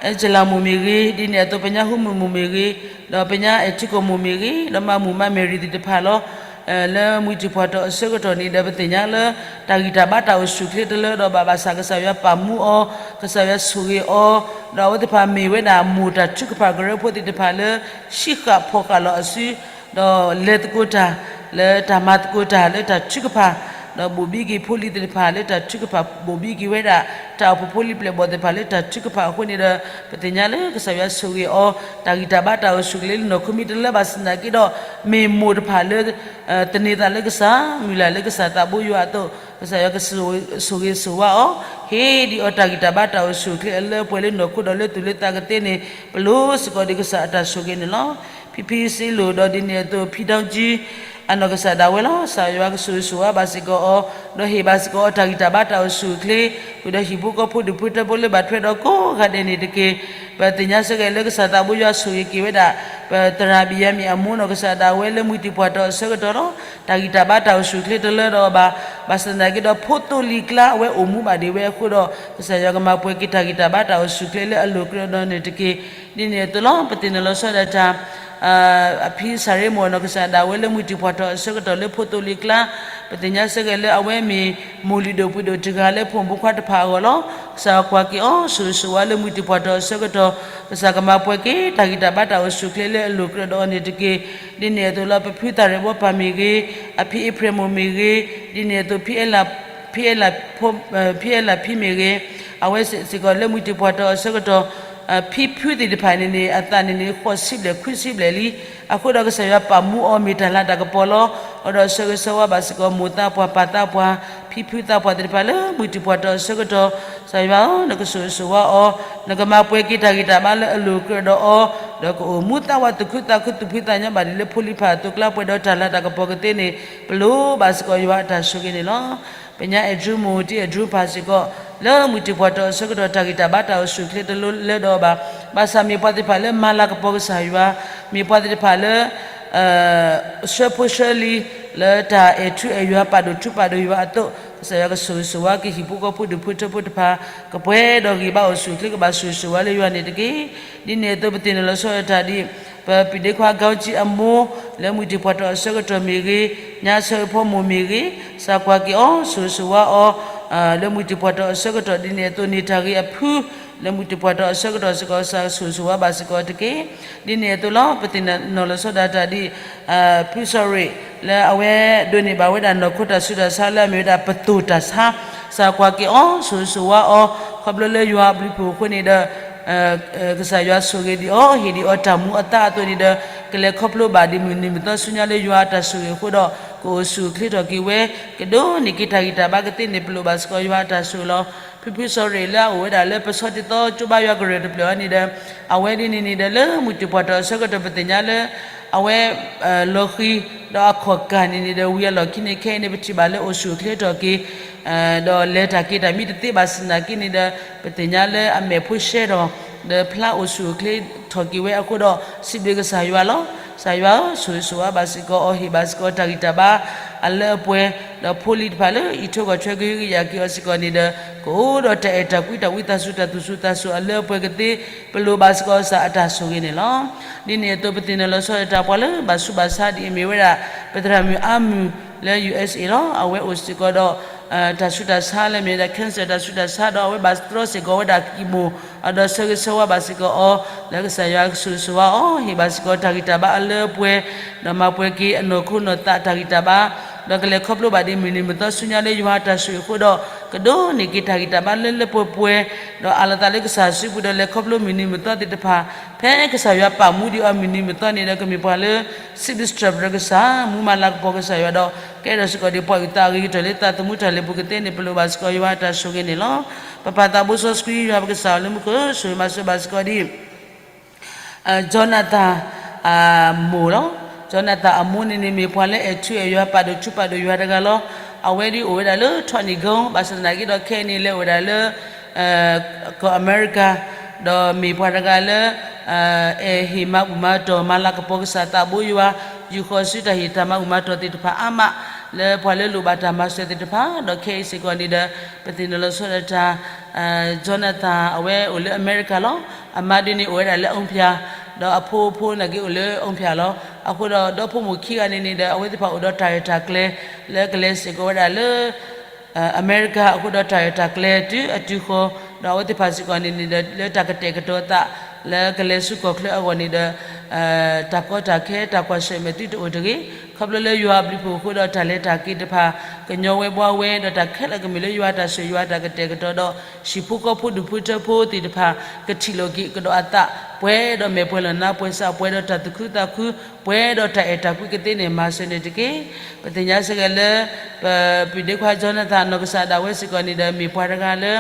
အဲၣ်ကၠလၤမိၢ်မ့ၢ်ဂ့ၤ, ဒ်န့ၣ်အသိး ပညါဟူမုၢ်မိၢ်မ့ၢ်ဂ့ၤ, ဒီးပညါအဲၣ်ထံကီၢ်မိၢ်မ့ၢ်ဂ့ၤ, ဒီးမါမိၢ်မါမဲာ်ရံၤသ့ၣ်တဖၣ်လီၤ. လၢမုၢ်တံၢ်ဖှိၣ်ထီၣ်အဆၢကတီၢ်န့ၣ်ဒီး ပသ့ၣ်ညါလၢ တၢ်ဂံၢ်တၢ်ဘါတၢ်အိၣ်ဆူၣ်အိၣ်ချ့တလၢဒီးဘၣ်, ဘၣ်ဆၣ်ကစၢ်ယွၤပာ်မူအီၤ, ကစၢ်ယွၤဆိၣ်ဂ့ၤအီၤ, ဒီးအဝဲသ့ၣ်တဖၣ်မ့ၢ်ဝဲဒၣ်မိၢ်တၢ်ထုကဖၣ်ကရၢဖိသ့ၣ်တဖၣ်လၢ ဟံးဃာ်ဖီၣ်ဃာ်လီၤအစု, ဒီးလဲၤသကိးတၢ် လၢတၢ်မၤသကိးတၢ်လၢတၢ်ထုကဖၣ်, ဒီးဘိၣ်ဘံက့ၤဖိလံၤသ့ၣ်တဖၣ်လၢတၢ်ထုကဖၣ်, ဘိၣ်ဘံက့ၤဝဲဒၣ် တၢ်အိၣ်ဖှိၣ်ဖိလံၤပျဲၢ်ဘီၣ်သ့ၣ်တဖၣ်လၢတၢ်ထုကဖၣ်အဃိန့ၣ်ဒီး ပသ့ၣ်ညါလၢကစၢ်ယွၤဆိၣ်ဂ့ၤအီၤ, တၢ်ဂံၢ်တၢ်ဘါတၢ်အိၣ်ဆူၣ်အိၣ်ချ့လၢနီၢ်ခိမံၤတလၢဘၣ်ဆၣ်သနာ်က့ဒီး မ့ၢ်မိၢ်တဖၣ်လၢ သန့ၤသးလၢကစၢ်, မုၢ်လၢ်လၢကစၢ်သးဘိယွၤအသိး, ကစၢ်ယွၤကဆိၣ်ဂ့ၤဆိၣ်ဝါအီၤ, ဟ့ၣ်ဒံးအီၤတၢ်ဂံၢ်တၢ်ဘါတၢ်အိၣ်ဆူၣ်အိၣ်ချ့အလၢအပှဲၤလၢနီၢ်ခိဒီးလၢသူၣ်လၢသးကသ့န့ၣ် ပလိၤစ့ၢ်ကီးဒံးကစၢ်အတၢ်ဆိၣ်ဂ့ၤန့ၣ်လီၤ. ဖံဖံစ့လိၤဒီးဒ်န့ၣ်အသိး ဖံဒီကၠံ အနီၢ်ကစၢ်ဒၣ်ဝဲလီၤ. ကစၢ်ယွၤကဆိၣ်ဂ့ၤဆိၣ်ဝါဘၣ်စ့ၢ်ကီးအီၤ, ဒီးဟ့ၣ်ဘၣ်စ့ၢ်ကီးအီၤတၢ်ဂံၢ်တၢ်ဘါတၢ်အိၣ်ဆူၣ်အိၣ်ချ့, ဝံၤဒီးဟံၣ်ဖိဃီဖိဒူၣ်ဖိထၢဖိလၢဘၣ်ထွဲဒီးကိးဂၤဒဲးန့ၣ်တက့ၢ်. ပသ့ၣ်ညါစ့ၢ်ကီးလၢကစၢ်သးဘိယွၤဆိၣ်ဂ့ၤက့ၤဝဲဒၣ် ပသရၣ်ဘံၣ်ယၤမံၣ်အမိၢ်နီၢ်ကစၢ်ဒၣ်ဝဲလၢမုၢ်တံၢ်ဖှိၣ်ထီၣ်အဆၢကတီၢ်လီၤ. တၢ်ဂံၢ်တၢ်ဘါတၢ်အိၣ်ဆူၣ်အိၣ်ချ့တလၢဒီးအီၤဘၣ်, ဘၣ်ဆၣ်သနာ်က့ဒီး ဖိသိလံၤကျါအဝဲအိၣ်မူဘၣ်ဒံးဝဲအဃိဒီး ကစၢ်ယွၤကမၤပှဲၤက့ၤတၢ်ဂံၢ်တၢ်ဘါတၢ်အိၣ်ဆူၣ်အိၣ်ချ့လၢအလိၤကြၢးဒီးန့ၣ်တက့ၢ်. ဒ်န့ၣ်အသိးလီၤ. ပသ့ၣ်နီၣ်လီၤဆီဒၣ်တၢ် အဖံစၤရ့မိၣ်နီၢ်ကစၢ်ဒၣ်ဝဲလၢမုၢ်တံၢ်ဖှိၣ်ထီၣ်အဆၢကတီၢ်လၢဖိသိလံၤကျါ, ပသ့ၣ်ညါစ့ၢ်ကီးလၢအဝဲမ့ၢ်မိၢ်လုၢ်ဒိၣ်ပှ့ၤဒိၣ်တဂၤလၢဖိမုၣ်ဖိခွါတဖၣ်အဂီၢ်လီၤ. ကစၢ်ယွၤကွၢ်က့ၤအီၤ ဆိၣ်ဂ့ၤဆိၣ်ဝါလၢမုၢ်တံၢ်ဖှိၣ်ထီၣ်အဆၢကတီၢ်, ကစၢ်ကမၤပှဲၤက့ၤတၢ်ဂံၢ်တၢ်ဘါတၢ်အိၣ်ဆူၣ်အိၣ်ချ့လၢအလိၤကြၢးဒီးအီၤန့ၣ်တက့ၢ်. ဒ်န့ၣ်အသိးလီၤ. ပဖုသရၣ်ဘီပၢ်မ့ၢ်ဂ့ၤ, အဖံအ့ဖြ့ၣ်မိၢ်မ့ၢ်ဂ့ၤ, ဒ်န့ၣ်အသိး ဖံအဲလး, ဖံအဲလးဖံမ့ၢ်ဂ့ၤ, အဝဲစ့ၢ်ကီးလၢမုၢ်တံၢ်ဖှိၣ်ထီၣ်အဆၢကတီၢ် ဖံဖုသ့ၣ်တဖၣ်န့ၣ်န့ၣ် အသးန့ၣ်န့ၣ် ဃိးဆံဘျဲၣ်ခွံဆံဘျဲၣ်လံ. အဃိဒီးကစၢ်ယွၤပာ်မူအီၤမ့ၢ်တၢ်လၤတၢ်ကပီၤလီၤ. အဃိဒီးဆၢဂ့ၤဆၢဝါဘၣ်စ့ၢ်ကီးမိၢ်သးပှၢ်ပၢ်သးပှၢ် ဖံဖုသးပှၢ်သ့ၣ်တဖၣ်လၢမုၢ်တံၢ်ဖှိၣ်ထီၣ်အဆၢကတီၢ်, ကစၢ်ယွၤဧၢ, နကဆိၣ်ဂ့ၤဆိၣ်ဝါအီၤ, နကမၤပှဲၤက့ၤတၢ်ဂံၢ်တၢ်ဘါလၢအလိၤကြၢးဒီးအီၤ, ဒီးကအိၣ်မူသးဝးသူၣ်ခုသးခုသူၣ်ဖှံသးညီဘၣ်ဒံးလၢဖိလံၤတဖၣ်အသိးကျါပှဲၤဒီးတၢ်လၤတၢ်ကပီၤကသ့န့ၣ် ပလိၤဘၣ်စ့ၢ်ကီးယွၤအတၢ်ဆိၣ်ဂ့ၤန့ၣ်လီၤ. ပညါအဲၣ်ဒြူမိၢ်တံၢ်အဲၣ်ဒြူပၢ်စ့ၢ်ကီး လၢမုၢ်တံၢ်ဖှိၣ်ထီၣ်အဆၢကတီၢ် တၢ်ဂံၢ်တၢ်ဘါတၢ်အိၣ်ဆူၣ်အိၣ်ချ့တလိၤလၢဒီးအီၤဘၣ်. ဘၣ်ဆၣ်မ့ၢ်ပှၤသ့ၣ်တဖၣ်လၢမၤလၤကပီၤကစၢ်ယွၤ, မ့ၢ်ပှၤသ့ၣ်တဖၣ်လၢ ဆှၢဖိဆှၢလံၤ လၢတၢ်အဲၣ်ထူအဲၣ်ယွၤ ပာ်ဒိၣ်ထူပာ်ဒိၣ်ယွၤအသိး, ကစၢ်ယွၤကဆိၣ်ဂ့ၤဆိၣ်ဝါက့ၤဟံၣ်ဖိဃီဖိဒူၣ်ဖိထၢဖိတဖၣ် ကပှဲၤဒီးဂံၢ်ဘါအိၣ်ဆူၣ်အိၣ်ချ့ ကဘၣ်ဆိၣ်ဂ့ၤဆိၣ်ဝါလၢယွၤန့ၣ်တက့ၢ်. ဒ်န့ၣ်အသိးပသ့ၣ်နီၣ်လီၤဆီဒၣ်တၢ်ဒ် ပပံၤဒ့ခွါ ကီကၠံ အမိၢ် လၢမုၢ်တံၢ်ဖှိၣ်ထီၣ်အဆၢကတီၢ်မ့ၢ်ဂ့ၤ, ညါဆၢဂ့ၤဖီမိၢ်မ့ၢ်ဂ့ၤ, ကစၢ်ကွၢ်က့ၤအီၤ ဆိၣ်ဂ့ၤဆိၣ်ဝါအီၤ လၢမုၢ်တံၢ်ဖှိၣ်ထီၣ်အဆၢကတီၢ် ဒ်န့ၣ်အသိးန့ၢ်တၢ်ဂ့ၤအဖု လၢမုၢ်တံၢ်ဖှိၣ်ထီၣ်အဆၢကတီၢ်စ့ၢ်ကီး ကစၢ်ဆိၣ်ဂ့ၤဆိၣ်ဝါဘၣ်စ့ၢ်ကီးတက့ၢ်. ဒ်န့ၣ်အသိးလီၤ. ပသ့ၣ်နီၣ်လီၤဆီဒၣ်တၢ်ဒ် ဖုစီၤရ့ၣ် လၢအဝဲဒိးန့ၢ်ဘၣ်ဝဲဒၣ်နီၢ်ခိတၢ်ဆူးတၢ်ဆါလၢအမ့ၢ်ဝဲဒၣ်ပသိၣ်တၢ်ဆါ, ကစၢ်ကွၢ်က့ၤအီၤ ဆိၣ်ဂ့ၤဆိၣ်ဝါအီၤ ခီဖျိလၢယွၤအဘျုးအဖှိၣ်အဃိန့ၣ်ဒီး ကစၢ်ယွၤဆိၣ်ဂ့ၤဒံးအီၤ ဟ့ၣ်ဒံးအီၤတၢ်မူအသါအသိးန့ၣ်ဒီး ကလဲၤခီဖျိဘၣ်ဒံးမုၢ်နံၤမုၢ်သီဆူညါလၢယွၤအတၢ်ဆိၣ်ဂ့ၤအဃိဒီး ကအိၣ်ဆူၣ်အိၣ်ချ့ထီၣ်က့ၤဝဲ ကဒိးန့ၢ်က့ၤတၢ်ဂံၢ်တၢ်ဘါကသ့န့ၣ် ပလိၣ်ဘၣ်စ့ၢ်ကီးယွၤအတၢ်ဆိၣ်ဂ့ၤလီၤ. ဖုဖုစီၤရ့ၣ်လၢအအိၣ်ဝဲဒၣ်လၢပဆီတံသီကၠိဘါယွၤကရၢၢ်တဖျၢၣ်အံၤန့ၣ်ဒီး အဝဲဒ်န့ၣ်န့ၣ်ဒီးလၢမုၢ်တံၢ်ဖှိၣ်ထီၣ်အဆၢကတီၢ်ပသ့ၣ်ညါလၢ အဝဲ လီၤဃံၤ ဒီးအခီၣ်ကၢ်န့ၣ်န့ၣ်ဒီး ဝံၤအလီၢ်ခံန့ၣ်ခဲအံၤန့ၣ် ပထံၣ်ဘၣ်လၢအိၣ်ဆူၣ်အိၣ်ချ့ထီၣ်က့ၤ ဒီးလဲၤတၢ်က့ၤတၢ်မံတသ့ဘၣ်ဆၣ်သနာ်က့န့ၣ်ဒီး ပသ့ၣ်ညါလၢအမဲာ်ဖိရှဲဒီး ဒီးဖျါအိၣ်ဆူၣ်အိၣ်ချ့ထီၣ်က့ၤဝဲအဃိဒီး စံးဘျုးကစၢ်ယွၤလီၤ. ကစၢ်ယွၤဧၢ, ဆိၣ်ဂ့ၤဆိၣ်ဝါဘၣ်စ့ၢ်ကီးအီၤ ဟ့ၣ်ဘၣ်စ့ၢ်ကီးတၢ်ဂံၢ်တၢ်ဘါအလၢအပှဲၤ ဒီးဖိလံၤတဖၣ်လၢအံးထွဲကွၢ်ထွဲကဟုကယာ်က့ၤအီၤစ့ၢ်ကီးန့ၣ်ဒီး ကအိၣ်ဒီးတၢ်အဲၣ်တၢ်ကွံတၢ်ဝံသးစူၤတၢ်သူၣ်ဆူၣ်သးဆူၣ်အလၢအပှဲၤကသ့ ပလိၣ်ဘၣ်စ့ၢ်ကီးကစၢ်အတၢ်ဆိၣ်ဂ့ၤန့ၣ်လီၤ. ဒ်န့ၣ်အသိးပသ့ၣ်နီၣ်လီၤဆီဒၣ်တၢ် ပှၤလၢဘၣ်ဆူးဘၣ်ဆါဒ်အမ့ၢ်ဝဲဒၣ် ပသရၣ်မုၣ်အါမုၢ်လၢ ယူဢၢၣ်စ့ၣ် လီၤ. အဝဲအိၣ်စ့ၢ်ကီးဒီး တၢ်ဆူးတၢ်ဆါလၢမ့ၢ်ဝဲဒၣ် cancer တၢ်ဆူးတၢ်ဆါဒီး အဝဲဘၣ်တြီစ့ၢ်ကီးဝဲဒၣ် chemo ဒီးဆၢဂ့ၤဆၢဝါဘၣ်စ့ၢ်ကီးအီၤ လၢကစၢ်ယွၤကဆိၣ်ဂ့ၤဆိၣ်ဝါအီၤ ဟ့ၣ်ဘၣ်စ့ၢ်ကီးတၢ်ဂံၢ်တၢ်ဘါအလၢအပှဲၤ ဒီးမၤပှဲၤက့ၤအနီၢ်ခိနီၢ်သးတၢ်ဂံၢ်တၢ်ဘါ ဒီးကလဲၤခီဖျိဘၣ်ဒ်မုၢ်နံၤမုၢ်သီဆူညါလၢယွၤအတၢ်ဆိၣ်ဂ့ၤအဃိဒီး ကဒိးန့ၢ်က့ၤတၢ်ဂံၢ်တၢ်ဘါလၢလၢပှဲၤပှဲၤ ဒီးအးလီၤသးလၢကစၢ်စုပူၤဒီးလဲၤခီဖျိမုၢ်နံၤမုၢ်သီသ့ၣ်တဖၣ် ဖဲကစၢ်ယွၤပာ်မူဒံးအီၤမုၢ်နံၤမုၢ်သီန့ၣ်ဒီး ကမ့ၢ်ပှၤလၢ စံးဘျုးစံးထီၣ်ပတြၢၤကစၢ် မူမၤလၤကပီၤကစၢ်ယွၤဒီး ကဲထီၣ်စ့ၢ်ကီးဒ်ပှၤအုၣ်သးအဂ့ၤကတၢၢ်လၢသးသမူတၢ်လဲၤပူၤကသ့န့ၣ် ပလိၣ်ဘၣ်စ့ၢ်ကီးယွၤအတၢ်ဆိၣ်ဂ့ၤန့ၣ်လီၤ. ပပၢ်သးဘိစီဆှံယွၤပကစၢ်လၢမူခိၣ် ဆိၣ်ဂ့ၤမၤစၢၤဘၣ်စ့ၢ်ကီးဒ် Jonathan အမိၢ်လီၤ. Jonathan အမိၢ်န့ၣ်န့ၣ်မ့ၢ်ပှၤလၢအဲၣ်ထူအဲၣ်ယွၤ ပာ်ဒိၣ်ထူပာ်ဒိၣ်ယွၤတဂၤလီၤ. အဝဲဒ်အိၣ်ဝဲဒၣ်လၢ ထီၣ်နံၣ်ကိ ဘၣ်ဆၣ်သနာ်က့ဒီးခဲအံၤန့ၣ် လဲၤအိၣ်ဝဲဒၣ်လၢ ကီၢ်အမဲရကၤ ဒီးမ့ၢ်ပှၤတဂၤလၢ အဲၣ်ဟ့ၣ်မၤဘူၣ်မၤတီၢ် မၤလၤကပီၤကစၢ်သးဘိယွၤ ယူာ်ဃီၤဆူတၢ်ဟ့ၣ်တၢ်မၤဘူၣ်မၤတီၢ်သ့ၣ်တဖၣ်အါမး လၢပှၤလၢလိၣ်ဘၣ်တၢ်မၤစၢၤသ့ၣ်တဖၣ် ဒီးခဲအံၤစ့ၢ်ကီးန့ၣ်ဒီး ပသ့ၣ်နီၣ်လီၤဆီဒၣ်တၢ် Jonathan အဝဲအိၣ်လၢအမဲရကၤလီၤ. အမါဒုန့ၣ်အိၣ်ဝဲဒၣ်လၢအူဖၠၣ်, ဒီးအဖိဖိနာ်က့အိၣ်လၢအူဖၠၣ်လီၤ. အဃိဒီးဒီဖိမိၢ်ခံဂၤန့ၣ်န့ၣ်ဒီး အဝဲသ့ၣ်တဖၣ်အိၣ်ဒီးတၢ်ရဲၣ်တၢ်ကျဲၤ လၢကလဲၤစ့ၢ်ကီးဝဲဒၣ်လၢ အမဲရကၤအဃိဒီးတၢ်ရဲၣ်တၢ်ကျဲၤတုၤအတုၤဃီ, ဒီးအဝဲသ့ၣ်တဖၣ်စ့ၢ်ကီးန့ၣ်န့ၣ်ဒီး လၢတၢ်ကတဲာ်ကတီၤအသး လၢကလဲၤဆူကီၢ်ချၢအဂီၢ်န့ၣ်ဒီး တၢ်ကီတၢ်ခဲ တၢ်ကွၢ်ဆၢၣ်မဲာ်သုတအိၣ်တဂ့ၤ. ခီဖျိလၢယွၤအဘျုးဖှိၣ်အဃိဒီး တၢ်လဲၤတၢ်က့ၤတဖၣ် ကညီဝဲဘှါဝဲ ဒီးတၢ်ခဲလၢာ်ကမ့ၢ်လၢယွၤအတၢ်ဆိၣ်ဂ့ၤ ယွၤအတၢ်ကတဲာ်ကတီၤဒီး ဟံၣ်ဖိဃီဖိဒူၣ်ဖိထၢဖိသ့ၣ်တဖၣ် ကထံၣ်လိာ်က့ၤကဒီးအသး ပှဲၤဒီးမဲာ်ပှဲၤလီၢ်နါပှဲၤစး ပှဲၤဒီးတၢ်သူၣ်ခုသးခု ပှဲၤဒီးတၢ်အဲၣ်တၢ်ကွံကသ့န့ၣ် မၤစၢၤန့ၣ်တက့ၢ်. ပသ့ၣ်ညါစ့ၢ်ကီးလၢ ပ ပဒ့ခွါ Jonathan အနီၢ်ကစၢ်ဒၣ်ဝဲစ့ၢ်ကီးန့ၣ်ဒီး မ့ၢ်ပှၤတဂၤလၢ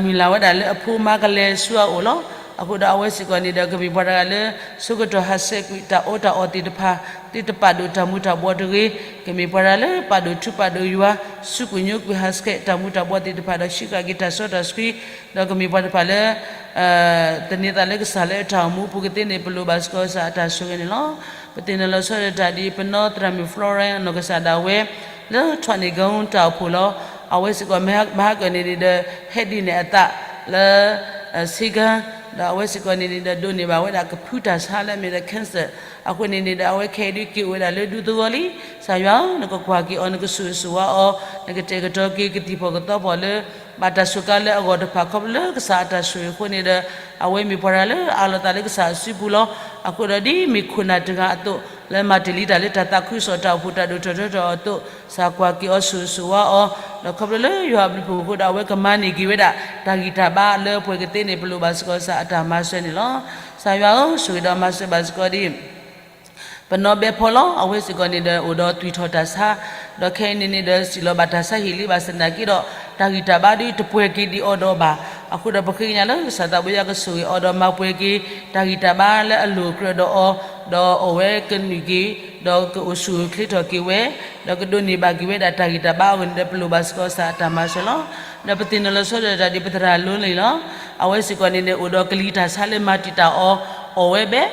မုၢ်လၢ်ဝဲဒၣ်လၢအဖိမါကလဲၤဆူအအိၣ်လီၤ. အဃိဒီးအဝဲစ့ၢ်ကီးန့ၣ်ဒီး ကမ့ၢ်ပှၤတဂၤလၢ ဆိကတီၢ်ဟးဆှဲးကွံာ်တၢ်အီတၢ်အီသ့ၣ်တဖၣ် သုတပာ်ဒိၣ်တၢ်မူၤတၢ်ဘှီးတဂ့ၤ. ကမ့ၢ်ပှၤတဂၤလၢပာ်ဒိၣ်ထူပာ်ဒိၣ်ယွၤ စူးကွံာ်ညိကွံာ်ဟးဆှဲးတၢ်မူၤတၢ်ဘှီးသ့ၣ်တဖၣ်ဒီး ဟံးဃာ်က့ၤတၢ်စီတၢ်ဆှံ, ဒီးကမ့ၢ်ပှၤတဖၣ်လၢ သန့ၤသးလၢကစၢ်လၢအတၢ်အိၣ်မူအပူၤကသ့န့ၣ် ပလိၣ်ဘၣ်စ့ၢ်ကီးကစၢ်အတၢ်ဆိၣ်ဂ့ၤန့ၣ်လီၤ. ပသ့ၣ်နီၣ်လီၤဆီဒၣ်တၢ်ဒ်ပနီၢ်သရၣ်မုၣ် Florence အနီၢ်ကစၢ်ဒၣ်ဝဲ လၢ Trinity တၢ်အိၣ်ဖှိၣ်လီၤ. အဝဲစ့ၢ်ကီးမဟါကၢၣ်န့ၣ်န့ၣ်ဒီး ဟဲဒ်န့ၣ်အသးလၢ ဆ့ကၤ, ဒီးအဝဲစ့ၢ်ကီးန့ၣ်န့ၣ်ဒီး ဒိးန့ၢ်ဘၣ်ဝဲဒၣ်ကဖုတၢ်ဆါလၢအမ့ၢ်ဒီး cancer အဃိန့ၣ်န့ၣ်ဒီး အဝဲခဲအံၤဒုးက့ၤအိၣ်ဝဲဒၣ်လၢဒူသဝီလံ. ကစၢ်ယွၤဧၢ, နကကွၢ်က့ၤအီၤ, နကဆိၣ်ဂ့ၤဆိၣ်ဝါအီၤ, နကတဲာ်ကတီၤက့ၤကသံၣ်ဖီၣ်ကသီဖီၣ်လၢ ဘၣ်တၢ်စူးကါလၢအဂီၢ်တဖၣ် ခီဖျိလၢကစၢ်အတၢ်ဆိၣ်ဂ့ၤအဃိန့ၣ်ဒီး အဝဲမ့ၢ်ပှၤတဂၤလၢအအးလီၤသးလၢကစၢ်အစုပူၤလီၤ. အဃိဒီးဒ်မ့ၢ်ခိၣ်နၢ်တဂၤအသိး လၢမၤတ့ၢ်လံတၢ်လၢတၢ်သးခုကစီၣ်တၢ်အိၣ်ဖှိၣ်တၢ်ဒိၣ်ထီၣ်ထီထီၣ်အသိး ကစၢ်ကွၢ်က့ၤအီၤ ဆိၣ်ဂ့ၤဆိၣ်ဝါအီၤ, ဒီးခီဖျိလၢယွၤအဘျုးဖှိၣ်အဃိဒီး အဝဲကမၤန့ၢ်က့ၤဝဲဒၣ် တၢ်ဂံၢ်တၢ်ဘါလၢပှဲၤကသ့န့ၣ် ပလိၣ်ဘၣ်စ့ၢ်ကီးကစၢ်အတၢ်မၤစၢၤန့ၣ်လီၤ. ကစၢ်ယွၤဧၢ, ဆိၣ်ဂ့ၤဒီးမၤစၢၤဘၣ်စ့ၢ်ကီးဒ် ပနီၢ်ဘဲဖီလီၤ. အဝဲစ့ၢ်ကီးန့ၣ်ဒီး အိၣ်ဒီးသွံၣ်ထီၣ်တၢ်ဆါ, ဒီးခဲအံၤန့ၣ်န့ၣ်ဒီး စံၣ်လီၤဘၣ်တၢ်ဆါဟ့ၣ်လံဘၣ်ဆၣ်သနာ်က့ဒီး တၢ်ဂံၢ်တၢ်ဘါဒုးတပှဲၤက့ၤဒံးအီၤဒီးဘၣ်. အဃိဒီးပဃ့ကညးလၢ ကစၢ်သးဘိယွၤကဆိၣ်ဂ့ၤအီၤဒီးမၤပှဲၤက့ၤ တၢ်ဂံၢ်တၢ်ဘါလၢအလိၣ်အကြၢးဒီးအီၤ, ဒီးအီၣ်ဝဲကနုာ်က့ၤ, ဒီးကအိၣ်ဆူၣ်အိၣ်ချ့ထီၣ်က့ၤဝဲ, ဒီးကဒိးန့ၢ်ဘၣ်က့ၤဝဲဒၣ်တၢ်ဂံၢ်တၢ်ဘါအဂီၢ်န့ၣ်ဒီး ပလိၣ်ဘၣ်စ့ၢ်ကီးကစၢ်အတၢ်မၤစၢၤလီၤ. ဒီးပသ့ၣ်နီၣ်လီၤဆီဒၣ်တၢ်ဒ်ပသရၣ် Lone လီၤ. အဝဲစ့ၢ်ကီးန့ၣ်န့ၣ် အိၣ်ဒီးကလံၤတၢ်ဆါလၢမၤတံာ်တာ်အီၤ အီၣ်ဝဲဘဲ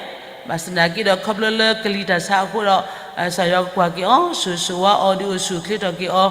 ဘၣ်ဆၣ်သနာ်က့ဒီး ခီဖျိလၢကလံၤတၢ်ဆါအဃိဒီး ကစၢ်ယွၤကကွၢ်က့ၤအီၤ, ဆိၣ်ဂ့ၤဆိၣ်ဝါအီၤ, ဒုးအိၣ်ဆူၣ်အိၣ်ချ့ထီၣ်က့ၤအ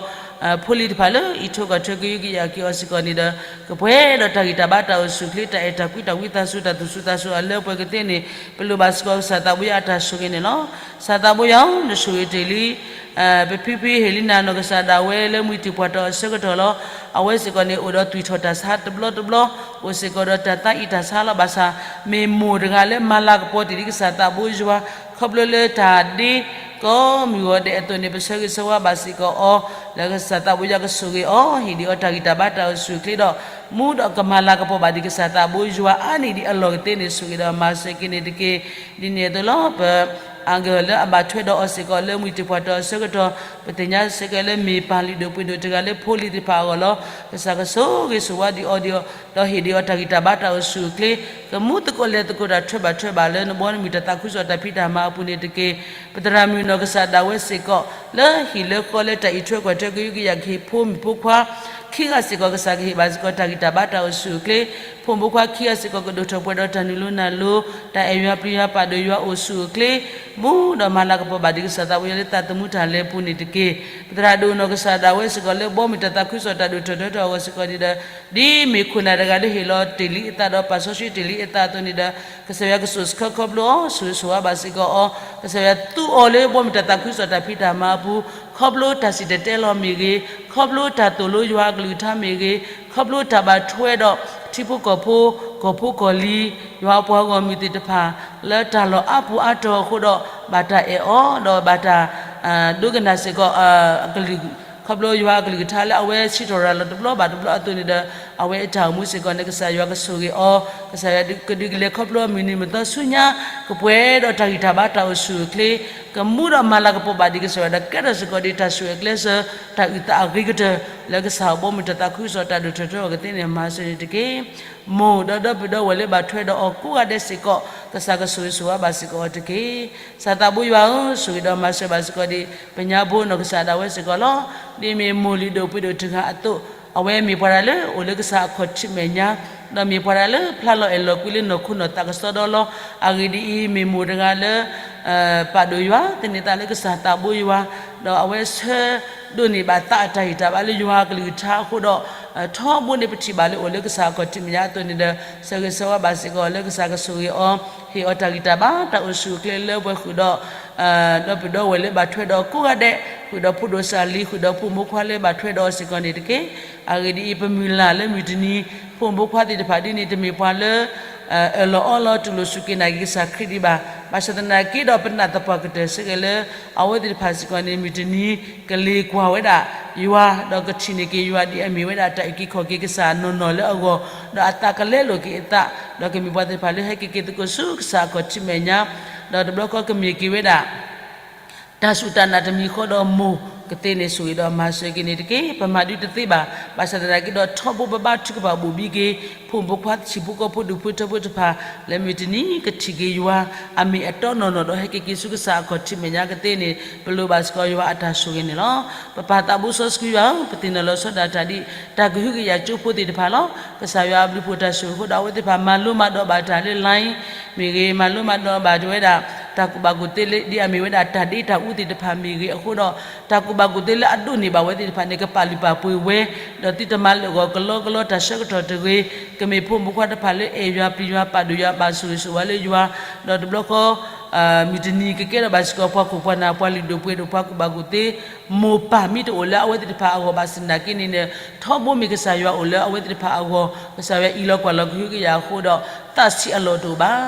ီၤ, ဖိလံၤတဖၣ်လၢအံးထွဲကွၢ်ထွဲကဟုကယာ်က့ၤအီၤစ့ၢ်ကီးန့ၣ်ဒီး ကပှဲၤဒီးတၢ်ဂံၢ်တၢ်ဘါတၢ်အိၣ်ဆူၣ်အိၣ်ချ့ တၢ်အဲၣ်တၢ်ကွံတၢ်ဝံသးစူၤ တၢ်သူၣ်စူၤသးစူၤအလၢပှဲၤကသ့န့ၣ် ပလိၣ်ဘၣ်စ့ၢ်ကီးကစၢ်သးဘိယွၤအတၢ်ဆိၣ်ဂ့ၤန့ၣ်လီၤ. ကစၢ်သးဘိယွၤဧၢ, နဆိၣ်ဂ့ၤတ့ၢ်လံ ပဖံဖံဟ့ၣ်လံနၤနီၢ်ကစၢ်ဒၣ်ဝဲလၢ မှံတံာ်ပှၢ်တီၣ်အဆၢကတီၢ်လီၤ. အဝဲစ့ၢ်ကီးန့ၣ် အိၣ်ဒီးသွံၣ်ထီၣ်တၢ်ဆါတဘျီတဘျီ, အိၣ်စ့ၢ်ကီးဒီးတၢ်သါအံၤတၢ်ဆါလီၤ. ဘၣ်ဆၣ် မ့ၢ်မိၢ်တဂၤလၢမၤလၤကပီၤတ့ၢ်လံကစၢ်သးဘိယွၤ ခီဖျိလၢတၢ်ဒ့ ကိးမုၢ်ဂီၤဒဲးအသိးန့ၣ် ပဆၢဂ့ၤဆၢဝါဘၣ်စ့ၢ်ကီးအီၤ လၢကစၢ်သးဘိယွၤကဆိၣ်ဂ့ၤအီၤ, ဟ့ၣ်ဒံးအီၤတၢ်ဂံၢ်တၢ်ဘါတၢ်အိၣ်ဆူၣ်အိၣ်ချ့ဒီး မူဒီးကမၤလၤကပီၤဘၣ်ဒံးကစၢ်သးဘိယွၤအါန့ၢ်ဒံးအလီၢ်ကသ့န့ၣ် ဆိၣ်ဂ့ၤဒီးမၤစၢၤက့ၤန့ၣ်တက့ၢ်. ဒ်န့ၣ်အသိးလီၤ. ပ အၣ်ကၢၣ်လၢအဘၣ်ထွဲဒီးအီၤစ့ၢ်ကီးလၢ မှံတံာ်ပှၢ်တီၣ်အဆၢကတီၢ် ပသ့ၣ်ညါစ့ၢ်ကီးလၢမ့ၢ်ပၢ်လုၢ်ဒိၣ်ပှ့ၤဒိၣ်တဂၤလၢဖိလံၤသ့ၣ်တဖၣ်အဂီၢ်လီၤ. ကစၢ်ကဆိၣ်ဂ့ၤဆိၣ်ဝါဒံးအီၤဒီး ဒီးဟ့ၣ်ဒံးအီၤတၢ်ဂံၢ်တၢ်ဘါတၢ်အိၣ်ဆူၣ်အိၣ်ချ့ ကမူသကိးလဲၤသကိးတၢ်ထွဲဘၣ်ထွဲဘၣ်လၢနဘီနမုၢ်တၢ်သးခုကစီၣ်တၢ်ဖံးတၢ်မၤအပူၤန့ၣ်တက့ၢ်. ပသရၣ်မုၣ်နီၢ်ကစၢ်ဒၣ်ဝဲစ့ၢ်ကီး လၢဟံၣ်လၢဃီလၢတၢ်အံးထွဲကွၢ်ထွဲကဟုကယာ်က့ၤဖိမုၣ်ဖိခွါ ခံဂၤစ့ၢ်ကီး ကစၢ်ကဟ့ၣ်ဘၣ်စ့ၢ်ကီးတၢ်ဂံၢ်တၢ်ဘါတၢ်အိၣ်ဆူၣ်အိၣ်ချ့, ဖိမုၣ်ဖိခွါခံဂၤစ့ၢ်ကီးကဒိၣ်ထီၣ်ပှဲၤဒီးတၢ်နုာ်လီၤနုာ်လီၤ, တၢ်အဲၣ်ယွၤပျံၤယွၤပာ်ဒိၣ်ယွၤအိၣ်ဆူၣ်အိၣ်ချ့ မူဒီးမၤလၤကပီၤဘၣ်ဒံးကစၢ်သးဘိယွၤလၢသးသမူတၢ်လဲၤအပူၤန့ၣ်တက့ၢ်. ပသရၣ်ဒိၣ်နီၢ်ကစၢ်ဒၣ်ဝဲစ့ၢ်ကီးလၢဘီမုၢ်တၢ်သးခုကစီၣ်တၢ်ဒိၣ်ထီၣ်ထီထီၣ်အဂီၢ်စ့ၢ်ကီးန့ၣ်ဒီး ဒ်မ့ၢ်ခိၣ်နၢ်တဂၤလၢဟ့ၣ်လီၤတ့ၢ်လံအသးဒီးပာ်စီဆှံတ့ၢ်လံအသးအသိးန့ၣ်ဒီး ကစၢ်ယွၤကဆိၣ်ဆှၢခီဖျိအီၤ ဆိၣ်ဂ့ၤဆိၣ်ဝါဘၣ်စ့ၢ်ကီးအီၤ, ကစၢ်ယွၤသူအီၤလၢဘီမုၢ်တၢ်သးခုကစီၣ်တၢ်ဖံးတၢ်မၤအပူၤ ခီဖျိတၢ်စံၣ်တဲၤတဲလီၤမ့ၢ်ဂ့ၤ, ခီဖျိတၢ်သိၣ်လိယွၤအကလုၢ်ကထါမ့ၢ်ဂ့ၤ, ခီဖျိတၢ်ဘၣ်ထွဲဒီးထံဖိကီၢ်ဖိ ကီၢ်ဖိကီၢ်လံၤ ယွၤအပှၤဂီၢ်မုၢ်သ့ၣ်တဖၣ် လၢတၢ်လီၢ်အါပူၤအါတီၤအဃိဒီး ဘၣ်တၢ်အဲၣ်အီၤ ဒီးဘၣ်တၢ် ဒိကနၣ်စ့ၢ်ကီး အကလုၢ် ခီဖျိယွၤအကလုၢ်ကထါလၢအဝဲစံးထီၣ်ရၤလီၤတဘျီဘၣ်တဘျီအသိးန့ၣ်ဒီး အဝဲအတၢ်အိၣ်မူစ့ၢ်ကီးန့ၣ် ကစၢ်ယွၤကဆိၣ်ဂ့ၤအီၤ, ကစၢ်ယွၤကဒုးကလဲၤခီဖျိအမုၢ်နံၤမုၢ်သီဆူညါ ကပှဲၤဒီးတၢ်ဂံၢ်တၢ်ဘါတၢ်အိၣ်ဆူၣ်အိၣ်ချ့, ကမူဒီးမၤလၤကပီၤဘၣ်ဒံးကစၢ်ယွၤဒီးကဲထီၣ်စ့ၢ်ကီးဒံးတၢ်ဆိၣ်ဂ့ၤအကျဲစၢၤ တၢ်အုၣ်သးအဂ့ၤကတၢၢ် လၢကစၢ်အဘီမုၢ်တၢ်သးခုကစီၣ်တၢ်ဒိၣ်ထီၣ်ထီထီၣ်ကသ့န့ၣ် မၤစၢၤန့ၣ်တက့ၢ်. မိၢ်ဒီးဒီပုၢ်ဒီဝဲၢ်လၢဘၣ်ထွဲဒီးအီၤကိးဂၤဒဲးစ့ၢ်ကီး ကစၢ်ကဆိၣ်ဂ့ၤဆိၣ်ဝါဘၣ်စ့ၢ်ကီးအီၤတက့ၢ်. ကစၢ်သးဘိယွၤဧၢ, ဆိၣ်ဂ့ၤဒီးမၤစၢၤဘၣ်စ့ၢ်ကီးဒံး ပညါဘိနီၢ်ကစၢ်ဒၣ်ဝဲစ့ၢ်ကီးလီၤ. ဒ်မ့ၢ်မိၢ်လုၢ်ဒိၣ်ပှ့ၤဒိၣ်တဂၤအသိး အဝဲမ့ၢ်ပှၤတဂၤလၢအိၣ်လၢကစၢ်အခီၣ်ထံးမဲာ်ညါ, ဒီးမ့ၢ်ပှၤတဂၤလၢဖျါလီၤအဲၣ်လီၤကွံလၢနီၢ်ခိနီၢ်သးကစီဒီလီၤ. အဂ့ၢ်ဒ်အံၤ, မ့ၢ်မိၢ်တဂၤလၢ ပာ်ဒိၣ်ယွၤ, သန့ၤသးလၢကစၢ်သးဘိယွၤ, ဒီးအဝဲဆၢဒိးန့ၢ်ဘၣ်သးအတၢ်ဂံၢ်တၢ်ဘါလၢယွၤအကလုၢ်ကထါအဃိဒီး, ထီဘိန့ၣ်ပထံၣ်ဘၣ်လၢအိၣ်လၢကစၢ်အခီၣ်ထံးမဲာ်ညါအသိးန့ၣ်ဒီး, ဆၢဂ့ၤဆၢဝါဘၣ်စ့ၢ်ကီးလၢကစၢ်ကဆိၣ်ဂ့ၤအီၤ, ဟ့ၣ်အီၤတၢ်ဂံၢ်တၢ်ဘါတၢ်အိၣ်ဆူၣ်အိၣ်ချ့လၢပှဲၤဃုာ်ဒီး ဒီပုၢ်ဒီဝဲၢ်လၢဘၣ်ထွဲဒီးကိးဂၤဒဲး, ဃုာ်ဒီးဖိဒိၣ်စၢ်လံၤ, ဃုာ်ဒီးဖိမုၣ်ခွါလၢဘၣ်ထွဲဒီးအီၤစ့ၢ်ကီးန့ၣ်တက့ၢ်. အဂ့ၢ်ဒ်အံၤ, ပမုၢ်လၢ်လၢမုၢ်တနံၤ, ဖိမုၣ်ဖိခွါသ့ၣ်တဖၣ်ဒ်န့ၣ် တမ့ၢ်ပှၤလၢ အၢၣ်လီၤအီလီၤတူၢ်လိာ်စူၢ်က့ၤနာ်က့ၤကစၢ်ခရံာ်ဒံးဘၣ်. ဘၣ်ဆၣ်သနာ်က့ဒီး ပနာ်သပှၢ်ကတၢၢ်ဆၢက့ၤလၢ အဝဲသ့ၣ်တဖၣ်စ့ၢ်ကီးန့ၣ် မုၢ်တနံၤ ကလ့ၤကွၢ်ဝဲဒၣ်ယွၤ, ဒီးကထံၣ်န့ၢ်က့ၤယွၤဒ်အမ့ၢ်ဝဲဒၣ်တၢ်အုၣ်က့ၤခီၣ်က့ၤကစၢ်နီၢ်နီၢ်လၢအဂီၢ်, ဒီးအသးကလဲလိာ်က့ၤအသး, ဒီးကမ့ၢ်ပှၤသ့ၣ်တဖၣ်လၢဟဲက့ၤက့ၤသကိးဆူကစၢ်အခီၣ်ထံးမဲာ်ညါ, ဒီးတဘျီဃီကမ့ၢ်က့ၤဝဲဒၣ် တၢ်စူၢ်တၢ်နာ်တမံၤဃီဒီးမိၢ်ကသ့န့ၣ် ဆိၣ်ဂ့ၤဒီးမၤစၢၤက့ၤန့ၣ်တက့ၢ်. ပမၤဒုတသ့ဘၣ်. ဘၣ်ဆၣ်သနာ်က့ဒီး ထီဘိပဘါထုကဖၣ်ဘိၣ်ဘံက့ၤ ဖိမုၣ်ဖိခွါ ဟံၣ်ဖိဃီဖိ ဒူၣ်ဖိထၢဖိတဖၣ် လၢမုၢ်တနံၤကထံၣ်က့ၤယွၤ အမ့ၢ်အတီနီၢ်နီၢ်ဒီးဟဲက့ၤက့ၤဆူကစၢ်အခီၣ်ထံးမဲာ်ညါကသ့န့ၣ် ပလိၣ်ဘၣ်စ့ၢ်ကီးယွၤအတၢ်ဆိၣ်ဂ့ၤန့ၣ်လီၤ. ပပၢ်သးဘိစီဆှံယွၤဧၢ, ပသ့ၣ်နီၣ်လီၤဆီဒၣ်တၢ်ဒ် တၢ်ကဟုကယာ်ကၠိဖိသ့ၣ်တဖၣ်လီၤ. ကစၢ်ယွၤအဘျုးဖှိၣ်တၢ်ဆိၣ်ဂ့ၤအဃိဒီး အဝဲသ့ၣ်တဖၣ်မၤလိမၤဒိးဘၣ်တၢ်လၢ line မ့ၢ်ဂ့ၤ, မၤလိမၤဒိးဘၣ်တဝဲဒၣ် တၢ်ကူၣ်ဘၣ်ကူၣ်သ့လၢဒ်အမ့ၢ်ဝဲဒၣ်တၢ်ဒ့တၢ်အူသ့ၣ်တဖၣ်မ့ၢ်ဂ့ၤအဃိဒီး တၢ်ကူၣ်ဘၣ်ကူၣ်သ့လၢအဒိးန့ၢ်ဘၣ်ဝဲသ့ၣ်တဖၣ်န့ၣ် ကပာ်လုၢ်ပာ်ပှ့ၤဝဲ, ဒီးသုတမၤလၢာ်ဂီၤကလီကလီတၢ်ဆၢကတီၢ်တဂ့ၤ, ကမ့ၢ်ဖိမုၣ်ဖိခွါတဖၣ်လၢအဲၣ်ယွၤပျံၤယွၤပာ်ဒိၣ်ယွၤဘၣ်ဆိၣ်ဂ့ၤဆိၣ်ဝါလၢယွၤ, ဒီးတဘျီဃီ မုၢ်တနံၤကကဲထီၣ်ဘၣ်စ့ၢ်ကီးပှၤခိၣ်ပှၤနၢ် ပှၤလုၢ်ဒိၣ်ပှ့ၤဒိၣ် ပှၤကူၣ်ဘၣ်ကူၣ်သ့ မိၢ်ပၢ်မ့ၢ်တအိၣ်လၢအဝဲသ့ၣ်တဖၣ်အဂီၢ်ဘၣ်ဆၣ်သနာ်က့န့ၣ်ဒီး ထီဘိမ့ၢ်ကစၢ်ယွၤအိၣ်လၢအဝဲသ့ၣ်တဖၣ်အဂီၢ် ကစၢ်ယွၤအံးလီၤကွၢ်လီၤကဟုကယာ်အဃိဒီး သးဆံးအလီၢ်တအိၣ်ဘၣ်.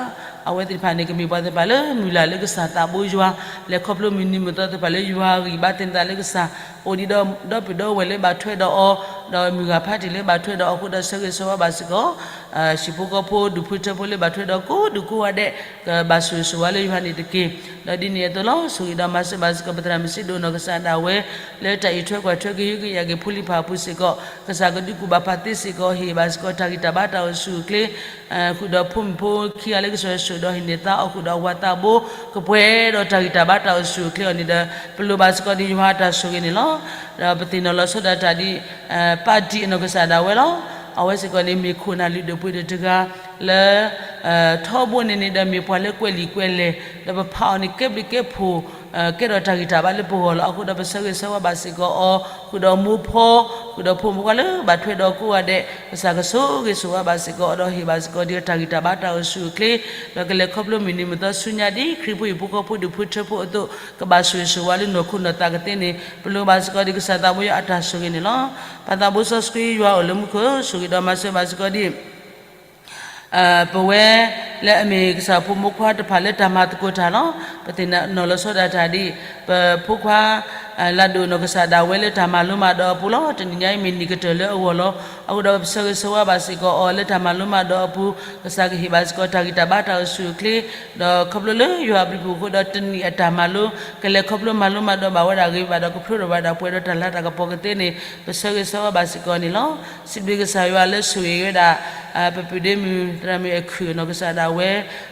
အဝဲသ့ၣ်တဖၣ်န့ၣ် ကမ့ၢ်ပှၤသ့ၣ်တဖၣ်လၢမုၢ်လၢ်လၢကစၢ်သးဘိယွၤ, လဲၤခီဖျိမုၢ်နံၤမုၢ်သီသ့ၣ်တဖၣ်လၢယွၤအဂံၢ်ဘါ သန့ၤသးလၢကစၢ် အိၣ်ဒံးဒီးဒီပုၢ်ဒီဝဲၢ်လၢဘၣ်ထွဲဒီးအီၤ, ဒီးမုၢ်ဂၤဖးတံၢ်လၢဘၣ်ထွဲဒီးအီၤအဃိဒီး ဆၢဂ့ၤဆၢဝါဘၣ်စ့ၢ်ကီး ဟံၣ်ဖိဃီဖိ ဒူၣ်ဖိထၢဖိလၢဘၣ်ထွဲဒီးကိးဒူၣ်ကိးဂၤဒဲး ကဘၣ်ဆိၣ်ဂ့ၤဆိၣ်ဝါလၢယွၤန့ၣ်တက့ၢ်. ဒီးဒ်န့ၣ်အသိးလီၤ ဆိၣ်ဂ့ၤဒီးမၤစၢၤဘၣ်စ့ၢ်ကီး ပသရၣ်မုၣ်စ့ဒိၣ်နီၢ်ကစၢ်ဒၣ်ဝဲ လၢတၢ်အံးထွဲကွၢ်ထွဲကဟုကယာ်က့ၤဖိလံၤဖးအပူၤစ့ၢ်ကီး ကစၢ်ကဒုးကူၣ်ဘၣ်ပာ်သ့စ့ၢ်ကီး ဟ့ၣ်ဘၣ်စ့ၢ်ကီးတၢ်ဂံၢ်တၢ်ဘါတၢ်အိၣ်ဆူၣ်အိၣ်ချ့ ဃုာ်ဒီးဖိမုၣ်ဖိခံဂၤလၢကစၢ်ယွၤဆိၣ်ဒီးဟံးန့ၢ်သါအီၤ ဃုာ်ဒီးအဝၤသးဘိ ကပှဲၤဒီးတၢ်ဂံၢ်တၢ်ဘါတၢ်အိၣ်ဆူၣ်အိၣ်ချ့အီၤန့ၣ်ဒီး ပလိၣ်ဘၣ်စ့ၢ်ကီးဒ်ယွၤအတၢ်ဆိၣ်ဂ့ၤန့ၣ်လီၤ. ဒီးပသ့ၣ်နီၣ်လီၤဆီဒၣ်တၢ်ဒ် ပၢ်ဒံၣ်အနီၢ်ကစၢ်ဒၣ်ဝဲလီၤ. အဝဲစ့ၢ်ကီးန့ၣ် မ့ၢ်ခိၣ်နၢ်လုၢ်ဒိၣ်ပှ့ၤဒိၣ်တဂၤလၢ ထီဘိန့ၣ်န့ၣ်ဒီးမ့ၢ်ပှၤလၢကွဲးလံာ်ကွဲးလဲၢ် ဒီးပဖးအီၤန့ၣ်ကဲဘျုးကဲဖှိၣ် ကဲထီၣ်တၢ်ဂံၢ်တၢ်ဘါလၢပဂီၢ်လီၤ. အဃိဒီးပဆၢဂ့ၤဆၢဝါဘၣ်စ့ၢ်ကီးအီၤ ဃုာ်ဒီးမိၢ်ဖီ ဃုာ်ဒီးဖိမုၣ်ဖိခွါလၢဘၣ်ထွဲဒီးကိးဂၤဒဲး ကစၢ်ကဆိၣ်ဂ့ၤဆိၣ်ဝါဘၣ်စ့ၢ်ကီးအီၤဒီးဟ့ၣ်ဘၣ်စ့ၢ်ကီးဒ်တၢ်ဂံၢ်တၢ်ဘါတၢ်အိၣ်ဆူၣ်အိၣ်ချ့ ဒီးကလဲၤခီဖျိမုၢ်နံၤမုၢ်သီဆူညါဒ်ခရံာ်ဖိဟံၣ်ဖိဃီဖိဒူၣ်ဖိထၢဖိအသိး ကဘၣ်ဆိၣ်ဂ့ၤဆိၣ်ဝါလၢနီၢ်ခိနီၢ်သးကသ့န့ၣ် ပလိၣ်ဘၣ်စ့ၢ်ကီးဒ်ကစၢ်သးဘိယွၤအတၢ်ဆိၣ်ဂ့ၤန့ၣ်လီၤ. ပၢ်သးဘိစီဆှံယွၤအိၣ်လၢမူခိၣ် ဆိၣ်ဂ့ၤဒီးမၤစၢၤဘၣ်စ့ၢ်ကီးဒ် ပဝဲလၢအမ့ၢ်ကစၢ်ဖိမုၣ်ဖိခွါတဖၣ်လၢတၢ်မၤသကိးတၢ်လီၤ. ပသ့ၣ်နီၣ်လီၤဆီဒၣ်တၢ်ဒ် ပဖိခွါ လၢဒိၣ်နီၢ်ကစၢ်ဒၣ်ဝဲလၢတၢ်မၤလိမၤဒိးအပူၤလီၤ. တနံၤညါအံၤမ့ၢ်နံၣ်ကတၢၢ်လၢအဂီၢ်လီၤ. အဃိဒီးပဆၢဂ့ၤဆၢဝါဘၣ်စ့ၢ်ကီးအီၤလၢတၢ်မၤလိမၤဒိးအပူၤ ကစၢ်ကဟ့ၣ်ဘၣ်စ့ၢ်ကီးတၢ်ဂံၢ်တၢ်ဘါတၢ်အိၣ်ဆူၣ်အိၣ်ချ့ ဒီးခီဖျိလၢယွၤအဘျုးအဖှိၣ်အဃိဒီးတနံၣ်အတၢ်မၤလိ ကလဲၤခီဖျိမၤလိမၤဒိးဘၣ်ဝဲဒၣ်ဂ့ၤဘၣ်ဒီး ကဖျိထီၣ်ဘၣ်ဒၣ်ပှဲၤဒီးတၢ်လၤတၢ်ကပီၤကသ့န့ၣ် ပဆၢဂ့ၤဆၢဝါဘၣ်စ့ၢ်ကီးန့ၣ်လီၤ. စံးဘျုးကစၢ်ယွၤလၢဆိၣ်ဂ့ၤဝဲဒၣ် ပပုၢ်ဒ့မုၣ် သရၣ်မုၣ်အခုၣ်နီၢ်ကစၢ်ဒၣ်ဝဲ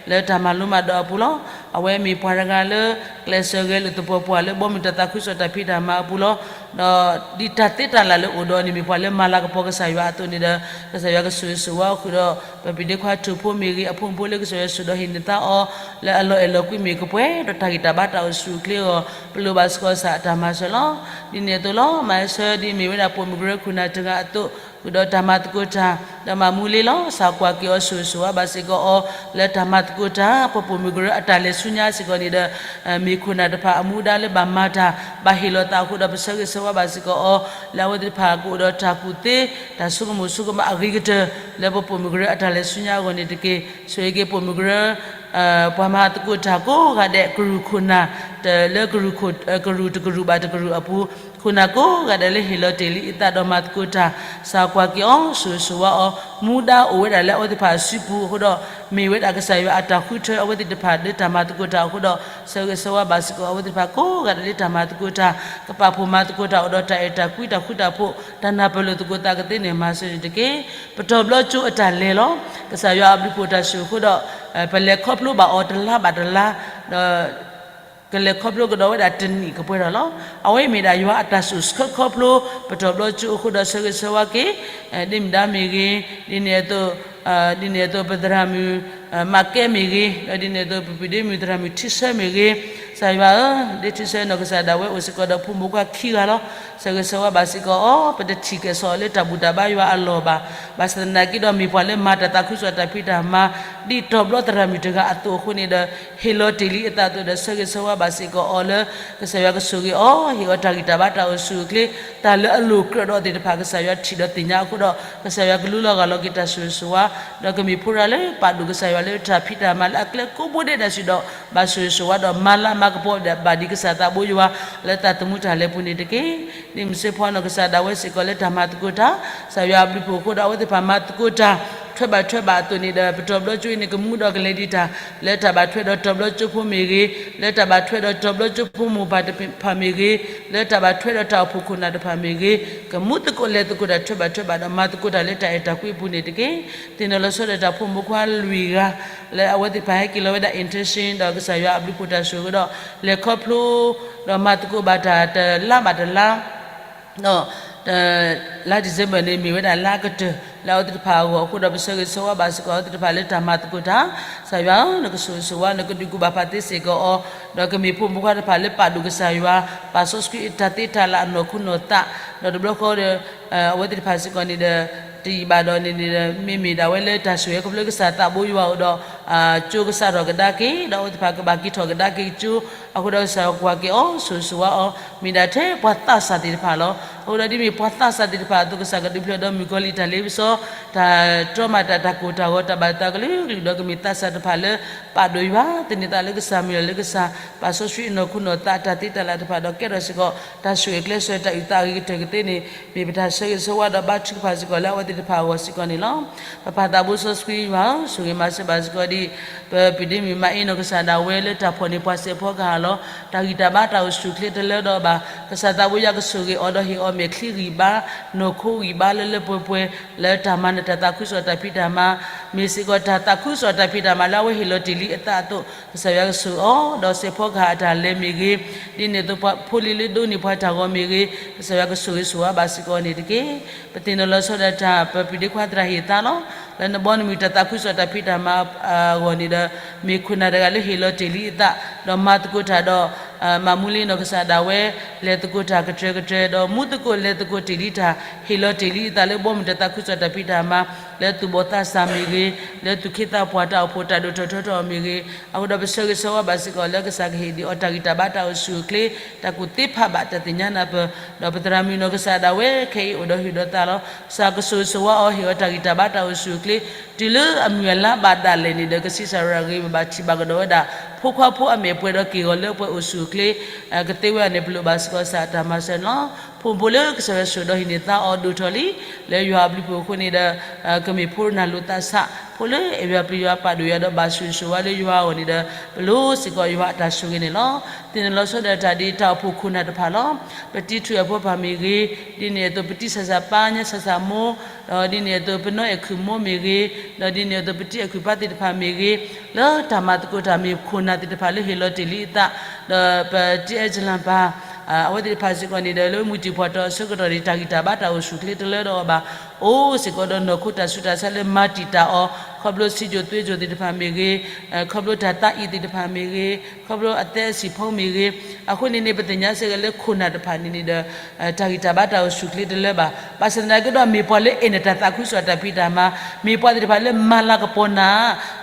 လၢတၢ်မၤလိမၤဒိးအပူၤလီၤ. အဝဲမ့ၢ်ပှၤတဂၤလၢ ကျဲးစၢးဂဲၤလိာ်သပှၢ်ပှၢ်လၢဘီမုၢ်တၢ်သးခုကစီၣ်တၢ်ဖံးတၢ်မၤအပူၤလီၤ. ဒီးဒ်တၢ်သ့တၢ်လၢ်လၢအိၣ်ဒီးန့ၣ် မ့ၢ်ပှၤလၢမၤလၤကပီၤကစၢ်ယွၤအသိးန့ၣ်ဒီး ကစၢ်ယွၤကဆိၣ်ဂ့ၤဆိၣ်ဝါအီၤဃုာ်ဒီး ပပုၢ်ဒ့ခွါထိၣ်ဖိမ့ၢ်ဂ့ၤ အဖိမုၣ်ဖိလၢကစၢ်ယွၤဆိၣ်ဒီးဟ့ၣ်န့ၢ်သါအီၤ လၢအလီၢ်အဲၣ်လီၤကွံမ့ၢ်ကပှဲၤဒီးတၢ်ဂံၢ်တၢ်ဘါတၢ်အိၣ်ဆူၣ်အိၣ်ချ့အဂီၢ် ပလိၣ်ဘၣ်စ့ၢ်ကီးကစၢ်အတၢ်မၤစၢၤလီၤ. ဒ်န့ၣ်အသိးလီၤ. မၤအဆၢဒ်အမ့ၢ်ဝဲဒၣ်ပိာ်မုၣ်ကရၢခိၣ်နၢ်တဂၤအသိး ဃုာ်ဒီးတၢ်မၤသကိးတၢ် ဒီးမၤမူလ့လီၤ. စၢ်ကွၢ်က့ၤအီၤဆိၣ်ဂ့ၤဆိၣ်ဝါဘၣ်စ့ၢ်ကီးအီၤ လၢတၢ်မၤသကိးတၢ် ပပိာ်မုၣ်ကရၢအတၢ်လဲၤဆူညါစ့ၢ်ကီးန့ၣ်ဒီး မ့ၢ်ခိၣ်နၢ်တဖၣ်အမူဒါလၢဘၣ်မၤတၢ် ဘၣ်ဟ့ၣ်လီၤသးအဃိဒီး ပဆၢဂ့ၤဆၢဝါဘၣ်စ့ၢ်ကီးအီၤ လၢအဝဲသ့ၣ်တဖၣ်ကအိၣ်ဒီးတၢ်ကူၣ်သ့ တၢ်ဆိကမိၣ်ဆိကမးအဂ့ၤကတၢၢ် လၢပပိာ်မုၣ်ကရၢအတၢ်လဲၤဆူညါအဂီၢ်န့ၣ်တက့ၢ်. ဆိၣ်ဂ့ၤက့ၤပိာ်မုၣ်ကရၢ ပှၤမၤသကိးတၢ်ကိးဂၤဒဲး ကရူၢ်ခိၣ်နၢ် တလၢ ကရူၢ်တကရူၢ်ဘၣ်တကရူၢ်အပူၤ ခိၣ်နၢ်ကိးဂၤဒဲးလၢဟ့ၣ်လီၤတ့ၢ်လံအသးဒီးမၤသကိးတၢ် စၢ်ကွၢ်က့ၤအီၤ ဆိၣ်ဂ့ၤဆိၣ်ဝါအီၤ မူဒါအိၣ်ဝဲဒၣ်လၢအဝဲသ့ၣ်တဖၣ်အစုပူၤအဃိဒီး မ့ၢ်ဝဲဒၣ်ကစၢ်ယွၤအတၢ်ဃုထၢအဝဲသ့ၣ်တဖၣ်လၢတၢ်မၤသကိးတၢ်အဃိဒီး ဆၢဂ့ၤဆၢဝါဘၣ်စ့ၢ်ကီးအဝဲသ့ၣ်တဖၣ်ကိးဂၤဒဲးလၢတၢ်မၤသကိးတၢ် ကပာ်ဖှိၣ်မၤသကိးတၢ်အိၣ်ဒီးတၢ်အဲၣ်တၢ်ကွံတၢ်ဃူတၢ်ဖိး တၢ်နၢ်ပၢၢ်လိာ်သကိးသးကသ့န့ၣ် မၤစၢၤန့ၣ်တက့ၢ်. ပတီၢ်ဘျီကၠိအတၢ်လဲၤလီၤ. ကစၢ်ယွၤအဘျုးဖှိၣ်တၢ်ဆိၣ်အဃိဒီး ပလဲၤခီဖျိဘၣ်အီၤတလါဘၣ်တလါ ဒီး ကလဲၤခီဖျိကဒီးဝဲဒၣ်တနံၣ်ကပှဲၤထီၣ်လီၤ. အဝဲအံၤမ့ၢ်ဒၣ်ယွၤအတၢ်ဆိၣ်ဆၢခီဖျိ ပတီၢ်ဘျီကၠိအဃိဒီးဆၢဂ့ၤဆၢဝါက့ၤ ဒ့မုၣ်ဒါမ့ၢ်ဂ့ၤ ဒ်န့ၣ်အသိး ဒ်န့ၣ်အသိးပသရၣ်မုၣ် မၤကဲမ့ၢ်ဂ့ၤ, ဒီးဒ်န့ၣ်အသိး ပပှၤဒ့မုၣ်သရၣ်မုၣ်ထံဆၢမ့ၢ်ဂ့ၤ, ကစၢ်ယွၤဧၢ, ဒ့ထံဆၢနီၢ်ကစၢ်ဒၣ်ဝဲအိၣ်စ့ၢ်ကီးဒီးဖိမုၣ်ဖိခွါခံဂၤလီၤ. ဆၢဂ့ၤဆၢဝါဘၣ်စ့ၢ်ကီးအီၤ, ပတထံၣ်ကဲၣ်ဆိးအီၤလၢတၢ်ဘူၣ်တၢ်ဘါယွၤအလီၢ်ဘၣ်. ဘၣ်ဆၣ်သနာ်က့ဒီး မ့ၢ်ပှၤလၢမၤတၢ်သးခုကစီၣ်တၢ်ဖံးတၢ်မၤ ဒ်တီၤဘျီသရၣ်မုၣ်တဂၤအသိးအဃိန့ၣ်ဒီး ဟ့ၣ်လီၤတ့ၢ်လံအသးအသိးဒီး ဆၢဂ့ၤဆၢဝါဘၣ်စ့ၢ်ကီးအီၤလၢ ကစၢ်ယွၤကဆိၣ်ဂ့ၤအီၤ, ဟ့ၣ်အီၤတၢ်ဂံၢ်တၢ်ဘါတၢ်အိၣ်ဆူၣ်အိၣ်ချ့, တၢ်လၢအလိၣ်ကြၢးဒီးသ့ၣ်တဖၣ် ကစၢ်ယွၤထံၣ်ဒီးသ့ၣ်ညါအဃိဒီး ကစၢ်ယွၤကလူလီၤဂာ်လီၤက့ၤတၢ်ဆိၣ်ဂ့ၤဆိၣ်ဝါ, ဒီးကမ့ၢ်ဖိရၤလၢပာ်ဒိၣ်ကစၢ်ယွၤလၢတၢ်ဖံးတၢ်မၤလၢအကျဲကိးဘိဒဲးဒၣ်ဆူၣ်ဒီး ဘၣ်ဆိၣ်ဂ့ၤဆိၣ်ဝါဒီးမၤလၤမၤကပီၤဒၣ်ဘၣ်ဒံးကစၢ်သးဘိယွၤ လၢတၢ်သမူတၢ်လဲၤပူၤန့ၣ်တက့ၢ်. ဒ်မုၢ်စ့ဖီနီၢ်ကစၢ်ဒၣ်ဝဲစ့ၢ်ကီး လၢတၢ်မၤသကိးတၢ် ကစၢ်ယွၤအဘျုးဖှိၣ်အဃိဒီး အဝဲသ့ၣ်တဖၣ်မၤသကိးတၢ် ထွဲဘၣ်ထွဲဘၣ်အသိးန့ၣ်ဒီး ပတီၢ်ဘျီကၠိအံၤန့ၣ် ကမူဒီးကလဲၤဒံးတၢ် လၢတၢ်ဘၣ်ထွဲဒီးတီၢ်ဘျီကၠိဖိမ့ၢ်ဂ့ၤ, လၢတၢ်ဘၣ်ထွဲဒီးတီၢ်ဘျီကၠိဖိမိၢ်ပၢ်တဖၣ်မ့ၢ်ဂ့ၤ, လၢတၢ်ဘၣ်ထွဲဒီးတၢ်အိၣ်ဖှိၣ်ခိၣ်နၢ်တဖၣ်မ့ၢ်ဂ့ၤ, ကမူသကိးလဲၤသကိးတၢ်ထွဲဘၣ်ထွဲဘၣ်ဒီး မၤသကိးတၢ်လၢတၢ်အဲၣ်တၢ်ကွံအပူၤန့ၣ်တက့ၢ်. သ့ၣ်နီၣ်လီၤဆီဒၣ်တၢ်ဖိမုၣ်ဖိခွါလွံၢ်ဂၤ လၢအဝဲသ့ၣ်တဖၣ်ဟဲက့ၤလီၤဝဲဒၣ် intention ဒီးကစၢ်ယွၤအဘျုးဖှိၣ်တၢ်ဆိၣ်ဂ့ၤဒီး လဲၤခီဖျိ ဒီးမၤသကိးဘၣ်တၢ်တလါဘၣ်တလါ ဒီး လါ December န့ၣ် မ့ၢ်ဝဲဒၣ်လါကတၢၢ် လၢအဝဲသ့ၣ်တဖၣ်အဂီၢ်အဃိဒီး ပဆၢဂ့ၤဆၢဝါဘၣ်စ့ၢ်ကီးအဝဲသ့ၣ်တဖၣ်လၢတၢ်မၤသကိးတၢ်, ကစၢ်ယွၤဧၢ, နကဆိၣ်ဂ့ၤဆိၣ်ဝါ နကဒုးကူၣ်ဘၣ်ပာ်သ့စ့ၢ်ကီးအီၤ, ဒီးကမ့ၢ်ဖိမုၣ်ဖိခွါတဖၣ်လၢပာ်ဒိၣ်ကစၢ်ယွၤ, ပာ်စီဆှံအတၢ်သ့တၢ်လၢအနီၢ်ခိနီၢ်သး, ဒီးတဘျီဃီဒီး အဝဲသ့ၣ်တဖၣ်စ့ၢ်ကီးန့ၣ်ဒီး တယံာ်ဘၣ်ဒီးန့ၣ်န့ၣ်ဒီး မ့မ့ၢ်ဒၣ်ဝဲလၢတၢ်ဆိၣ်ဂ့ၤခီဖျိကစၢ်သးဘိယွၤအိၣ်ဒီး ကၠိကစးထီၣ်ကဒါက့ၤ ဒီးအဝဲသ့ၣ်တဖၣ်ကဘၣ်က့ၤထီၣ်ကဒါက့ၤကၠိ, အဃိဒီးကစၢ်ယွၤကွၢ်က့ၤအီၤ ဆိၣ်ဂ့ၤဆိၣ်ဝါအီၤ, မ့ၢ်ဒၣ်ထဲပှၤသးစၢ်သ့ၣ်တဖၣ်လီၤ. အဃိဒီးဒ်မ့ၢ်ပှၤသးစၢ်သ့ၣ်တဖၣ်အသိး ကစၢ်ကဒုးဖျဲးဒီးမုၣ်ကီၤလံၢ်တၢ်လ့ပစီ, တၢ်တြီမၤတၢ် တၢ်ကိၢ်တၢ်ဂီၤ တၢ်ဘၣ်သးကလုာ်ကလုာ်ဒီး ကမ့ၢ်သးစၢ်တဖၣ်လၢ ပာ်ဒိၣ်ယွၤ သန့ၤသးလၢကစၢ် မုၢ်လၢ်လၢကစၢ် ပာ်စီဆှံအနီၢ်ခိနီၢ်သး တၢ်သ့တၢ်လၢ်တဖၣ်ဒီး ကဲထီၣ်စ့ၢ်ကီး တၢ်ဆိၣ်ဂ့ၤကျဲးစၢး တၢ်အုၣ်သးအဂ့ၤကတၢၢ်ကသ့န့ၣ် မ့ၢ်ပတၢ်ဆၢဂ့ၤဆၢဝါဒီးဘါထုကဖၣ်စ့ၢ်ကီးလၢအဝဲသ့ၣ်တဖၣ်အဂီၢ်စ့ၢ်ကီးန့ၣ်လီၤ. ပပၢ်သးဘိစီဆှံယွၤဧၢ, ဆိၣ်ဂ့ၤမၤစၢၤဘၣ်စ့ၢ်ကီးဒ် ပပှၤဒ့မုၣ်မၤအ့နီၢ်ကစၢ်ဒၣ်ဝဲလၢတၢ်ဖှီၣ်န့ၢ်ပှၤစဲးဖီကဟၣ်လီၤ. တၢ်ဂံၢ်တၢ်ဘါတၢ်အိၣ်ဆူၣ်အိၣ်ချ့တလၢဒီးဘၣ်, ကစၢ်သးဘိယွၤကဆိၣ်ဂ့ၤအီၤဒီးဟ့ၣ်အီၤမဲာ်ချံဂံၢ်ဘါ, နီၢ်ခိဂံၢ်ဘါလၢလၢပှဲၤပှဲၤ လၢတၢ်မၤနၢၤတၢ်သးခုကစီၣ်တၢ်ဖံးတၢ်မၤ, မ့ၢ်စ့ၢ်ကီးတၢ်သးခုကစီၣ်တၢ်ဖံးတၢ်မၤလၢအဝဲဟ့ၣ်လီၤတ့ၢ်လံအသးအသိး ကစၢ်ယွၤကဆိၣ်ဂ့ၤအီၤ ဒီးစဲးဖီကဟၣ်အတၢ်လဲၤမ့ၢ်ဂ့ၤ, ဒ်န့ၣ်အသိး ဖိလံၤလၢဒိးန့ၢ်ပှၤတၢ်ဂီၤမ့ၢ်ဂ့ၤ, ကစၢ်ယွၤကဆိၣ်ဂ့ၤဆိၣ်ဝါဘၣ်စ့ၢ်ကီးန့ၣ်တက့ၢ်. ပသ့ၣ်နီၣ်လီၤဆီဒၣ်တၢ် ပပှၤဒ့ခွါသရၣ်ဟ့ၣ်သါလီၤ. လၢနဘီနမုၢ်တၢ်သးခုကစီၣ်တၢ်ဖံးတၢ်မၤအဂီၢ်န့ၣ်ဒီး မ့ၢ်ခိၣ်နၢ်တဂၤလၢဟ့ၣ်လီၤတ့ၢ်လံအသး, ဒီးမၤသကိးတၢ်ဒီး မၤမူလ့နီၢ်ကစၢ်ဒၣ်ဝဲ လဲၤသကိးတၢ်ကတြၢၤကတြၢၤ ဒီးမူသကိးလဲၤသကိးတ့ၢ်လံတၢ် ဟ့ၣ်လီၤတ့ၢ်လံအသးလၢဘီမုၢ်တၢ်သးခုကစီၣ်တၢ်ဖံးတၢ်မၤ လၢသူၣ်ဘီၣ်သးစၢ်မ့ၢ်ဂ့ၤ, လၢသူၣ်က့သးပှၢ်တၢ်အိၣ်ဖှိၣ်တၢ်ဒိၣ်ထီၣ်ထီထီၣ်မ့ၢ်ဂ့ၤ, အဃိဒီးပဆၢဂ့ၤဆၢဝါဘၣ်စ့ၢ်ကီးလၢကစၢ်ကဟ့ၣ်ဒံးအီၤတၢ်ဂံၢ်တၢ်ဘါတၢ်အိၣ်ဆူၣ်အိၣ်ချ့, တၢ်ကူၣ်သ့ဖးဘၣ်တၢ်သ့ၣ်ညါနၢ်ပၢၢ်, ဒီးပသရၣ်မုၣ်နီၢ်ကစၢ်ဒၣ်ဝဲခဲအံၤအိၣ်ဒီးဟ့ၣ်ဒီးသးလီၤ. ကစၢ်ကဆိၣ်ဂ့ၤဆိၣ်ဝါအီၤ ဟ့ၣ်အီၤတၢ်ဂံၢ်တၢ်ဘါတၢ်အိၣ်ဆူၣ်အိၣ်ချ့, တုၤလၢအမုၢ်အလါဘၣ်ဒၣ်လဲာ်န့ၣ်ဒီး ကဆံးစၢ်ရၤဂ့ၤ ပဘၣ်ထံၣ်ဘၣ်ကဒီးဝဲဒၣ် ဖိခွါဖိအမဲာ်ပှဲၤဒီးက့ၢ်ဂီၤလၢပှဲၤအိၣ်ဆူၣ်အိၣ်ချ့ ကသ့ဝဲဒၣ်န့ၣ် ပလိၣ်ဘၣ်စ့ၢ်ကီးကစၢ်အတၢ်မၤစၢၤန့ၣ်လီၤ. ဖိမုၣ်ဖိလၢကစၢ်ယွၤဆိၣ်ဒီးဟံးန့ၢ်သါအီၤဒိၣ်ထီၣ်လံ, လၢယွၤအဘျုးဖှိၣ်အဃိန့ၣ်ဒီး ကမ့ၢ်ဖိနၢ်လိာ်သးဆး, ဖိလၢအဲၣ်ယွၤပျံၤယွၤပာ်ဒိၣ်ယွၤဒီးဘၣ်ဆိၣ်ဂ့ၤဆိၣ်ဝါလၢယွၤအဂီၢ်န့ၣ်ဒီး ပလိၣ်စ့ၢ်ကီးယွၤအတၢ်ဆိၣ်ဂ့ၤန့ၣ်လီၤ. သ့ၣ်နီၣ်လီၤဆီဒၣ်တၢ်ဒ်တၢ်အိၣ်ဖှိၣ်ခိၣ်နၢ်တဖၣ်လီၤ. ပတံၤထွံၣ်အဖိတဖၣ်မ့ၢ်ဂ့ၤ, ဒ်န့ၣ်အသိးပတံၤဆၣ်ဆၣ်ပၢ်ညါဆၣ်ဆၣ်မိၢ်, ဒီးဒ်န့ၣ်အသိးပနီၢ်အဲၣ်ခုၣ်မိၢ်မ့ၢ်ဂ့ၤ, ဒီးဒ်န့ၣ်အသိးပတံၤအဲၣ်ခုၣ်ပၢ်သ့ၣ်တဖၣ်မ့ၢ်ဂ့ၤ, လၢတၢ်မၤသကိးတၢ်မ့ၢ်ခိၣ်နၢ်သ့ၣ်တဖၣ်လၢဟ့ၣ်လီၤတ့ၢ်လံအသး, ဒီးပတံၤအဲၣ်ကလၢၢ်ပၢ် အဝဲသ့ၣ်တဖၣ်စ့ၢ်ကီးန့ၣ်ဒီး လၢမုၢ်တံၢ်ပှၤတီၤအဆၢကတီၢ်န့ၣ် တၢ်ဂံၢ်တၢ်ဘါတၢ်အိၣ်ဆူၣ်အိၣ်ချ့တလၢဒီးအီၤဘၣ်, အိၣ်စ့ၢ်ကီးဒီးနီၢ်ခိတၢ်ဆူးတၢ်ဆါလၢမၤတံာ်တာ်အီၤ, ခီဖျိစံယိၣ်သွ့ယိၣ်သ့ၣ်တဖၣ်မ့ၢ်ဂ့ၤ, ခီဖျိတၢ်သးအံၤသ့ၣ်တဖၣ်မ့ၢ်ဂ့ၤ, ခီဖျိအသဲအဆံၣ်ဖိမ့ၢ်ဂ့ၤ, အဃိန့ၣ်န့ၣ် ပသ့ၣ်ညါစ့ၢ်ကီးလၢခိၣ်နၢ်တဖၣ်န့ၣ်န့ၣ်ဒီး တၢ်ဂံၢ်တၢ်ဘါတၢ်အိၣ်ဆူၣ်အိၣ်ချ့တလၢဘၣ်. ဘၣ်ဆၣ်သနာ်က့ဒီး မ့ၢ်ပှၤလၢအဲၣ်နတၢ်သးခုကစီၣ်တၢ်ဖံးတၢ်မၤ, မ့ၢ်ပှၤသ့ၣ်တဖၣ်လၢမၤလၤကပီၤနၤ,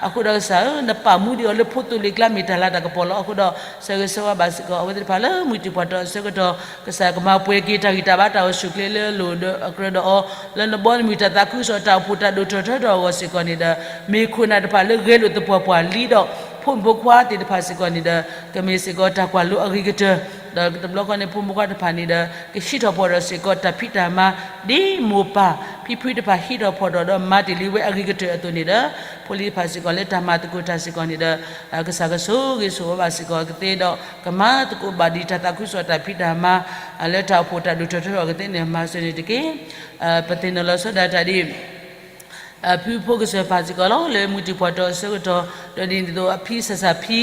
အဃိဒီးကစၢ်ဧၢ, နပာ်မူဒံးအီၤလၢဖိသိလ့ၣ်ကျါ မ့ၢ်တၢ်လၤတၢ်ကပီၤလီၤ. အဃိဒီး ဆၢဂ့ၤဆၢဝါဘၣ်စ့ၢ်ကီး အဝဲသ့ၣ်တဖၣ်လၢမုၢ်တံၢ်ပှၤတီၤအဆၢကတီၢ်, ကစၢ်ကမၤပှဲၤက့ၤတၢ်ဂံၢ်တၢ်ဘါတၢ်အိၣ်ဆူၣ်အိၣ်ချ့လၢအလိၤဒီးအကြၢးဒီးအီၤ, လၢနဘီနမုၢ်တၢ်သးခုကစီၣ်တၢ်အိၣ်ဖှိၣ်တၢ်ဒိၣ်ထီၣ်ထီထီၣ်အဂီၢ်စ့ၢ်ကီးန့ၣ်ဒီး မ့ၢ်ခိၣ်နၢ်တဖၣ်လၢဂဲၤလိာ်သပှၢ်ပှၢ်လံဒီး ဖိမုၣ်ဖိခွါသ့ၣ်တဖၣ်စ့ၢ်ကီးန့ၣ်ဒီး ကမ့ၢ်စ့ၢ်ကီးတၢ်ကွၢ်လိအဂ့ၤကတၢၢ်, ဒီးတဘျီဃီန့ၣ် ဖိမုၣ်ဖိခွါတဖၣ်န့ၣ်ဒီး ကဟံးထီၣ်ဖီၣ်ဒီးစ့ၢ်ကီးတၢ်ဖံးတၢ်မၤ ဒ်မိၢ်ပၢ်ဖံဖုတဖၣ်ဟံးထီၣ်ဖီၣ်ထီၣ်ဒီးမၤတ့ၢ်လံဝဲအဂ့ၤကတၢၢ်အသိးန့ၣ်ဒီး ဖိလံၤတဖၣ်စ့ၢ်ကီးလၢတၢ်မၤသကိးတၢ်စ့ၢ်ကီးန့ၣ်ဒီး ကစၢ်ကဆိၣ်ဂ့ၤဆိၣ်ဝါဘၣ်စ့ၢ်ကီးကသ့ဒီး ကမၤသကိးဘၣ်ဒံးတၢ်သးခုကစီၣ်တၢ်ဖံးတၢ်မၤ လၢတၢ်အိၣ်ဖှိၣ်တၢ်ဒိၣ်ထီၣ်ထီထီၣ်ကသ့န့ၣ် မၤစၢၤန့ၣ်တက့ၢ်. ပသ့ၣ်နီၣ်လီၤဆီဒၣ်တၢ်ဒ် ဖုဖိကစၢၢ်ပၢ်စ့ၢ်ကီးလီၤ လၢမုၢ်တံၢ်ဖှီၣ်တီအဆၢကတီၢ်, ဒီးဒ်န့ၣ်အသိးအဖံစၢ်စၢ်ဖံ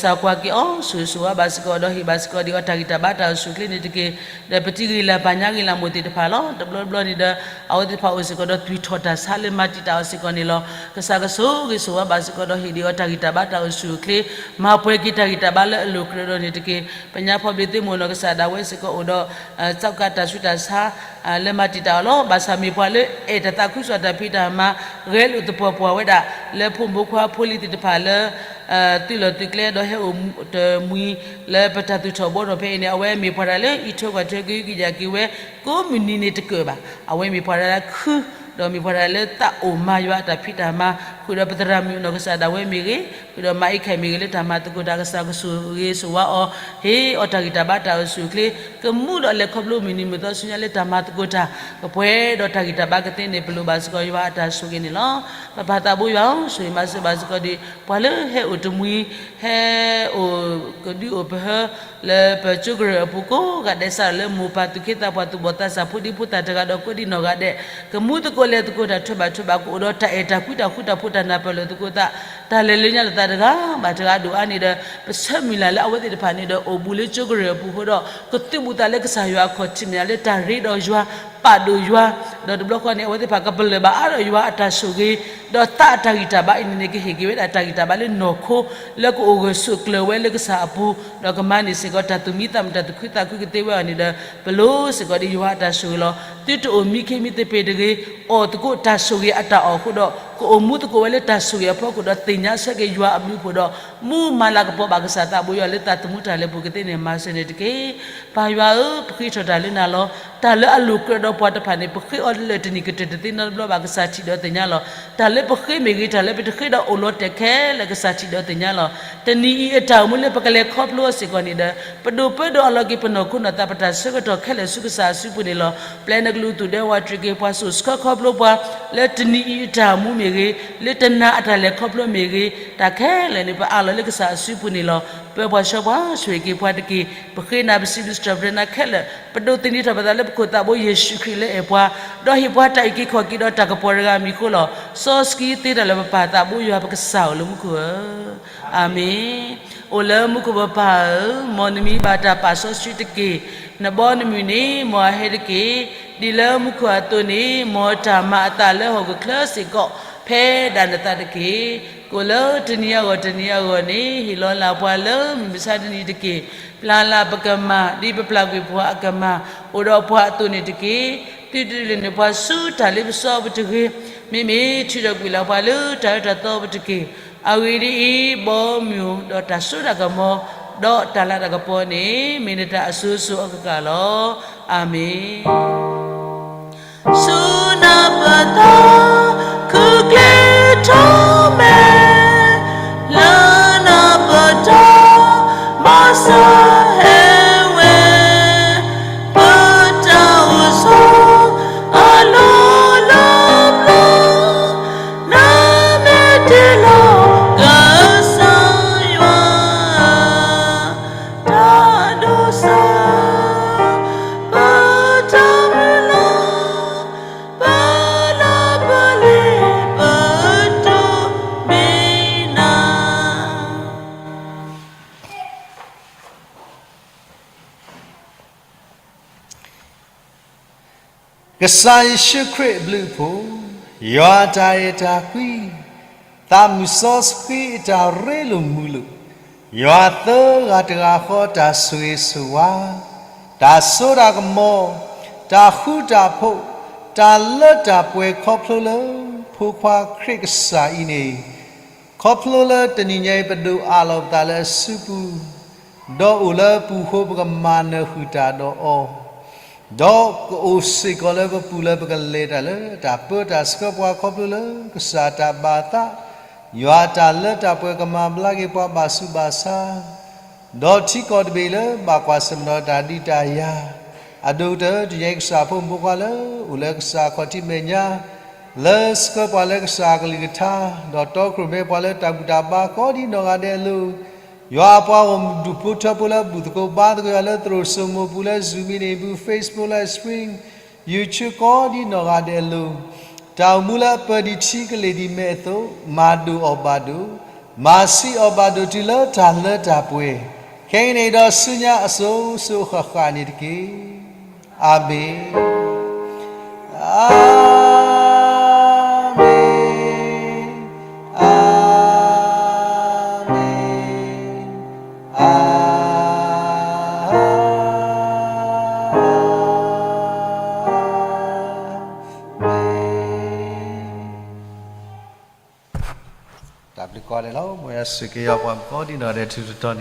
စၢ်ကွၢ်က့ၤအီၤ ဆိၣ်ဂ့ၤဆိၣ်ဝါဘၣ်စ့ၢ်ကီး ဒီးဟ့ၣ်ဘၣ်စ့ၢ်ကီးဒ်အီၤတၢ်ဂံၢ်တၢ်ဘါတၢ်အိၣ်ဆူၣ်အိၣ်ချ့န့ၣ်တက့ၢ်. ဒီးပတံၤဂ့ၤလၢ်ပၢ်ညါဂ့ၤလၢ်မိၢ်သ့ၣ်တဖၣ်လီၤ. တဘျီဘျီန့ၣ်ဒီး အဝဲသ့ၣ်တဖၣ်အိၣ်စ့ၢ်ကီးဒီးသွံၣ်ထီၣ်တၢ်ဆါလၢမၤတံာ်တာ်အီၤစ့ၢ်ကီးန့ၣ်လီၤ. ကစၢ်ကဆိၣ်ဂ့ၤဆိၣ်ဝါဘၣ်စ့ၢ်ကီးဒီးဟ့ၣ်ဒ်အီၤတၢ်ဂံၢ်တၢ်ဘါတၢ်အိၣ်ဆူၣ်အိၣ်ချ့, မၤပှဲၤက့ၤတၢ်ဂံၢ်တၢ်ဘါလၢအလိၤကြၢးဒီးန့ၣ်တက့ၢ်. ပညါဖီဘ့ၣ်သ့ၣ်မိၢ်နီၢ်ကစၢ်ဒၣ်ဝဲစ့ၢ်ကီးအိၣ်ဒီး စးကတၢ်ဆူးတၢ်ဆါ လၢမၤတံာ်တာ်အီၤလီၤ. ဘၣ်ဆၣ်မ့ၢ်ပှၤလၢအဲၣ်တၢ်သးခုကစီၣ်တၢ်ဖံးတၢ်မၤ ဂဲၤလိာ်သပှၢ်ပှၢ်ဝဲဒၣ် လၢဖိမုၣ်ဖိခွါဖိလံၤသ့ၣ်တဖၣ်လၢ သုးလီၢ်သုးကျဲဒီးဟဲအိၣ်တမှံၤလၢပတၢ်သူၣ်ထီၣ်ဘှီထီၣ်ဖဲအံၤန့ၣ် အဝဲမ့ၢ်ပှၤတၢ်လၢအံးထွဲကွၢ်ထွဲကဟုကယာ်က့ၤဝဲ ကိးမုၢ်နံၤန့ၣ်တကၢၢ်ဘၣ်. အဝဲမ့ၢ်ပှၤတၢ်လၢခု ဒီးမ့ၢ်ပှၤတၢ်လၢသးအိၣ်မၤယွၤအတၢ်ဖံးတၢ်မၤ ဃုာ်ဒီးပသရၣ်မုၣ်နီၢ်ကစၢ်ဒၣ်ဝဲမ့ၢ်ဂ့ၤ, ဃုာ်ဒီးမၤအ့ၣ်ခၣ်မ့ၢ်ဂ့ၤ လၢတၢ်မၤသကိးတၢ် ကစၢ်ကဆိၣ်ဂ့ၤဆိၣ်ဝါအီၤ, ဟ့ၣ်အီၤတၢ်ဂံၢ်တၢ်ဘါတၢ်အိၣ်ဆူၣ်အိၣ်ချ့, ကမူဒီးလဲၤခီဖျိမုၢ်နံၤမုၢ်သီဆူညါလၢတၢ်မၤသကိးတၢ် ကပှဲၤဒီးတၢ်ဂံၢ်တၢ်ဘါကသ့န့ၣ် ပလိၣ်ဘၣ်စ့ၢ်ကီးယွၤအတၢ်ဆိၣ်ဂ့ၤန့ၣ်လီၤ. ပပၢ်သးဘိယွၤဧၢ, ဆိၣ်ဂ့ၤမၤစၢၤဘၣ်စ့ၢ်ကီးဒီး ပှၤလၢဟဲအိၣ်တမှံၤ ဟဲအိၣ်ကဒုအိၣ်ပဟၢ လၢပကၠိကရၢၢ်အပူၤကိးဂၤဒဲး စးထီၣ်လၢမိၢ်ပၢ်သူၣ်က့သးပှၢ်သူၣ်ဘီၣ်သးစၢ် ဖိဒံဖိသၣ်တဂၤဒီးကိးဒံနီၢ်ဂၤဒဲး ကမူသကိးလဲၤသကိးတၢ်ထွဲဘၣ်ထွဲဘၣ်ကအိၣ်ဒီးတၢ်အဲၣ်တၢ်ကွံတၢ်ဃူတၢ်ဖိးတၢ်နၢ်ပၢၢ်လိာ်သကိးသး တၢ်လဲၤလၢညါလိာ်သးတဂၤဘၣ်တဂၤဒိၣ်အါန့ၣ်ဒီး ပဆၢမုၢ်လၢ်လၢအဝဲသ့ၣ်တဖၣ်န့ၣ်ဒီး အိၣ်ဘူးလၢကၠိကရၢၢ်အပူၤအဃိဒီး ကသုးဘူးသးလၢကစၢ်ယွၤအခီၣ်ထံးမဲာ်ညါလၢတၢ်ရ့ဒီးယွၤ ပာ်ဒိၣ်ယွၤ, ဒီးတဘျီဃီန့ၣ် အဝဲသ့ၣ်တဖၣ်ကပလၢၢ်ဘၣ်အါဒီးယွၤအတၢ်ဆိၣ်ဂ့ၤ, ဒီးသးအတၢ်ဂံၢ်တၢ်ဘါအံၤန့ၣ်န့ၣ် ကဟ့ၣ်က့ၤဝဲဒၣ်တၢ်ဂံၢ်တၢ်ဘါလၢနီၢ်ခိ လၢကအိၣ်ဂၢၢ်ဆိးကျၢၤဝဲလၢကစၢ်အပူၤ, ဒီးကမၤန့ၢ်စ့ၢ်ကီးတၢ်သူၣ်မံသးမုာ်တၢ်သူၣ်ခုသးခုကသ့ဝဲအီၤန့ၣ်ဒီး ပလိၣ်စ့ၢ်ကီးဒ်ယွၤအတၢ်ဆိၣ်ဂ့ၤလီၤ. သုတအိၣ်မံခ့မံသပ့ၤတဂ့ၤ, အီၣ်သကိးတၢ်ဆိၣ်ဂ့ၤအတၢ်အီၣ်အဃိဒီး ကအိၣ်မူသကိးဝဲလၢတၢ်ဆိၣ်ဂ့ၤအဖီခိၣ်ဒီးသ့ၣ်ညါဆၢက့ၤယွၤအဘျုးအဖှိၣ်ဒီး မူမၤလၤကပီၤဘၣ်ကစၢ်သးဘိယွၤလၢသးသမူတၢ်လဲၤပူၤကသ့န့ၣ် မၤစၢၤန့ၣ်တက့ၢ်. ပၢ်ယွၤဧၢ, ပဃ့ထီၣ်တၢ်လၢနၤလီၤ. တၢ်လၢအလိၤကြၢးဒီးပှၤတဖၣ်န့ၣ် ပဃ့အီၤလၢာ်တနံၣ်ကတၢၢ်တသ့နီတဘျီဘၣ် ကစၢ်ထံၣ်ဒီးသ့ၣ်ညါလီၤ. တၢ်လၢပဃ့မ့ၢ်ဂ့ၤ တၢ်လၢပတဃ့ဒီးအိၣ်လီၤတဲာ်ခဲလၢာ် ကစၢ်ထံၣ်ဒီးသ့ၣ်ညါလီၤ. တနံၤအံၤအတၢ်အိၣ်မူလၢပကလဲၤခီဖျိအီၤစ့ၢ်ကီးန့ၣ်ဒီး ပဒိၣ်ပၢဒီးအလီၤက့ၤပနီၢ်ခိနီၢ်သး ပတၢ်ဆၢကတီၢ်ခဲလၢာ်ဆူကစၢ်အစုပူၤန့ၣ်လီၤ. ပျဲနကလုၢ်သူၣ်ဒဲဝးတြံၤက့ၤပှၤ စိာ်ဆှၢခီဖျိပှၤ လၢတနံၤအံၤအတၢ်အိၣ်မူမ့ၢ်ဂ့ၤ, လၢတနၤအတၢ်လဲၤခီဖျိမ့ၢ်ဂ့ၤ, တၢ်ခဲလၢာ်န့ၣ် ပအးလီၤလၢကစၢ်အစုပူၤန့ၣ်လီၤ. ပၢပှၤဆှၢပှၤ ဆိၣ်ဂ့ၤက့ၤပှၤတက့ၢ်. ပဃ့နၤ ပစံးဘျုးစံးထီၣ်ပတြၢၤနၤခဲလၢာ်, ပဒိးသန့ၤထီၣ်ပသးလၢပခိၣ်သးဘိယ့ၣ်ၡူးခရံာ်လၢအဲၣ်ပှၤ, ဒီးဟ့ၣ်ပှၤတၢ်အုၣ်က့ၤခီၣ်က့ၤဒီးတၢ်ကပီၤတဂၤအမံၤအဃိလီၤ. စီဆှံသ့တၢ်လၢပပၢ်သးဘိယွၤပကစၢ်ဧိၤလၢမူခိၣ်ဧၢ, အၤမ့ၣ်. အိၣ်လၢမူခိၣ်ပပၢ်ဧၢ, မ်နမံၤဘၣ်တၢ်ပာ်စီဆှံတက့ၢ်. နဘီနမုၢ်န့ၣ် မ်အဟဲတက့ၢ်. ဒ်လၢမူခိၣ်အသိးန့ၣ် မ်တၢ်မၤအသးလၢဟီၣ်ခိၣ်ချၢစ့ၢ်ကီး ဖဲဒၣ်နသးတက့ၢ်. ကိၣ်လၢတနံၤအဂီၢ်တနံၤအဂီၢ်န့ၣ် ဟ့ၣ်လီၤလၢ်ပှၤလၢမုၢ်မဆါတနံၤတက့ၢ်. ပျၢ်လၢ်ပကမၢ် ဒ်ပပျၢ်ကွံာ်ပှၤအကမၢ် အိၣ်ဒီးပှၤအသိးန့ၣ်တက့ၢ်. သုတဒုးလဲၤနုာ်ပှၤဆူတၢ်လ့ပစီပူၤတဂ့ၤ. မ့မ့ၢ်ထုးထီၣ်ကွံာ်လၢ်ပှၤလၢတၢ်အၢတၢ်သီပူၤတက့ၢ်. အဂ့ၢ်ဒ်အံၤ, ဘီမုၢ်ဒီးတၢ်စိတၢ်ကမီၤ ဒီးတၢ်လၤတၢ်ကပီၤန့ၣ် မ့ၢ်နတၢ်အစိၤစိၤအဃၣ်ဃၣ်လီၤ. အၤမ့ၣ်. ဆူနၢ်ပၢၢ်သီ ခုၣ်ကျ့ထီၣ်မဲာ်, လၢနၢ်ပၢၢ်ထီ ဘၣ်ဆၣ်ဟဲဝဲ, ပတၢ်အိၣ်ဆိး အလီၢ်လၢပျီ နမ့ၢ်တ့လီၤ ကစၢ်ယွၤ တၢ်ဒိးစၢ် ပတၢ်မုၢ်လၢ် ပလၢပလ့ပတိမ့ၢ်နၤ. ကစၢ်ယ့ၣ်ၡူးခရံာ်အဘျုးအဖှိၣ်, ယွၤအတၢ်အဲၣ်တၢ်ကွံ, သးမုၣ်စီဆှံအတၢ်ရ့လိာ်မုာ်လိာ်, ယွၤသၢဂၤတဂၤဃီတၢ်ဆိၣ်ဂ့ၤဆိၣ်ဝါ, တၢ်စိတၢ်ကမီၤ, တၢ်ဃူတၢ်ဖိး, တၢ်လၢတၢ်ပှဲၤခီဖျိလၢ ဖိခွါခရံာ်ကစၢ်အံၤန့ၣ် ခီဖျိလၢတနံၤညါအံၤ ပဒိၣ်အးလီၤပသးလၢအစုပူၤ, ဒီးအိၣ်လၢပူၤဃိ ပကမၤနၢၤဃုာ်တၢ်ဒီးအီၤ, ဒီးကအိၣ်စ့ၢ်ကီးလၢပပူၤလၢပကလဲၤတၢ်လၢ တၢ်ပၢတၢ်ဆှၢပှၤခီဖျိလၢ ကစၢ်တၢ်ဘၣ်သး, ယွၤအတၢ်လၢတၢ်ပှဲၤကမၤဘျါက့ၤပှၤဘၣ်ဆူးဘၣ်ဆါ ဒီးထံကီၢ်တဘ့ၣ်လၢဘၣ်ကွၢ်ဆၢၣ်မဲာ်ဒီးတၢ်ဒုးတၢ်ယၤ, အဒိၣ်ကတၢၢ်တနံၤညါအံၤ ကစၢ်ဖိမုၣ်ဖိခွါလၢ အိၣ်လၢကစၢ်အခီၣ်ထံးမဲာ်ညါ, လၢဆှၢပှၤလၢကစၢ်အကလုၢ်ကထါ, ဒီးတီခိၣ်ရိၣ်မဲပှၤလၢတၢ်ဘူၣ်တၢ်ဘါကိးဒ်နီၢ်ဂၤဒဲးအလိၤ, ယွၤအပှၤဂီၢ်မုၢ်ဒူၣ်ဖိထၢဖိလၢဘူၣ်သကိးဘါသကိးယွၤလၢသရိာ်စိမိၤပူၤလၢ Zoom meeting ပူၤ Facebook live stream YouTube ကိးဒ်နီၢ်ဂၤဒဲးအလိၤ, တၢ်အိၣ်မူလၢအပၢၤဒံးထံကလ့ၢ်ဒံးမဲာ်အသိး, မၤဒိၣ်အီၣ်ဘၣ်ဒိၣ်, မၤဆံးအီၣ်ဘၣ်ဒိၣ်တုၤလၢတၢ်လၢတၢ်ပှဲၤ, ခဲအံၤန့ၣ်ဒီးဆူညါအစိၤစိၤအဃၣ်ဃၣ်န့ၣ်တက့ၢ်. အၤမ့ၣ်, အၤမ့ၣ်, အၤမ့ၣ်, အၤမ့ၣ်. တၢ်ဘျုးကိးဂၤဒဲးလီၤ. မ်ယွၤဆိၣ်ဂ့ၤက့ၤပှၤကိးဒံးနီၢ်ဂၤဒဲးထူးထူးတီၤတီၤ